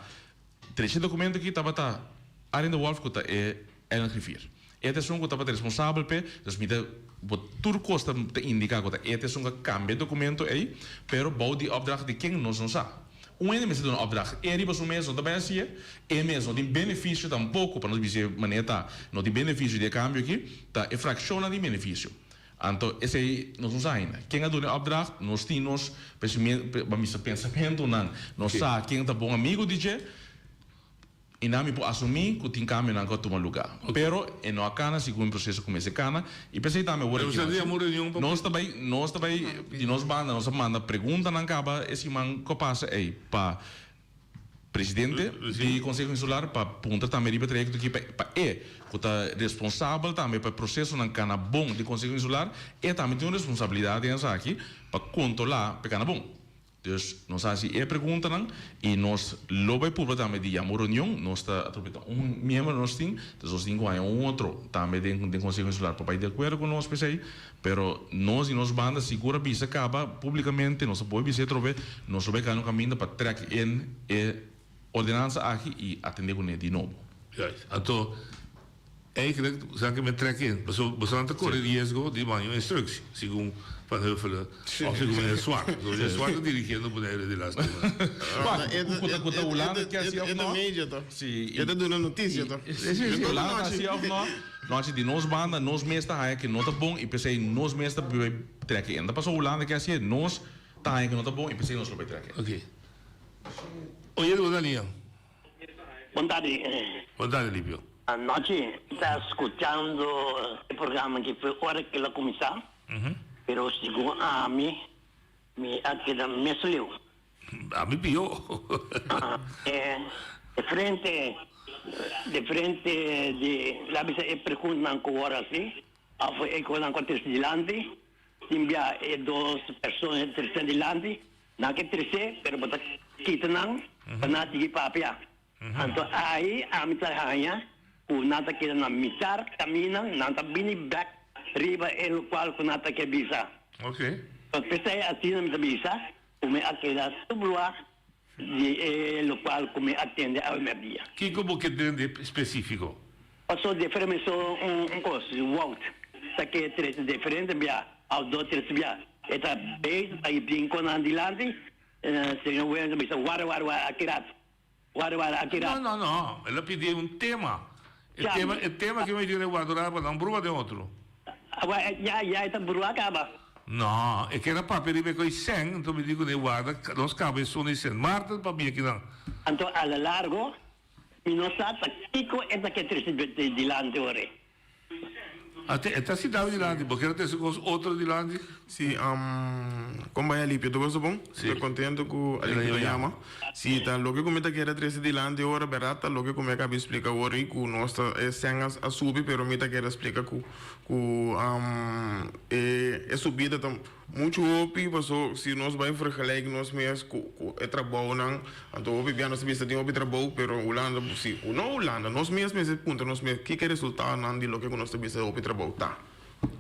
Q: trece e documento aki tabata Arjen de Wolff cu ta e Ellen Griffier. E ta esun cu tabata responsabel p'e, dus mi ta bo tur cos ta ta indica cu ta e ta esun cu a cambia e documento ey, pero bou di opdracht di ken nos no sa. Un hende mester duna opdracht, e riba su mes no ta bay haci'e, e mes no tin beneficio tampoco, pa nos bisa e manera ta no tin beneficio di e cambio aki, ta e fraccionnan tin beneficio. Anto esei nos no sa ainda. Ken a duna e opdracht? Nos tin nos pensamentunan. Nos sa ken ta bon amigu di dje i nan mi por asumí ku tin kambionan ku a tuma lugá. Pero e no a kana segun e proseso ku mester kana i p'esei tambe awor aki nos ta bai nos ta bai di nos banda nos a manda preguntanan kaba e siman ku a pasa ei pa Presidente di Conseho Insular pa puntra tambe riba e trayecto aki pa e cu ta responsabel tambe pa e procesonan cana bon di Conseho Insular, e tambe tin un responsabilidad den esaki pa controla pa e cana bon. Dus nos a haci e preguntanan y nos lo bay purba tambe di yama un reunion, nos ta atrobe ta un miembro nos tin, dus nos tin cu haya un otro tambe den Conseho Insular pa bay di acuerdo cu nos p'esey. Pero nos di nos banda sigur a bisa caba publicamente, nos a por bisa atrobe, nos lo bay cana un caminda pa trek in e ordenansa aki y atende cune di nobo.
P: Juist. Anto, eigenlijk sa ke men trek in, pasobra boso ta kore riesgo di manda un instructie, segun Van Huffelen of segun meneer Zwart. Pasobra meneer Zwart ta dirigiendo Bonaire di laatste maand.
Q: Cu ta Hulanda ke haci of no?
R: E ta media toch?
Q: Si.
R: E ta duna noticia toch?
Q: Si, si. Hulanda haci of no? Nochi di nos banda nos mes ta haña ke no ta bon i p'esei nos mes ta bai trek in. Ta pasobra Hulanda ke hasié, nos ta haña ke no ta bon i p'esei nos lo bai trek in.
P: Oké. Oye bo Daniel.
T: Bon tardi.
P: Bon tardi Lipio.
T: Anochi mi ta skuchando e programa ki foi ora ke lo kuminsá, pero segun ami mi a keda mes leu.
P: Ami pió.
T: E frente, de frente di, la bisa e preguntanan ku wòrdu hasi, òf e kosnan ku a trese dilanti, tin bia e dos persona e trese dilanti, nan ke trese, pero bo ta kita nan pa nan sigui papia. Anto ai ami ta haña ku nan ta keda na mitar kaminda, nan ta bini bèk riba e lokual ku nan ta ke bisa. P'esei asina mi ta bisa ku mi a keda subrua di e lokual ku mi a tende awe mèrdia.
P: Kiko bo ke tende spesífiko?
T: Paso diferente so un kos, Wout ta ke trese diferente bia òf dos tres bia. E ta bezig pa e bin kon nan dilanti, señor Williams a bisa wara wara wara aki rat, wara wara aki rat.
P: No, no, no, el a pidi un tema. E tema, e tema ke mi dune wak dura pa nan brua den otro.
T: Awa, ya, ya e ta brua kaba.
P: No, e keda papia riba e koi sèn, anto mi di kuné warda nos kaba e sona di Sint Maarten pa bia kinan.
T: Anto a la largo mi no sa ta kiko e ta ke trese dilanti ora.
P: Ate e ta sintá dilanti, bo kere trese kos otro dilanti?
R: Si, kon bai Alipio, tur kos ta bon?
P: Si.
R: Ta kontento ku Alipio ta yama. Si, ta loke ku mi ta kere trese dilanti ora, bèrdat ta loke ku mi a kaba di splika awor ei ku nos ta e sèn a subi pero mi ta kere splika ku ku e e subida ta muchu hopi paso si nos bai vergelijk nos mes ku ku e trabounan anto hopi bia nos ta bisa tin hopi trabou pero Hulanda si no Hulanda nos mes mester puntra nos mes kiko e resultadonan di loke ku nos ta bisa hopi trabou ta.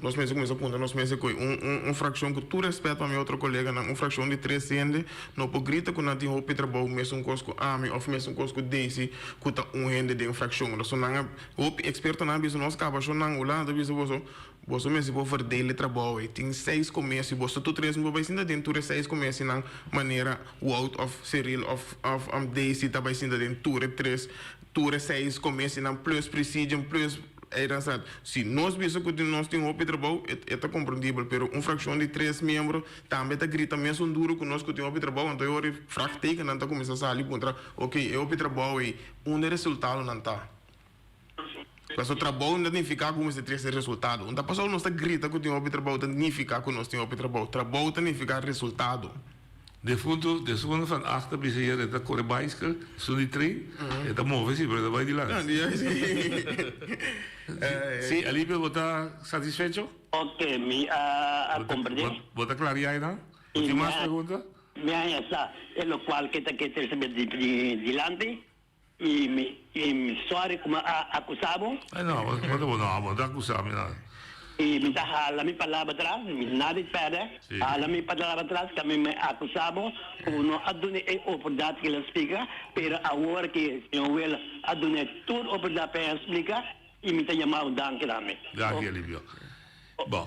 R: Nos mester kuminsá puntra nos mes koe un un frakshon ku tur rèspèt pa mi otro koleganan un frakshon di tres hende no por grita ku nan tin hopi trabou mesun kos ku ami òf mesun kos ku Daisy ku ta un hende den frakshon. Pasobra nan a hopi ekspertonan a bisa nos kabashonnan Hulanda ta bisa boso boso mester por verdeel e trabou ei tin seis komesi boso tur tres no por bai sinta den tur e seis komesinan manera Wout òf Cyril òf òf Daisy ta bai sinta den tur e tres tur e seis komesinan plus presidium plus Ey sa, si nos bisa cu tin nos tin hopi trabou, e ta comprendibel, pero un fraccion di tres miembro tambe ta grita mesun duro cu nos cu tin hopi trabou, anto e ora e vraagtekennan ta cuminsa sali puntra, ok, e hopi trabou ey, unda e resultadonan ta? Pasobra trabou no ta nifica cu mester trece resultado. Un ta pasobra nos ta grita cu tin hopi trabou ta nifica cu nos tin hopi trabou. Trabou ta nifica resultado.
P: Defuntu, desun van achter bisa hier e ta kore baiskel, esun di trein, e ta move si, pero e ta bai dilanti. Si, Alipio bo ta satisfecho?
T: Ok, mi a comprende.
P: Bo ta klaria einan? Bo tin mas pregunta?
T: Mi a haña sa e lokual ke ta ke trese mi dilanti i mi sorry ku mi a akusa bo.
P: No, bo no ta akusa mi nada.
T: I mi ta hala mi palabra atras, mi nada di pèrdè, hala mi palabra atras ka mi akusá bo ku bo no a duna e oportunidat ku el a splika, pero awor ku señor Will a duna e tur oportunidat pa el splika i mi ta yama bo danki tambe.
P: Danki Alivio. Bon,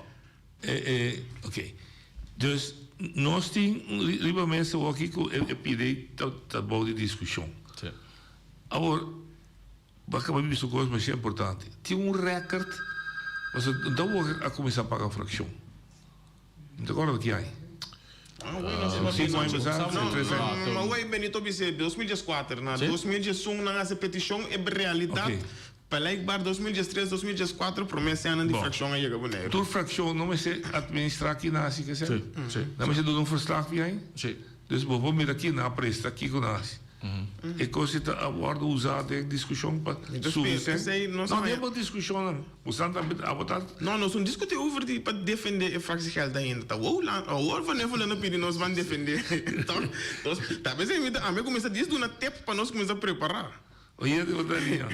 P: ok. Dus nos tin riba mesa awor aki ku e pidi ta bou di diskushon. Awor. Bo a kaba bisa un kos masha importante. Tin un rèkert, pasobra no ta wor a kuminsá paga frakshon. Mi ta kòrda ki aña. Sinku aña pasá, tres aña.
R: Ma wei Benito bis'é 2014. Na 2011 nan hasi petishon, e realidat blijkbaar 2013, 2014 promé sènan di frakshon a yega Boneiru.
P: Tur frakshon no mester atministrá ki nan hasi ke sèn? Nan mester duna un verslag di aña? Dus bo por mira ki nan a presta, kiko nan a hasi. E kos ei ta a wòrdu usá den diskushon pa subi sèn? No, den bo diskushonnan. Bo san tambe abo ta.
R: No, nos no diskutí over di pa defendé e fractiegeld ainda. Ta wou lan, awor Van Huffelen a pidi nos ban defendé. Tòg? Nos, ta p'esei mi ta, ami a kuminsá dis duna tep pa nos kuminsá prepará.
P: Oye di bo ta liña.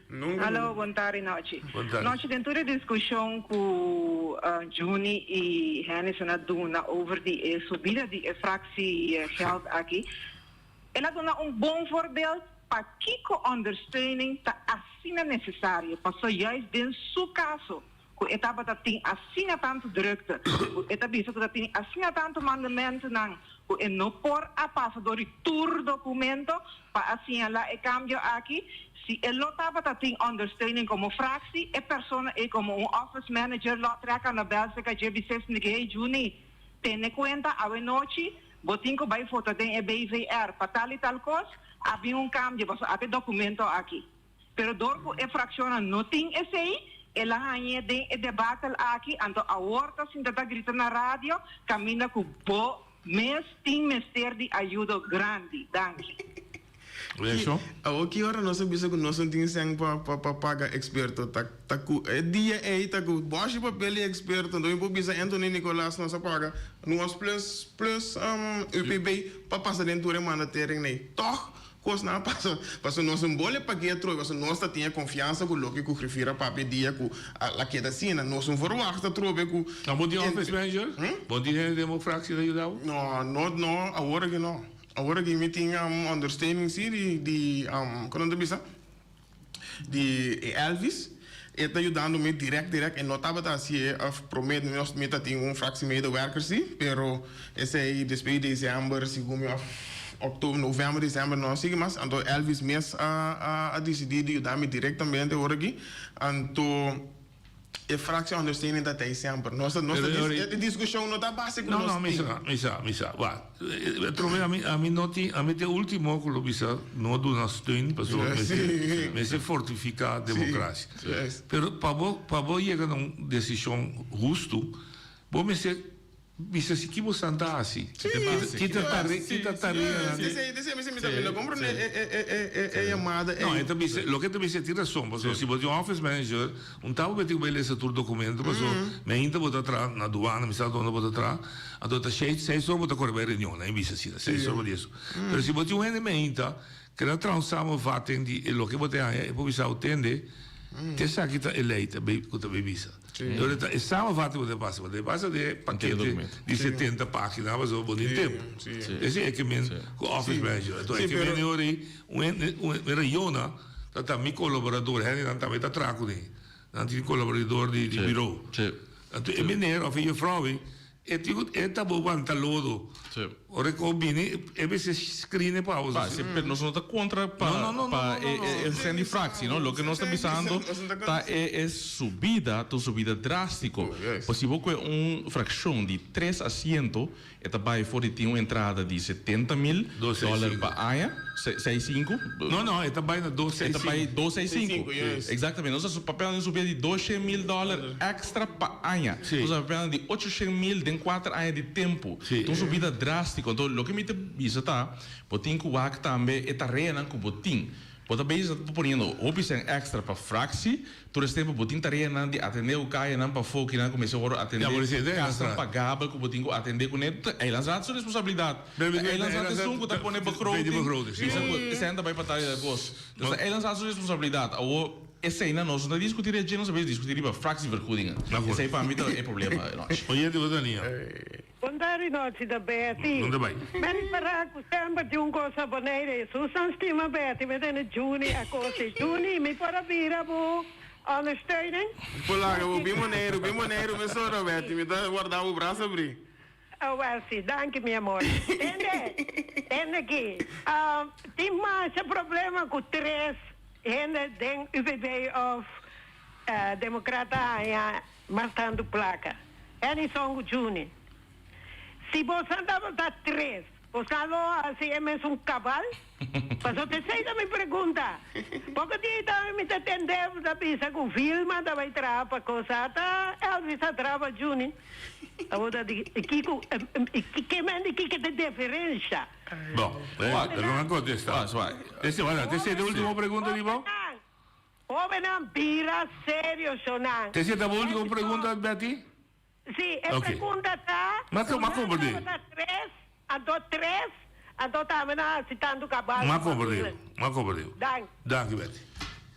R: Nunka.
U: Hallo, bon tardi Nochi.
P: Bon tardi.
U: Nochi den tur e diskushon ku Juni i Hennison a duna over di e subida di e fractiegeld aki, El a duna un bon voorbeeld pakiko ondersteuning ta asina necesario, paso juist den su caso cu e tabata tin asina tanto drukte, cu e ta bisa cu ta tin asina tanto mandementonan cu e no por a pasa door di tur documento pa a señala e cambio aki, si e lo tabata tin ondersteuning como fractie, e persona ey como un office manager lo a trek na bel cerca dje bis'é, Hey Juni, tene cuenta awe nochi Bo tin ku bai vota den e BVR pa tal i tal kos, a bin un kambio pasobra ata e dokumento aki. Pero dor ku e frakshonnan no tin esei, el a hañ'é den e debakel aki, anto awor ta sinta ta grita na radio kaminda ku bo. mes tin mester di ayudo grandi. Danki.
P: Reakshon?
R: Awor ki ora nos a bisa ku nos no tin sèn pa pa paga eksperto? Ta ta ku e dia ei ta ku bòshi papel di eksperto. Anto mi por bisa Anthony Nicolaas nos a paga nos plus plus UPB pa pasa den tur e mandatering nei. Tòg kosnan a pasa pasobra nos no bole pag'é atrobe pasobra nos ta tin e konfiansa ku loke ku griffier a papia e dia ku a keda asina. Nos no verwagt atrobe ku.
P: Bo tin office manager? Bo tin hende den bo fraktie ta yuda bo?
R: No, no, no, awor aki no. Awor aki mi tin ondersteuning si di di kon nan ta bisa di e Elvis e ta yudando mi direct direct e no tabata hasié of prome nos mi ta tin un fractie medewerker si pero esei despues di december segun mi of october november december no a sigui mas anto Elvis mes a a disidi di yuda mi directamente awor aki anto. E fractie ondersteuning ta tei semper. Nos ta, nos ta dis, e discusion no ta base cu
P: No,
R: nos
P: no, mi
R: tin.
P: sa, mi sa, mi sa. Wak, atrobe ami, ami no tin, ami ta e ultimo cu lo bisa no duna steun pasobra
R: Ja,
P: mester,
R: sí.
P: mester fortifica democracia.
R: Sí, juist.
P: Pero pa bo, pa bo yega na un decision husto, bo mester Bisa si ki bosan ta hasi. Ki ta tarea, ki ta tarea nan.
R: Desei, desei mi mi tambe no comprende e e e e e yamada
P: No,
R: ei.
P: e ta bisa, loke e ta bisa e tin rason, pasobra si bo tin un office manager, un tabo bo tin ku bai lesa tur documento, pasobra mi ainda bo ta traha na duana, mi sa donde bo ta traha, anto ta shei, seis ora bo ta kore bai reunion, nan e bisa asina, seis ora bo di eso. Pero si bo tin un hende mi ainda, ke ta traha un samenvatting di e loke bo ta haña, e por bisa bo tende, te esaki ta e lei ta bay ku ta bay bisa. Entonces ta e samenvatting bo ta pasa, bo ta pasa den e pakete di setenta pagina pasobra bo tin tempo. Esei e ke men ku office manager. Entonces e ke men e ora ei un hende un rayona ta ta mi kolaborador, hendenan tambe ta traha kuné. Nan tin kolaborador di biro. Entonces e meneer of e juffrouw ei E tin ku e ta bo wanta lodo. Ora e ko bini e mester screen e pa bo.
Q: Pa, si, pero nos no ta kontra pa
P: No, no, no,
Q: pa
P: no, no,
Q: e
P: no,
Q: e
P: no.
Q: e sèn di fraktie, no. Loke nos ta bisando ta e e subida ta un subida drástiko. Pues si bo kue un frakshon di tres asiento e ta bai for di tin un entrada di 70.000
P: Dos seis
Q: dòler
P: sinku.
Q: pa aña, se seis sinku.
P: No, no, e ta bai na dos
Q: E
P: seis
Q: ta bai
P: sinku.
Q: dos seis sinku.
R: Sinku, yes.
Q: Exactamente. Nos ta papiando di un subida di 200.000 dòler extra pa aña.
P: Sí.
Q: Nos ta papiando di 800.000 den kuater aña di tempu.
P: Sí.
Q: Ta un subida drástiko. Anto loke mi ta bisa ta, bo tin ku wak tambe e tareanan ku bo tin. Bo ta bezig ta poniendo hopi sèn extra pa fractie, tur es tempu bo tin tareanan di atendé ku kayanan pafó kinan ku mester wòrdu atendé,
P: Ja, presidente,
Q: kasnan
P: Eilandsraad.
Q: pagabel ku bo tin ku atendé kuné. Ta Eilandsraad su responsabilidat.
P: Pero
Q: Ta
P: presidente,
Q: Eilandsraad esun ku ta pone
P: Eilandsraad
Q: begroting,
P: pidi begroting, sí.
Q: bisa ku e sèn ta bai pa tal i tal kos. Dus ta Eilandsraad su responsabilidat. Awor, eseinan nos no ta diskutí riba dje, nos a bes diskutí riba fractievergoedingen.
P: Akkoord.
Q: Esei pa mi ta e problema anochi.
P: Oyente, bo ta liña.
C: Bon tardi nochi ta Betty.
P: Donde bai?
C: Mi ripara cu semper tin un cos na Bonaire. Susan stima Betty, mi tene Juni a cosi. Juni, mi por a bira bo ondersteuning?
R: Por laga bo bin Boneiru, bin Boneiru mesora Betty, mi ta warda bo brasa abri.
C: Oh wel si, danki mi amor. Tende, tende aki, tin masha problema cu tres hende den UPB of Democrata haña Mas tantu plaka. Edison ku Juni. Si bosan tabata tres, bosan lo hasi e mesun kabal? Pasobra t'esei ta mi pregunta. Poko dia tambe mi ta tende bo ta bisa ku Vilma ta bai traha pa kosa. Ata Elvis a traha pa Juni. Abo ta di kiko, ke men di kiko ta e diferensha?
P: Bon, lo nan kontesta. T'esei ta e ultimo pregunta di bo?
C: Hobennan bira serio shonan.
P: Te sienta bo ultimo pregunta Betty?
C: Si, e
P: Ok.
C: pregunta ta,
P: Ma
C: ku
P: ma
C: nan
P: komprendé.
C: tabata tres, anto tres, anto tambe nan hasi tantu kabal
P: Ma
C: ku
P: komprendé,
C: Dylan.
P: ma komprendé.
C: Dank.
P: Danki Betty.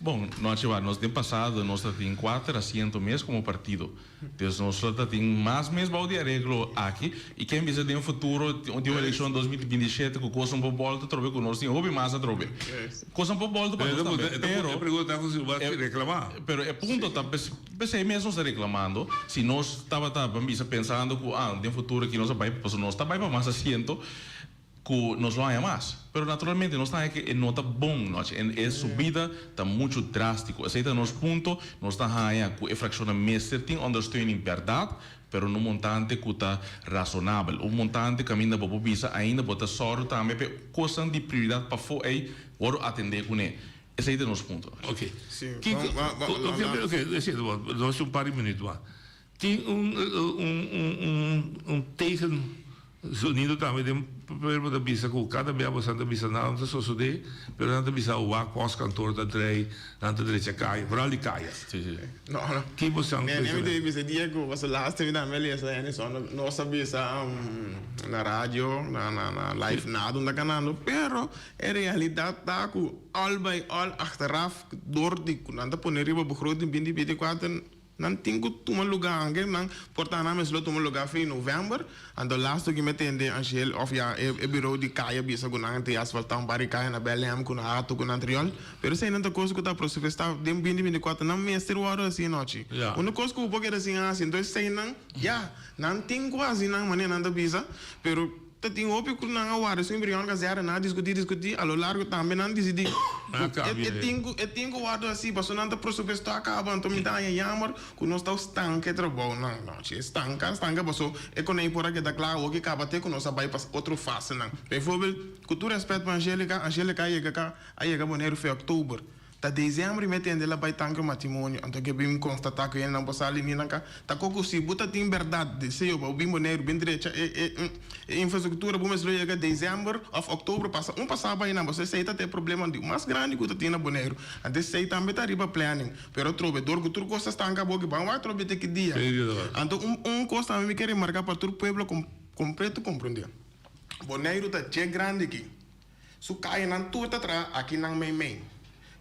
Q: Bon, nochi wak, nos den pasado nos ta tin kuater asiento mes komo partido. Dus nos lo ta tin mas mes bou di areglo aki y ken bisa den futuro di un eleccion 2027 cu cosnan por bolto atrobe cu nos tin hopi mas atrobe. Cosnan por bolto pa nos tambe pero
P: E pregunta ta cu si bo a reclama.
Q: Pero e punto ta pesey mes nos ta reclamando si nos tabata ban bisa pensando cu ah den futuro aki nos a bay pasobra nos ta bay pa mas asiento Cu nos lo haña mas. Pero naturalmente nos ta haña cu e no ta bon nochi. En e subida ta mucho drastico. Esey ta nos punto. Nos ta haña cu e fraccionnan mester tin ondersteuning berdad, pero no montante cu ta razonabel. Un montante caminda bo por bisa ainda bo ta sòru tambe p'e cosnan di prioridad pafó ey wòrdu atendé cun'é. Esey ta nos punto.
P: Ok. Kico, ok, ok, es cierto, bo nos tin un par di minuut mas. Tin un, un, un, un, un tegen. Zonido tambe den papel bo ta bisa ku kada bia bosan ta bisa nada no ta sosodé, pero nan ta bisa wak pòstkantor ta drei, nan ta drecha kaya, vooral di kaya.
R: No, no.
P: Ki bosan
R: Nee, nee,
P: pensa?
R: mi ta bisa dia ku pasobra laatste mi tambe a lesa Hennyson nos a bisa na radio, na na na live nada no ta ganando, pero e realidat ta ku al by al achteraf dor di ku nan ta pone riba begroting binti 24 Nan tin ku tuma lugá anke nan por ta nan mes lo tuma lugá fin novèmber. Anto lastu ki mi tende Angel òf ya e e birou di kaya bisa ku nan te asfaltá un par di kaya na Bèlèm ku na Hato ku na Antriol. Pero esei nan ta kos ku ta prosupestá den 2024 nan mester wòrdu hasi anochi. Unu kos ku bo por keda sin hasi enton eseinan ya nan tin ku hasi nan manera nan ta bisa pero Ta tin hopi ku nan a warda su embrion kazera, nan a diskutí, diskutí, a lo largo tambe nan disidí ku e tin ku e tin ku wòrdu hasi pasobra nan ta presupuestá kaba, anto mi ta haña yammer ku nos ta stanka e trabounan. No, si e stanka, stanka paso e konei por a keda kla awoki kaba te ku nos a bai pa otro fasenan. Bijvoorbeeld, ku tur rèspèt pa Angelica, Angelica a yega ka a yega Boneiru fe òktober. Ta dezember mi a tende el a bai tanke un matrimonio, anto ke bin konstatá ku hendenan por sali ni nan ka ta koko si bo ta tin bèrdat deseo pa bo bin Boneiru bin drecha e e e infrastruktura bo mester lo yega dezember òf òktober pasa un pasá bai nan pasobra esei ta ta e problema di mas grandi ku ta tin na Boneiru anto esei tambe ta riba planning pero atrobe dor ku tur kos ta stanka bo ke ban wak atrobe te ki dia anto un un kos tambe mi ke remarká pa tur pueblo kompleto komprondé Boneiru ta dje grandi aki. Su kayanan tur ta traha aki nan meimei.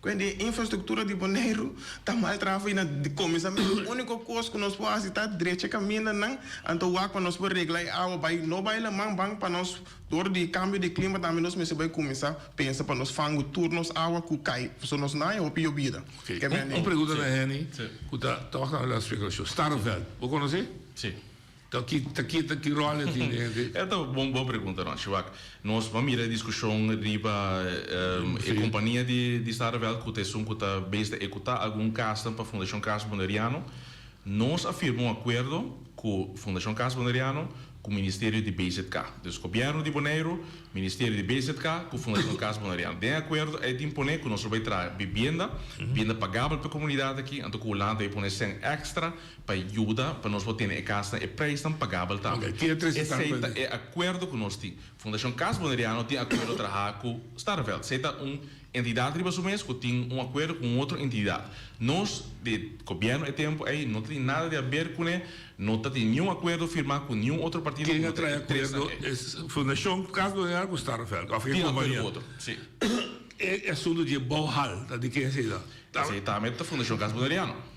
R: Kuende e infrastruktura di Boneiru ta mal traha for na di kuminsamentu. Úniko kos ku nos por hasi ta drecha kamindanan, anto wak pa nos por regla e awa bai no bai laman ban pa nos dor di kambio di klima tambe nos mester bai kuminsá pensa pa nos fangu tur nos awa ku kai pasobra nos no haña hopi yobida.
P: Oké, un pregunta na Henny ku ta tòg na la spekulashon. Starreveld, bo konosé?
Q: Sí.
P: Ta ki ta ki ta ki ròl e tin den e.
Q: E ta bon bon pregunta no Shiwak. Nos a mira e diskushon riba e kompania di di Starreveld ku ta esun ku ta bezig ta ekutá algun kasnan pa Fundashon Kas Boneriano. Nos a firma un akuerdo ku Fundashon Kas Boneriano ku Ministerio di BZK. Dus Gobièrnu di Boneiru, Ministerio di BZK ku Fundashon Kas Boneriano. Den e akuerdo ei tin pone ku nos lo bai traha bibienda, bibienda pagabel pa e komunidat aki, anto ku Hulanda a pone sèn èkstra Pa yuda pa nos por tene e kasnan e prijsnan pagabel tambe.
P: Ok, ki e
Q: Esei ta e akuerdo ku nos tin. Fundashon Kas Boneriano tin akuerdo traha ku Starreveld. Esei ta un entidat riba su mes ku tin un akuerdo ku un otro entidat. Nos di gobièrnu e tempu ei no ta tin nada di haber kuné, no ta tin niun akuerdo firmá ku niun otro partido
P: Ken
Q: ku
P: a
Q: no ta
P: trae
Q: e tresnan
P: akuerdo?
Q: ei.
P: Es Fundashon Kas Boneriano ku Starreveld òf e
Q: Tin akuerdo
P: kompania?
Q: ku otro, si.
P: E asuntu di e bouwhal ta di ken esei ta?
Q: Esei tambe ta Fundashon Kas Boneriano.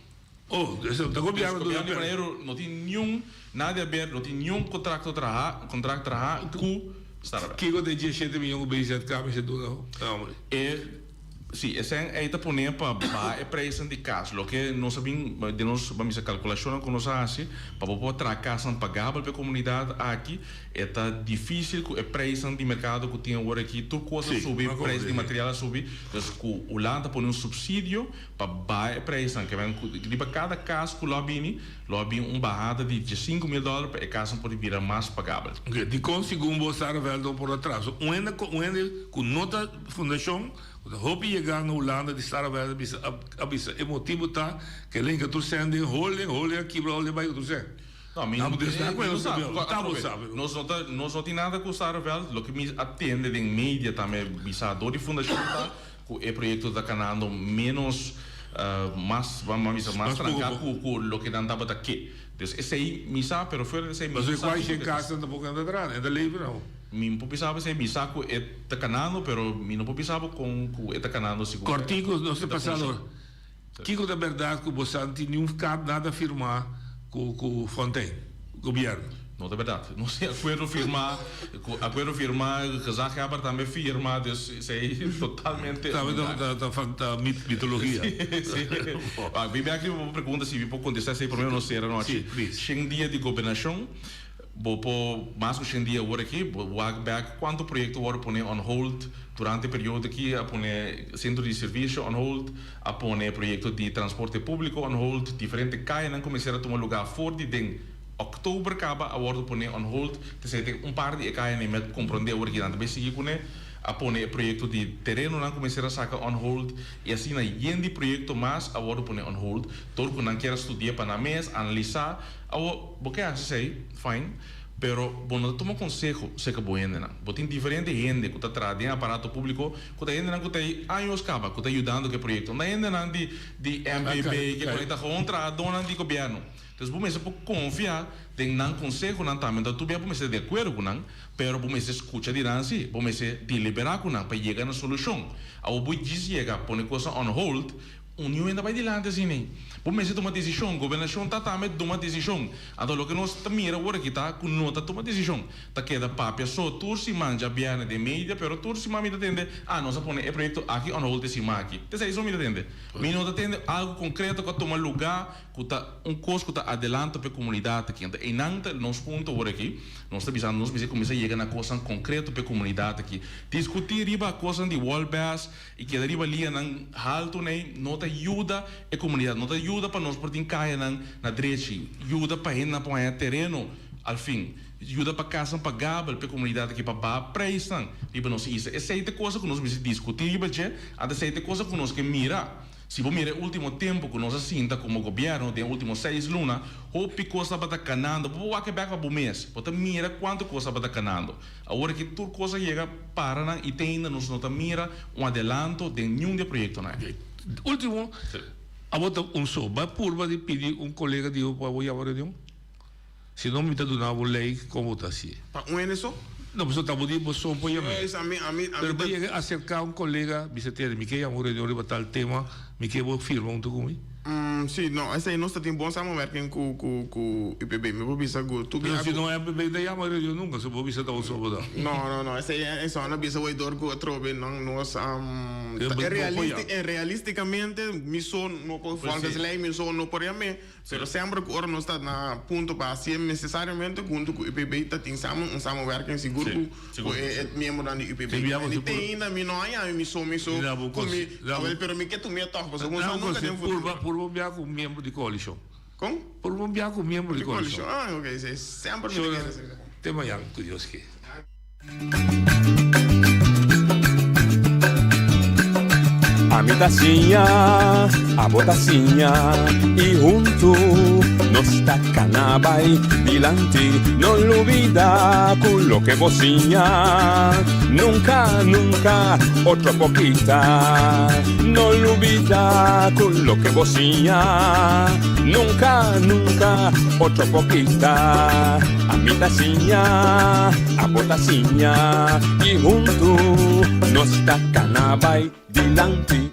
P: Oh, dus ta gobierno
Q: Dus
P: duna
Q: gobierno di
P: per.
Q: Boneiru no tin niun nada di haber, no tin niun contracto traha, contract traha ku Starbucks.
P: Kiko ta e 17 miyon ku BZK mester duna e hombre?
Q: E, si, esei ei ta pone pa baha e prijsnan di kas. Loke nos a bin den nos, ban bisa, kalkulashonnan ku nos a hasi pa bo por traha kasnan pagabel pa e komunidat aki, e ta difísil ku e prijsnan di merkado ku tin awor aki, tur kos a
P: Si,
Q: subi,
P: mi a
Q: prijs di
P: komprende.
Q: material a subi. Dus ku Hulanda ta pone un supsidio Pa baha e prijsnan, ke men ku riba kada kas ku lo a bini, lo a bin un bahada di diesinku mil dòler pa e kasnan por bira mas pagabel.
P: Oke, dikon segun bo Sarah Veldon por atraso? Un hende ku un hende ku no ta fundashon, ku ta hopi yega na Hulanda di Sarah Veldon bisa a bisa e motibu ta ke el a hinka tur sèn den holding, holding a kibra holding a bai ku tur sèn.
Q: No, mi
P: no
Q: sa, nos no ta nos no tin nada ku Sarah Veld, loke mi a tende den media tambe bisa dor di fundashon ta Ku e proyekto ta kanando ménos mas ban bisa mas tranká ku ku loke nan tabata ke. Dus esei mi sa pero fuera di esei mi no
P: Pasobra
Q: sa
P: kuai
Q: kiko
P: shen
Q: ta
P: kasnan tampoko nan ta traha, nan ta lever awo.
Q: Mi no por bisa bo esei, mi sa ku e ta kanando pero mi no por bisa bo kon ku e ta kanando segun
P: Kòrtiku nos ta
Q: e ta
P: pasa
Q: funshoná.
P: dor. Kiko ta bèrdat ku bo sa no tin niun kart nada firmá ku ku Fontein, gobièrnu?
Q: No ta berdad. Nos tin akuerdo firma, ku akuerdo firma, gezaghebber tambe firma, dus esei totalmente
P: Tambe ta ta ta ta mitologia.
Q: Si, si. Wak, mi bek riba bo pregunta si mi por kontestá esei promé nos sera nochi.
P: Si, please.
Q: Shen dia di gobernashon, bo por, mas ku shen dia awor aki, bo wak bek kuantu proyekto wòrdu pone on hold durante e periodo aki, a pone sentro di servisio on hold, a pone proyekto di transporte públiko on hold, diferente kayanan ku mester a tuma lugá for di den Oktober kaba a wordo pone on hold, tesei tin un par di e kayanan mi a komprondé awor ki nan ta bay sigui kuné, a pone e proyekto di terenonan ku mester a saka on hold i asina yen di proyekto mas a wordo pone on hold dor ku nan kier a studia pa nan mes, analisá. Awor bo ke hasi esei, fine, Pero bo no ta tuma konseho serka bo hendenan. Bo tin diferente hende ku ta traha den aparato públiko ku ta hendenan ku ta ei años kaba ku ta yudando ku e proyekto. No hendenan di di MPB ke konekta gewoon trahadónan di gobièrnu. Entonces bo mester por konfia den nan konsehonan tambe. Anto tur bia bo mester ta di akuerdo ku nan, pero bo mester skucha di nan si. Bo mester deliberá ku nan pa yega na solushon. Awor bo djis yega pone kosnan on hold. Un niu hende a bai dilanti asina ei. Bo mester tuma desishon. Gobernashon ta tambe tuma desishon. Anto loke nos ta mira awor aki ta ku no ta tuma desishon. Ta keda papia so tur siman djabièrnè den media, pero tur siman mi ta tende, ah nos a pone e proyekto aki on hold e siman aki. Ta esei so mi ta tende. Mi no ta tende algu konkreto ku a tuma lugá ku ta un kos ku ta adelanto pa e komunidat aki. Anto einan ta nos punto awor aki. Nos ta bisando nos mester kuminsá yega na kosnan konkreto pa e komunidat aki. Diskutí riba kosnan di Wolbes. I keda riba lianan haltu nei no ta yuda e komunidat, no ta yuda pa nos por tin kayanan na drechi, yuda pa hendenan por haña tereno al fin, yuda pa kasnan pagabel pa e komunidat aki pa baha preisnan riba nos isla. Esei ta e cosa ku nos mester diskutí riba dje, anto esei ta e cosa ku nos ke mira. Si bo mira e ultimo tempu ku nos a sinta komo gobièrnu den e ultimo seis luna, hopi kos tabata kanando. Bo por wak e bèk pa bo mes, bo ta mira kuantu kos tabata kanando. Awor aki tur kos a yega para nan i te ainda nos no ta mira un adelanto den niun di e proyektonan aki.
P: Ultimo, abo ta un so. Bai purba di pidi un kolega di bo pa bo yama reunion. Si no mi ta duna bo lei kon bo ta hasié.
R: Pa un hende so?
P: No, pasobra ta bo di bo so por yam'é.
R: Juist, ami, ami, ami
P: Pero
R: ta.
P: bo yega aserká un kolega, bisa tene, mi ke yama un reunion riba tal tema, mi ke bo firma huntu ku mi.
R: Sí, no, esei nos ta tin bon samenwerking ku, ku, ku UPB. Mi por bisa ku tur
P: Pero
R: bia
P: si
R: ku.
P: no MPB ta yama reunion nunka, so bo bisa ta un so bo ta.
R: No, no, no, esei esei no bisa wei dor ku atrobe nan nos
P: Pero
R: ta
P: bo, bo por
R: realisti,
P: yama.
R: realisticamente mi so no por,
P: Pues
R: volgens
P: sí.
R: lei mi so no por yam'é. Pero semper ku ora nos ta na punto pa hasié nesesariamente huntu ku UPB ta tin samen un samenwerking sigur ku ku e miembronan di UPB. Mi te ainda mi no a yami mi so mi so ku mi awel pero mi ke tum'é tòg pasobra un sa nunka den futuro.
P: Purba purba un biaha ku un miembro di koalishon.
R: Kon?
P: Purba un biaha ku un miembro di koalishon.
R: Ah ok si semper mi ta kere esei.
P: Te mañan ku Dios ke.
O: Ami ta siña, abo ta siña y huntu nos ta cana bay dilanti. No lubida cu loke bo siña nunca, nunca otro por kita. No lubida cu loke bo siña nunca, nunca otro por kita. Ami ta siña, abo ta siña y huntu nos ta cana bay dilanti.